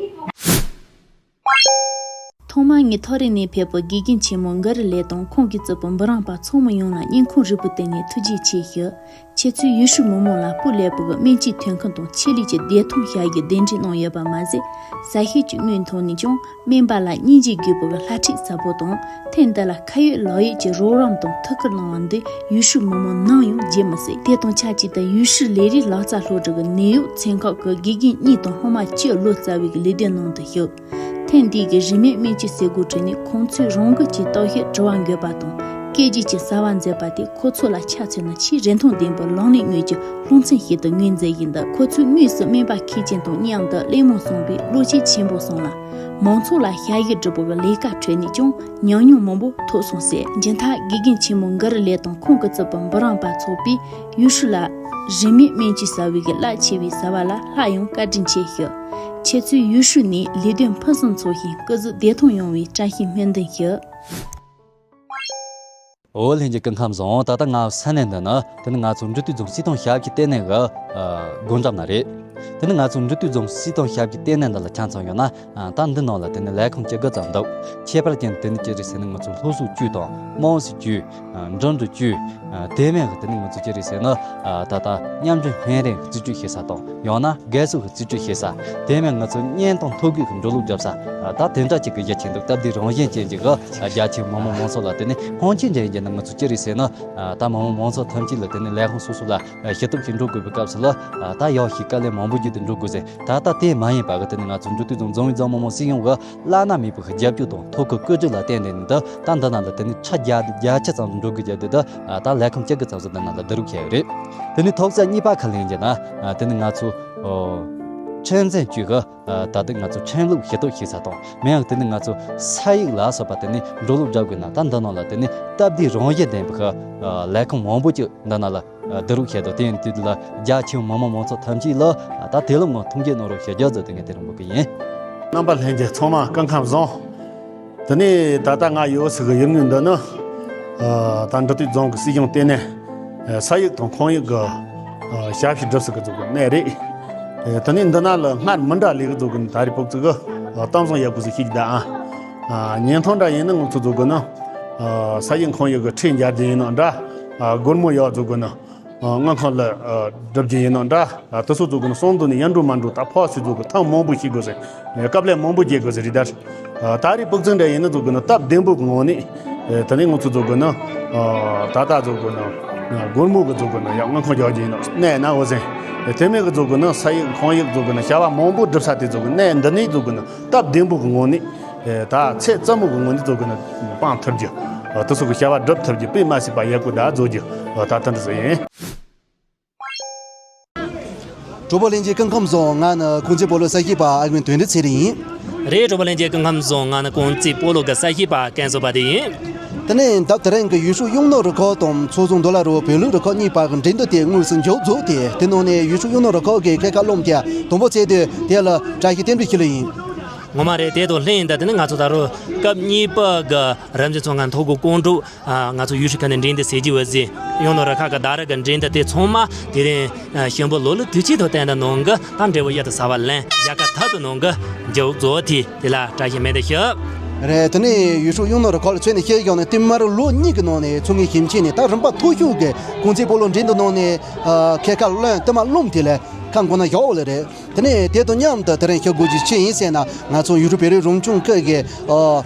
ཐོག་མར་ངས་ཐོ་རེ་ནས་ཕེབས་པའི་དགེ་རྒན་ཆེན་མོ་གྷི་རི་ལེ་དང་ཁོང་གི་བརྩེ་པོ་འབུམ་རམས་པ་ཚང་མ་ཡོངས་ལ་སྙིང་ཁོང་རུས་པའི་གཏིང་ནས་ཐུགས་རྗེ་ཆེ་ཞུ། ཁྱེད་ཚོས་ཡུལ་ཤུལ་མི་མང་ལ་སྤུས་ལེགས་པོ་གི་སྨན་བཅོས་ཐོན་ཁུངས་དང་ཆེད་ལས་ཀྱི་བདེ་ཐང་བྱ་རྒྱུའི་གདན་འདྲེན་གནང་ཡོད་པ་མ་ཟད། ས་ཤུལ་གྱི་དངུལ་མཐོང་ནས་ཀྱང་སྨན་པ་ལ་སྙིང་རྗེ་དགོས་པོ་གི་ལྷ་ཁྲིད་ཟབ་པོ་དང་། ཐེངས་འདི་ལ་ཁ་ཡོད་ལག་ཡོད་ཀྱི་རོགས་རམ་དང་ཐུགས་ཁུར་གནང་བ་འདི་ཡུལ་ཤུལ་མི་མང་ནམ་ཡང་བརྗེད་མི་སྲིད། དེ་དང་ཆབས་ཅིག་ཏུ་ཡུལ་ཤུལ་ལས་རིགས་ལག་རྩལ་སློབ་གྲྭ་གི་ནད་གཡོག་ཚན་ཁག་གི་དགེ་རྒན་གཉིས་དང་སློབ་མ་བཅུ་ལོ་ཙཱ་བའི་གི་ལས་དོན་ནང་དུ་ཞུགས། ཐེངས་འདིའི་གི་རིན་མེད་སྨན་བཅོས་ཟས་གོ་ཁྲོད་ནས་ཁོང་ཚོས་རང་འགུལ་གྱིས་བརྟག་ཞིབ་དྲི་བ་འགོད་པ་དང་སྐད་བརྗོད་ཀྱི་གསར་བ་མཛད་པ་དེ་ཁོ་ཚོ་ལ་ཆ་མཚོན་ན་ཆེས་རིན་ཐང་ལྡན་པའི་ལག་ལེན་དངོས་ཀྱི་སློབ་ཚན་ཞིག་ཏུ་ངོས་འཛིན་ཡིན་འདུག་ཁོ་ཚོས་དངོས་སུ་སྨན་པ་མཁས་ཅན་དང་མཉམ་དུ་གླེང་མོལ་གསུངས་པས་བློ་སྐྱེད་ཆེན་པོ་སོང་ལ། མང་ཚོགས་ལ་ཞབས་ཞུ་སྒྲུབ་པའི་ལས་ཀ་ཁྲོད་ནས་ཀྱང་ཉམས་མྱོང་མང་པོ་ཐོབ་སོང་ཟེར། མཇུག་མཐར་དགེ་རྒན་ཆེན་མོ་གྷི་རི་ལེ་དང་ཁོང་གི་བརྩེ་པོ་འབུམ་རམས་པ་ཚོགས་པས་ཡུལ་ཤུལ་ལ་རིན་མེད་སྨན་བཅོས་ཟབ་པོའི་གི་རླབས་ཆེ་བའི་ཟབ་པ་ལ་སླར་ཡང་བཀའ་དྲིན་ཆེ་ཞུ། ཁྱེད་ཚོས་ཡུལ་ཤུལ་ནས་ལས་དོན་ཕུན་སུམ་ཚོགས་ཤིང་སྐུ་གཟུགས་བདེ་ཐང་ཡོང་བའི་བཀྲ་ཤིས་སྨོན་འདུན་ཞུ། ཨོ་ལྷན་རྒྱས་སྐུ་ཁམས་བཟང་། ད་ལྟ་ང་ས་གནས་འདི་ནི་དེ་ནི་ང་ཚོ་འབྲི་སྟོད་རྫོང་སྲིད་ཐང་ཞབས་ཀྱི་ལྟེ་གནས་ཀྱི་ཨ་སྒོ་འགྲམ་ན་རེད། དེ་ནི་ང་ཚོ་འབྲི་སྟོད་རྫོང་སྲིད་ཐང་ཞབས་ཀྱི་ལྟེ་གནས་འདི་ལ་ཆ་མཚོན་ཡོད་ན། ཨ་ད་འདི་ནང་ལ་དེ་ནི་ལས་ཁུངས་བཅུ་དགུ་ཙམ་འདུག་ཁྱད་པར་ཅན་དེ་ནི་ཅི་རེད་ཟེར་ན་ང་ཚོ་སློབ་ཟུར་བཅུ་དང་དམངས་སྲིད་བཅུ། ཨ་འགྲིམ་འགྲུལ་བཅུ། ཨ་དེ་མིན་གྱི་དེ་ནི་ང་ཚོ་ཅི་རེད་ཟེར་ན། ཨ་ད་ལྟ་མཉམ་འབྲེལ་སྨན་རིན་རྩིས་སྤྲོད་བྱེད་ས་དང་ཡང་ན་རྒས་གསོ་གི་རྩིས་སྤྲོད་བྱེད་ས། དེ་མིན་ང་ཚོ་གཉེན་དང་ཐོ་འགོད་ཀྱི་འགྲོ་ལུགས་བརྒྱབ་ས། ཨ་ད་དེ་འདྲ་ཅིག་གི་རྒྱ་ཆེན་འདུག་སྟབས་བདེ་རང་བཞིན་ཅན་ཅིག་གི་རྒྱ་ཆེའི་མི་མང་མང་ཚོགས་ལ་དེ་ནི་ཧོན་ཆེན་འདྲ་ཡིན་གྱི་ན་ང་ཚོ་ཅི་རེད་ཟེར་ན། ཨ་ད་མི་མང་མང་ཚོགས་ཐམས་ཅད་ལ་དེ་ནི་ལས་ཁུངས་སོ་སོ་ལ་ཨ་ཞུ་གཏུག་ཞིག་འགྲོ་དགོས་པའི་སྐབས་སུ་ལ། ཨ་ད་ཡག་ཤོས་དཀའ་ལས་མང་པོ་བརྒྱུད་དེ་འགྲོ་དགོས་ཟེར། ད་ལྟ་དེ་མ་ཡིན་པ་གི་དེ་ནི་ང་ཚོ་འབྲི་སྟོད་རྫོང་རྫོང་མི་མང་སྲིད་གཞུང་གི་བླ་ན་མེད་པའི་རྒྱབ་སྐྱོར་དང་ཐོག་ཁུར་བཀོད་སྒྲིག་ལ་བརྟེན་ནས་ནི་ད་ད་འདི་ནང་ལ་དེ་ནི་ཁྲི་བརྒྱ་བརྒྱད་ཅུ་ཙམ་འགྲོ་དགོས་རྒྱུ་དེ་ད་ད་ལས་ཁུངས་བཅུ་དགུ་ཙམ་ཞིག་འདི་ནང་ལ་བསྡུ་རུབ་བྱས་ཡོད་རེད། དེ་ནི་ཐོག་ས་གཉིས་པ་ཁ་ལེན་རྒྱུ་ན། ཨ་དེ་ནི་ང་ཚོ་ཨོ་ཁྲིམས་འཛིན་ཅུས་ཀྱི་ཨ་ད་ལྟ་ང་ཚོ་ཁྲིམས་ལུགས་ཞུ་གཏུག་བྱེད་ས་དང་མིན་ཡང་དེ་ནི་ང་ཚོ་ས་ཡིག་ལ་སོགས་པ་དེ་ནི་འགྲོ་ལུགས་སྦྱར་དགོས་ན་ད་འདི་ནང་ལ་དེ་ནི་སྟབས་བདེ་རང་བཞིན་ལྡན་པའི་ཨ་ལས་ཁུངས་མང་པོ་ཅིག་འདི་ནང་ལ་བསྡུ་རུབ་བྱས་འདུག་དེ་ཡིན་དུས་ལ་རྒྱ་ཆེའི་མི་མང་མང་ཚོགས་ཐམས་ཅད་ལ་ད་དེ་ལམ་ངང་ཐུགས་འགན་གནང་རོགས་ཞུ་རྒྱུ་ཟེར་དེ་ངས་དེ་རིང་འབོད་ཀྱི་ཡིན། རྣམ་པ་ལྷན་རྒྱས་ཚང་མ་སྐུ་ཁམས་བཟང་། དེ་ནས་ད་ལྟ་ང་ཡོད་སའི་ཡུལ་དངོས་འདི་ནི་ཨ་ད་འབྲི་སྟོད་རྫོང་གི་སྲིད་གཞུང་ལྟེ་གནས་ཨ་ས་ཡིག་དང་ཁོངས་ཡིག་གི་ཨ་ཞབས་ཞུ་སྒྲུབ་སའི་གི་ཚོ་གི་གནས་རེད། ཨ་དེ་ནས་འདི་ན་ལ་སྔར་མི་འདྲ་ལས་གི་ཚོ་གི་ད་རེས་ཕོག་ཚིག་གི་ཨ་གཏམ་བཟང་ཡག་པོ་ཟིག་ཤེས་ཀྱི་ད་ཨ། ཨ་ཉིན་ཐོ་འདྲ་ཡིན་ན་ང་ཚོ་ཚོ་གི་ནི་ཨ་ས་ཡིག་ཁོངས་ཡིག་གི་ཁྲལ་འཇལ་རྒྱུ་ཡིན་ནོ་འདྲ། ཨ་སྒོར་མོ་ཡག་ཚོ་གི་ནི་ཨ་དངུལ་ཁང་ལ་ཨ་སྒྲུབ་རྒྱུ་ཡིན་ནོ་འདྲ། ཨ་དེ་ཚོ་ཚོ་གི་ནི་སོང་དུ་ནི་ཡར་འགྲོ་མར་འགྲོ་ད་ཕོག་སུ་ཚོ་གི་ཐང་མང་པོ་ཤེས་དགོས་ཟེར། དཀའ་ལས་མང་པོ་རྒྱག་དགོས་ཟེར་རེད་ད། ཨ་ད་རེས་ཕོག་ཚིག་འདྲ་ཡིན་ན་ཚོ་གི་ནི་སྟབས་བདེ་པོ་གི་ངང་ནས། ཨ་དེ་ནས་ང་ཚོ་ཚོ་གི་ནི་ཨ་ད་ལྟ་ཚོ་གི་ནི་ཨ་སྒོར་མོ་གི་ཚོ་གི་ནི་ཡང་དངུལ་ཁང་རྒྱག་རྒྱུ་ཡིན་ནོ་གནས་ན་འོ་ཟེར། དེ་མིན་གི་ཚོ་གི་ནི་ས་ཡིག་ཁོངས་ཡིག་ཚོ་གི་ནི་བྱ་བ་མང་པོ་སྒྲུབ་ས་དེ་ཚོ་གི་གནས་འདི་ནས་ཚོ་གི་ནི་སྟབས་བདེ་པོ་གི་ངང་ནས། ཨེ་ད་ཚད་ཙམ་མོ་གི་ངོ་ནས་ཚོ་གི་ནི་སྤང་ཐུབ་རྒྱུ། ཨ་དེ་ཚོ་གི་བྱ་བ་སྒྲུབ་ཐུབ་རྒྱུ་དཔེ་མ་སྲིད་པ་ཡག་པོ་ད་བཟོ་རྒྱུ། ཨ་ད་ལྟ་འདི་ཚོ་ཡིན། གྲོགས་པོ་ལྷན་རྒྱས་སྐུ་ཁམས་བཟང་། ང་ནི་ཀུང་ཙི་སྤོ་ལོ་གསར་ཤེས་པ་ཨ་རྒན་དོན་འགྲུབ་ཚེ་རིང་ཡིན། རེད། གྲོགས་པོ་ལྷན་རྒྱས་སྐུ་ཁམས་བཟང་། ང་ནི་ཀུང་ཙི་སྤོ་ལོ་གི་གསར་ཤེས་པ་ཀན་བཟོ་པ་དེ་ཡིན། དེ་ནས་ད་དེ་རིང་གི་ཡུལ་ཤུལ་གཡུང་ནོར་རུ་ཁག་དང་མཚོ་བཟང་མདོ་ལ་རུ་བོད་ལུགས་རུ་ཁག་གཉིས་བར་གྱི་འགྲན་བསྡུར་དེ་དངོས་སུ་མཇུག་རྫོགས་ཏེ། དེ་ནང་ནས་ཡུལ་ཤུལ་གཡུང་ནོར་རུ་ཁག་གི་ཁལ་ཁ་སློབ་མ་དེ་དང་པོ་བྱས་ཏེ་དེ་ལ་བཀྲ་ཤིས་རྟེན་འབྲེལ་ཞུ་ལེ་ཡིན། ངོ་མ་རེད། དེ་དང་ལྷན་ཡིན་ད་དེ་ནི་ང་ཚོ་ད་རུང་སྐབས་གཉིས་པ་གི་རབ་འབྱམས་ཚོགས་ཁང་ཐོག་གི་ཀོང་ཀྲུག་ཨ་ང་ཚོ་ཡུལ་ཤུལ་ཁ་ནས་འགྲན་བསྡུར་ཟེར་གྱི་ཡོད་ཟེར། གཡུང་ནོར་རུ་ཁག་གི་ཟླ་རེ་གི་འགྲན་བསྡུར་དེ་ཚང་མ་དེ་རིང་ཨ་གཤིན་པོ་ལོ་ལོ་དུས་ཆེན་ཐོག་སྟོན་དང་ནང་གི་ད་འབྲས་བུ་གཡུར་དུ་ཟ་བ་ལེན་རྒྱལ་ཁ་ཐོབ་དང་ནང་གི་མཇུག་རྫོགས་ཏེ་དེ་ལ་བཀྲ་ཤིས་སྨོན་འདུན་ཞུ། རེད། དེ་ནས་ཡུལ་ཤུལ་གཡུང་ནོར་རུ་ཁག་ལ་མཚོན་ནས་བཤད་ཡོང་ན་དེ་མ་རུ་ལོ་གཉིས་ཀྱི་ནང་ནས་ཚོགས་ངེས་ཞིབ་མཆན་ནས་ད་རིམ་པ་མཐོ་ཤོས་ཀྱི་ཀུང་ཙི་སྤོ་ལོ་འགྲན་བསྡུར་ནང་ནས་ཨ་ཁལ་ཁ་བློན་དེ་མ་སློབ་མ་དེ་ལ་ཁ་མགོ་ན་བཞག་ཡོད་ལེ་རེད། དེ་ནས་དེ་དང་མཉམ་དུ་དེ་རིང་ཞུ་དགོས་རྒྱུ་ཅི་ཡིན་ཟེར་ན། ང་ཚོ་ཡུལ་གྲུ་བོད་རིགས་རང་སྐྱོང་ཁུལ་གྱི་ཨ་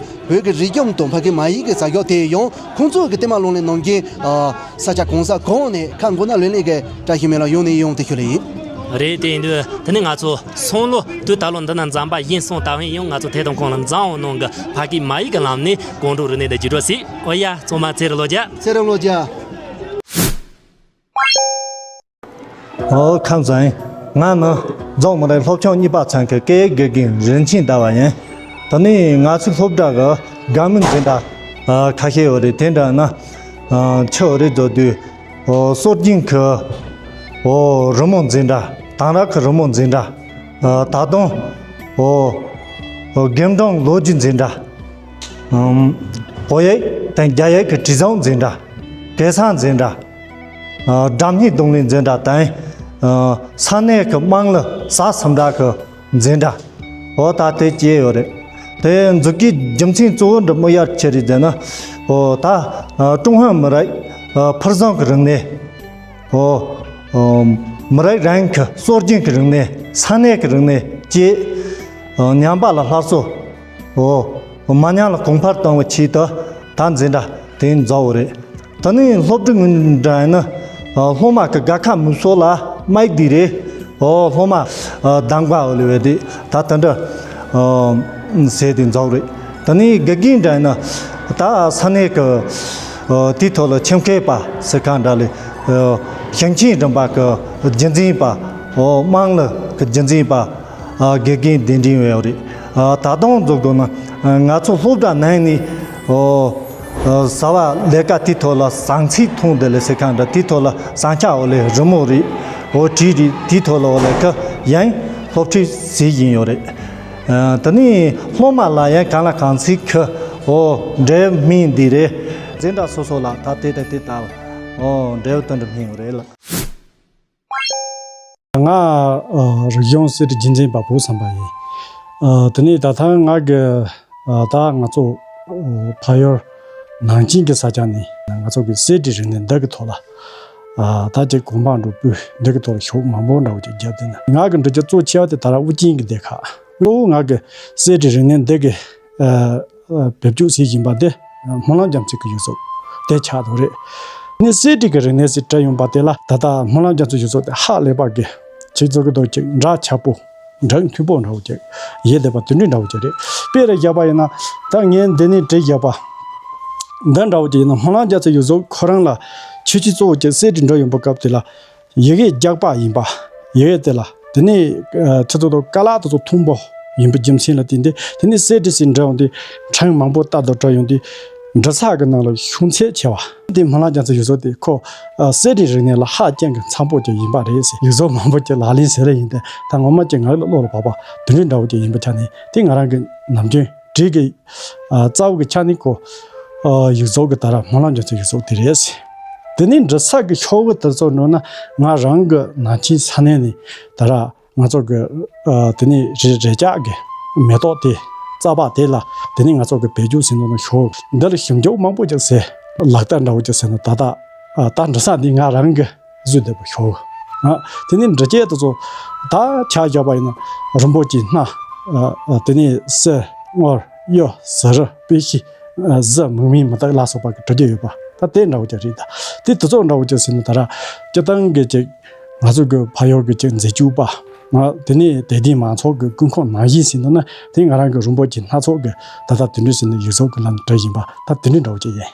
བོད་ཀྱི་རིག་གཞུང་དང་ཕ་གི་མ་ཡིག་གི་ཟབ་ཤོག་དེ་ཡང་ཁོང་ཚོ་གི་ལྟད་མོ་ལོང་ལེན་གནང་མཁན་ཨ་ས་ཆ་གང་ས་གང་ནས་ཁ་མགོ་ན་ལོན་ལེན་གྱི་བཀྲ་ཤིས་སྨོན་ལམ་ཡོང་ནས་ཡོང་དེ་ཞུ་ལེ་ཡིན། རེད། དེ་ཡིན་དུས་དེ་ནི་ང་ཚོ་སང་ལོ་དུས་ད་ལོ་འདི་ན་འཛོམས་པ་ཡིན་སོང་། ད་ཧིན་ཡང་ང་ཚོ་དེ་དང་ཁོང་ལ་འཛོམས་འོང་ནང་གི་ཕ་གི་མ་ཡིག་གི་ལམ་ནས་ཀོང་ཀྲུག་རིག་གནས་དེ་བརྒྱུད་སྒྲོག་སྲིད། ཨོ་ཡ་ཚང་མ་ཚེ་རིང་ལོ་བརྒྱ། ཚེ་རིང་ལོ་བརྒྱ། ཨོ་ཁམས་བཟང་། ང་ནི་རྫོང་མི་རིགས་སློབ་ཆུང་གཉིས་པ་ཚང་གི་སྐད་ཡིག་དགེ་རྒན་རིན་ཆེན་ཟླ་བ་ཡིན། ད་ནི་ང་ཚོའི་སློབ་གྲྭ་གི་དགའ་མོས་འཛིན་གྲྭ་ཨ་ཁ་ཤས་ཡོད་རེད། དེ་འདྲ་ན་ཨ་ཆུ་ཡོད་རེད་བཟོ་དུས་ཨོ་སྲོལ་རྒྱུན་གི་ཨོ་རི་མོ་འཛིན་གྲྭ། དེང་རབས་ཀྱི་རི་མོ་འཛིན་གྲྭ། ཨ་ད་དུང་ཨོ་ཨོ་རྒན་གྲངས་ལོ་རྒྱུས་འཛིན་གྲྭ། ཨམ་བོད་ཡིག་དང་རྒྱ་ཡིག་གི་དྲི་བཟང་འཛིན་གྲྭ། གེ་སར་འཛིན་གྲྭ། ཨ་སྒྲ་སྙན་རྡུང་ལེན་འཛིན་གྲྭ་དང་། ཨ་ས་གནས་ཀྱི་དམངས་གླུ་ཟ་ཟིང་འཁྲུག་གི་འཛིན་གྲྭ། འོ་ད་དེ་བཅས་ཡོད་རེད། དེ་འཛུགས་ཀྱི་རྒྱུ་མཚན་གཙོ་བོ་འདི་མོ་ཡར་ཁྱེར་རེད་ཟེར་ན། ཨོ་ད་ཨ་ཀྲུང་ཧྭ་མི་རིགས་ཨ་ཕུན་སུམ་གྱི་རིག་གནས། ཨོ་ཨོ་མི་རིགས་རང་གི་སྲོལ་རྒྱུན་གྱི་རིག་གནས། ས་གནས་ཀྱི་རིག་གནས་བཅས་ཨ་ཉམས་པ་ལ་སླར་གསོ། ཨོ་མ་ཉམས་ལ་གོང་འཕེལ་གཏོང་བའི་ཆེད་དུ་ད་འཛིན་གྲྭ་དེ་འཛུགས་པ་རེད། ད་ནི་སློབ་ཕྲུག་འདྲ་ཡིན་ན་ཨ་སློབ་མ་གི་དགའ་ཁ་མི་སོགས་ལ་མིག་འདི་རེད། ཨོ་སློབ་མ་ཨ་གདམ་ག་འོ་ལེ་བས་དེ་ད་དེ་འདྲ་ཨ་ཟེར་དེ་འཛུགས་རེད། ད་ནི་དགེ་རྒན་འདྲ་ཡིན་ན་ད་ས་གནས་ཀྱི་ཨ་དེའི་ཐོག་ལ་ཁྱིམ་མཁས་པ་ཟེར་མཁན་འདྲ་ལས་ཨ་ཞིང་ཆེན་རིམ་པ་གི་རྒྱུན་འཛིན་པ། ཨོ་དམངས་གླུ་གི་རྒྱུན་འཛིན་པ། ཨ་དགེ་རྒན་གདན་འདྲེན་ཡོད་རེད། ཨ་ད་དུང་འཛུགས་དགོས་ན་ང་ཚོ་སློབ་གྲྭ་ནང་ནས་ཨོ་ཨ་བྱ་བ་ལས་ཀ་དེའི་ཐོག་ལ་བྱང་ཚད་མཐོང་བསྡད་ལས་ཟེར་མཁན་འདྲ། དེའི་ཐོག་ལ་བྱང་ཆ་འོ་ལས་རི་མོ་རེད། ཨོ་བྲིས་རེད། དེའི་ཐོག་ལ་འོ་ལས་ཀ་ཡང་སློབ་ཁྲིད་བྱེད་བཞིན་ཡོད་རེད། ཨ་དེ་ནས་སློབ་མ་ལ་ཡང་གང་ལ་གང་འཚམ་གྱི་ཨོ་འབྲས་བུ་སྨིན་འདི་རེད། འཛིན་གྲྭ་སོ་སོ་ལ་ད་དེ་དང་དེ་ལྟ་བུ་ཨོ་འབྲས་བུ་དེ་འདྲ་སྨིན་ཡོད་རེད་ལ། ང་ཨ་རིག་གཞུང་གསེར་བྲིས་རྒྱུན་འཛིན་པ་བུ་བསམ་པ་ཡིན། ཨ་དེ་ནས་ད་ལྟ་ང་གི་ཨ་ད་ང་ཚོ་ཨ་ཕ་ཡུལ་ནང་ཆེན་གྱི་ས་ཆ་ནས་ང་ཚོ་གི་གསེར་བྲིས་རིག་གནས་འདི་གི་ཐོག་ལ་ཨ་ད་ཅིག་གོ་འཕང་འགྲོ་དུས་འདི་གི་ཐོག་ལ་ཤུགས་མང་པོ་འདྲ་བོ་ཅིག་བརྒྱབ་བསྡད་ན། ང་གི་འབྲི་རྒྱུ་གཙོ་ཆེ་བ་དེ་ད་ར་དབུ་ཅན་གྱི་སྡེ་ཁག་གཙོ་བོ་ང་གི་གསེར་བྲིས་རིག་གནས་འདི་གི་ཨ་ཨ་བེད་སྤྱོད་བྱེད་བཞིན་པ་དེ་སྨོན་ལམ་རྒྱ་མཚོའི་གི་ཡུལ་ཚོ་དེ་ཆགས་འདུག་རེད། ནི་གསེར་བྲིས་ཀྱི་རིག་གནས་ཟེར་བྲིས་ཡོང་པ་དེ་ལ་ད་ལྟ་སྨོན་ལམ་རྒྱ་མཚོའི་ཡུལ་ཚོ་དེ་ཧ་ལས་པ་གི་ཅིག་བཟོ་གི་འདུག་ཅིག་འདྲ་ཆགས་པོ་འདྲ་མཐུན་པོ་འདྲ་བོ་ཅིག་ཡེ་བསྡད་པ་དེ་འདྲ་འདྲ་བོ་ཅིག་རེད། དཔེ་རེ་བཞག་པ་ཡིན་ན་ད་ངས་འདི་ནས་བྲིས་བཞག་པ་འདི་འདྲ་བོ་ཅིག་ཡིན་ན་སྨོན་ལམ་རྒྱ་མཚོའི་ཡུལ་ཚོ་ཁོ་རང་ལ་ཆོས་སྤྱི་གཙོ་བོ་ཅིག་གསེར་བྲིས་འགྲོ་ཡོང་པའི་སྐབས་དེ་ལ། ཡི་གེ་རྒྱག་པ་ཡིན་པ། ཡི་གེ་དེ་ལ་དེ་ནས་ཨ་ཁྱེད་ཚོ་དང་ཀ་ལག་དེ་ཚོ་མཐུན་པོ་ཡིན་པའི་རྒྱུ་མཚན་ལ་བརྟེན་ཏེ། དེ་ནས་གསེར་བྲིས་ཟེར་འབྲི་ཡོང་དུས་ཕྲེང་མང་པོ་ལྟར་དུ་འབྲི་ཡོང་དུས་འབྲི་ས་གི་ནང་ལ་ཤོང་ཚད་ཆེ་བ། དེ་སྨོན་ལམ་རྒྱ་མཚོའི་ཡུལ་ཚོ་དེ་ཁོ་ཨ་གསེར་བྲིས་རིག་གནས་ལ་ཧ་ཅང་གི་འཚམ་པོ་ཅིག་ཡིན་པ་རེད་ཟེར། ཡུལ་ཚོ་མང་པོ་ཅིག་ལག་ལེན་བྱེད་རེ་ཡིན་ཏེ། ད་ངོ་མ་ཅིག་ང་ལ་བློ་ལ་བབས་པ་དེ་འདྲའི་འདྲ་བོ་ཅིག་ཡིན་པ་ཆ་ནས། དེ་ང་རང་གི་ནམ་རྒྱུན་བྲིས་ཀྱི་ཨ་རྩ་བ་གི་ཆ་ནས་ཁོ་ཨ་ཡིག་གཟུགས་ཀྱི་ད་ར་སྨོན་ལམ་རྒྱ་མཚོའི་ཡིག་གཟུགས་དེ་རེད། དེ་ནས་འབྲི་ས་གི་ཤོག་བུ་དེ་ཚོ་འགྲོ་ན་ང་རང་གི་ནང་ཆེན་ས་གནས་ནས་ད་ར་ང་ཚོ་གི་ཨ་དེ་ནས་རི་རི་ལྕགས་ཀྱི་མེ་ཏོག་དེ་རྩ་བ་དེ་ལ་དེ་ནས་ང་ཚོ་གི་བེད་སྤྱོད་ཟིན་ནོ་ན་ཤོག་འདི་ལ་ཞིབ་འཇུག་མང་པོ་ཅིག་ཟེར་ལག་བསྟར་འདྲ་བོ་ཅིག་ཟེར་ན་ད་ལྟ་ཨ་ད་འབྲི་ས་འདི་ང་རང་གི་བཟོས་བསྡད་པ་ཤོག་ཨ་དེ་ནས་འབྲི་སྐྱེལ་དེ་ཚོ་ད་ཆ་བཞག་པ་ཡིན་ན་རིན་པོ་ཆེ་སྣ་ཨ་ཨ་དེ་ནས་གསེར་དངུལ་གཡུ་ཟི་རི་པད་ཤི་ཨ་གཟི་མིག་མིག་མི་དག་ལ་སོགས་པ་གི་འབྲི་རྒྱུ་ཡོད་པ་ད་དེ་འདྲ་བོ་ཅིག་རེད། ད་དེ་དེ་ཚོ་འདྲ་བོ་ཅིག་ཟེར་ན་ད་ར་སྤྱི་བཏང་གི་ཅིག་ང་ཚོ་གི་ཕ་ཡུལ་གི་ཅིག་མཛེས་དཔྱོད་པ་ང་དེ་ནས་དད་ལྡན་མང་ཚོགས་ཀྱི་ཀུན་ཁོག་ནང་བཞིན་ཟེར་འདུག་ན་དེ་ང་རང་གི་རིན་པོ་ཆེ་སྣ་ཚོགས་ཀྱི་ད་ལྟ་དེ་འདྲ་ཟེར་ན་ཡིག་གཟུགས་ཀྱི་ལམ་འབྲི་བཞིན་པ་ད་དེ་འདྲ་འདྲ་བོ་ཅིག་ཡིན།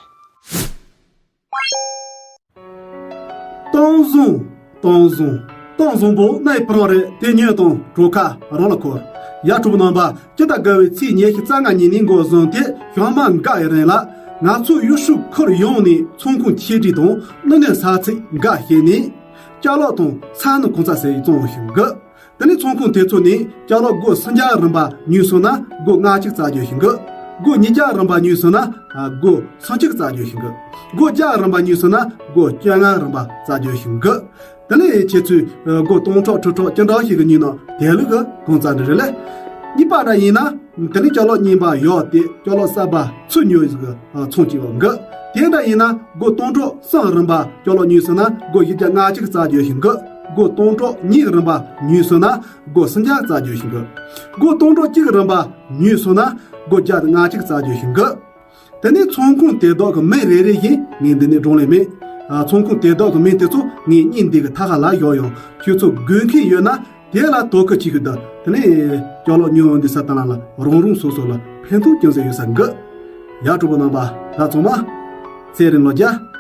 སྟོང་བཟུང་། སྟོང་བཟུང་། སྟོང་བཟུང་པོ་གནའི་བུ་རང་རེད། དེ་ཉོན་དང་གྲོ་ཁ་རང་ལ་འཁོར། ཡ་གྲོགས་པོ་རྣམ་པ། སྤྱི་ཟླ་དགུ་པའི་ཚེས་ཉི་ཤུ་རྩ་ལྔ་ཉིན་ནས་འགོ་བཟུང་སྟེ་ཞག་མ་འགའ་ཡི་རིང་ལ་ང་ཚོའི་ཡུལ་ཤུལ་ཁུལ་ཡོངས་ནས་ཚོང་ཁང་ཆེ་གྲས་དང་གློག་བརྙན་ས་ཚིགས་འགའ་ཞིག་ནས་ཅ་ལག་དང་ས་ནི་གང་ཚ་ཟེར་བཙོང་བཞིན་གི། དེ་ནས་ཚོང་ཁང་དེ་ཚོ་ནས་ཅ་ལག་སྒོར་སུམ་བརྒྱ་རིན་པ་ཉོས་སོང་ན་སྒོར་ལྔ་བཅུ་རྩ་རྒྱུ་ཞིག་གི། སྒོར་ཉིས་བརྒྱ་རིན་པ་ཉོས་སོང་ན་སྒོར་སུམ་ཅུ་རྩ་རྒྱུ་ཞིག་གི། སྒོར་བརྒྱ་རིན་པ་ཉོས་སོང་ན་སྒོར་བཅོ་ལྔ་རིན་པ་རྩ་རྒྱུ་ཞིག་གི། དེ་ནས་ཁྱེད་ཚོས་སྒོར་སྟོང་ཕྲག་ཁྲི་ཕྲག་ཅི་འདྲ་ཞིག་གི་ཉོས་ན་དེ་ལུགས་གི་གང་ཙམ་འདྲ་རེད་ལེ། གཉིས་པ་འདྲ་ཡིན་ན། དེ་ནས་ཅ་ལག་རྙིང་པ་གཡར་ཏེ་ཅ་ལག་གསར་པ་ཚུར་ཉོས་ཟིག་ཚོང་བྱེད་པ་འགི། དེ་འདྲ་ཡིན་ན་སྒོར་སྟོང་ཕྲག་གསུམ་རིན་པ་ཅ་ལག་ཉོས་སོང་ན་སྒོར་བཞི་བརྒྱ་ལྔ་བཅུ་རྩ་རྒྱུ་ཞིག་གི། སྒོར་སྟོང་ཕྲག་གཉིས་རིན་པ་ཉོས་སོང་ན་སྒོར་སུམ་བརྒྱ་རྩ་རྒྱུ་ཞིག་གི། སྒོར་སྟོང་ཕྲག་གཅིག་རིན་པ་ཉོས་སོང་ན་སྒོར་བརྒྱ་དང་ལྔ་བཅུ་རྩ་རྒྱུ་ཞིག་གི། དེ་ནས་ཚོང་ཁང་དེ་དག་གི་མིང་རེ་རེ་བཞིན་ངས་འདི་ནས་བགྲང་ལེ་མེད། ཨ་ཚོང་ཁང་དེ་དག་གི་མིང་དེ་ཚོ་ངས་བརྙན་འདི་གི་མཐའ་ཁ་ལ་བཞག་ཡོང་། ཁྱོད་ཚོ་དགོས་མཁན་ཡོད་ན་དེ་ལ་དོ་ཁུར་བྱེད་ཤིག་དང་། དེ་ནས་ཅ་ལག་ཉོ་འོང་དུས་ས་དང་ལ་རང་རང་སོ་སོ་ལ་ཕན་ཐོགས་ཅུང་ཟད་ཡོད་ས་འགི། ཡ་གྲོགས་པོ་རྣམ་པ་ད་ཚང་མ་ཚེ་རིང་ལོ་བརྒྱ།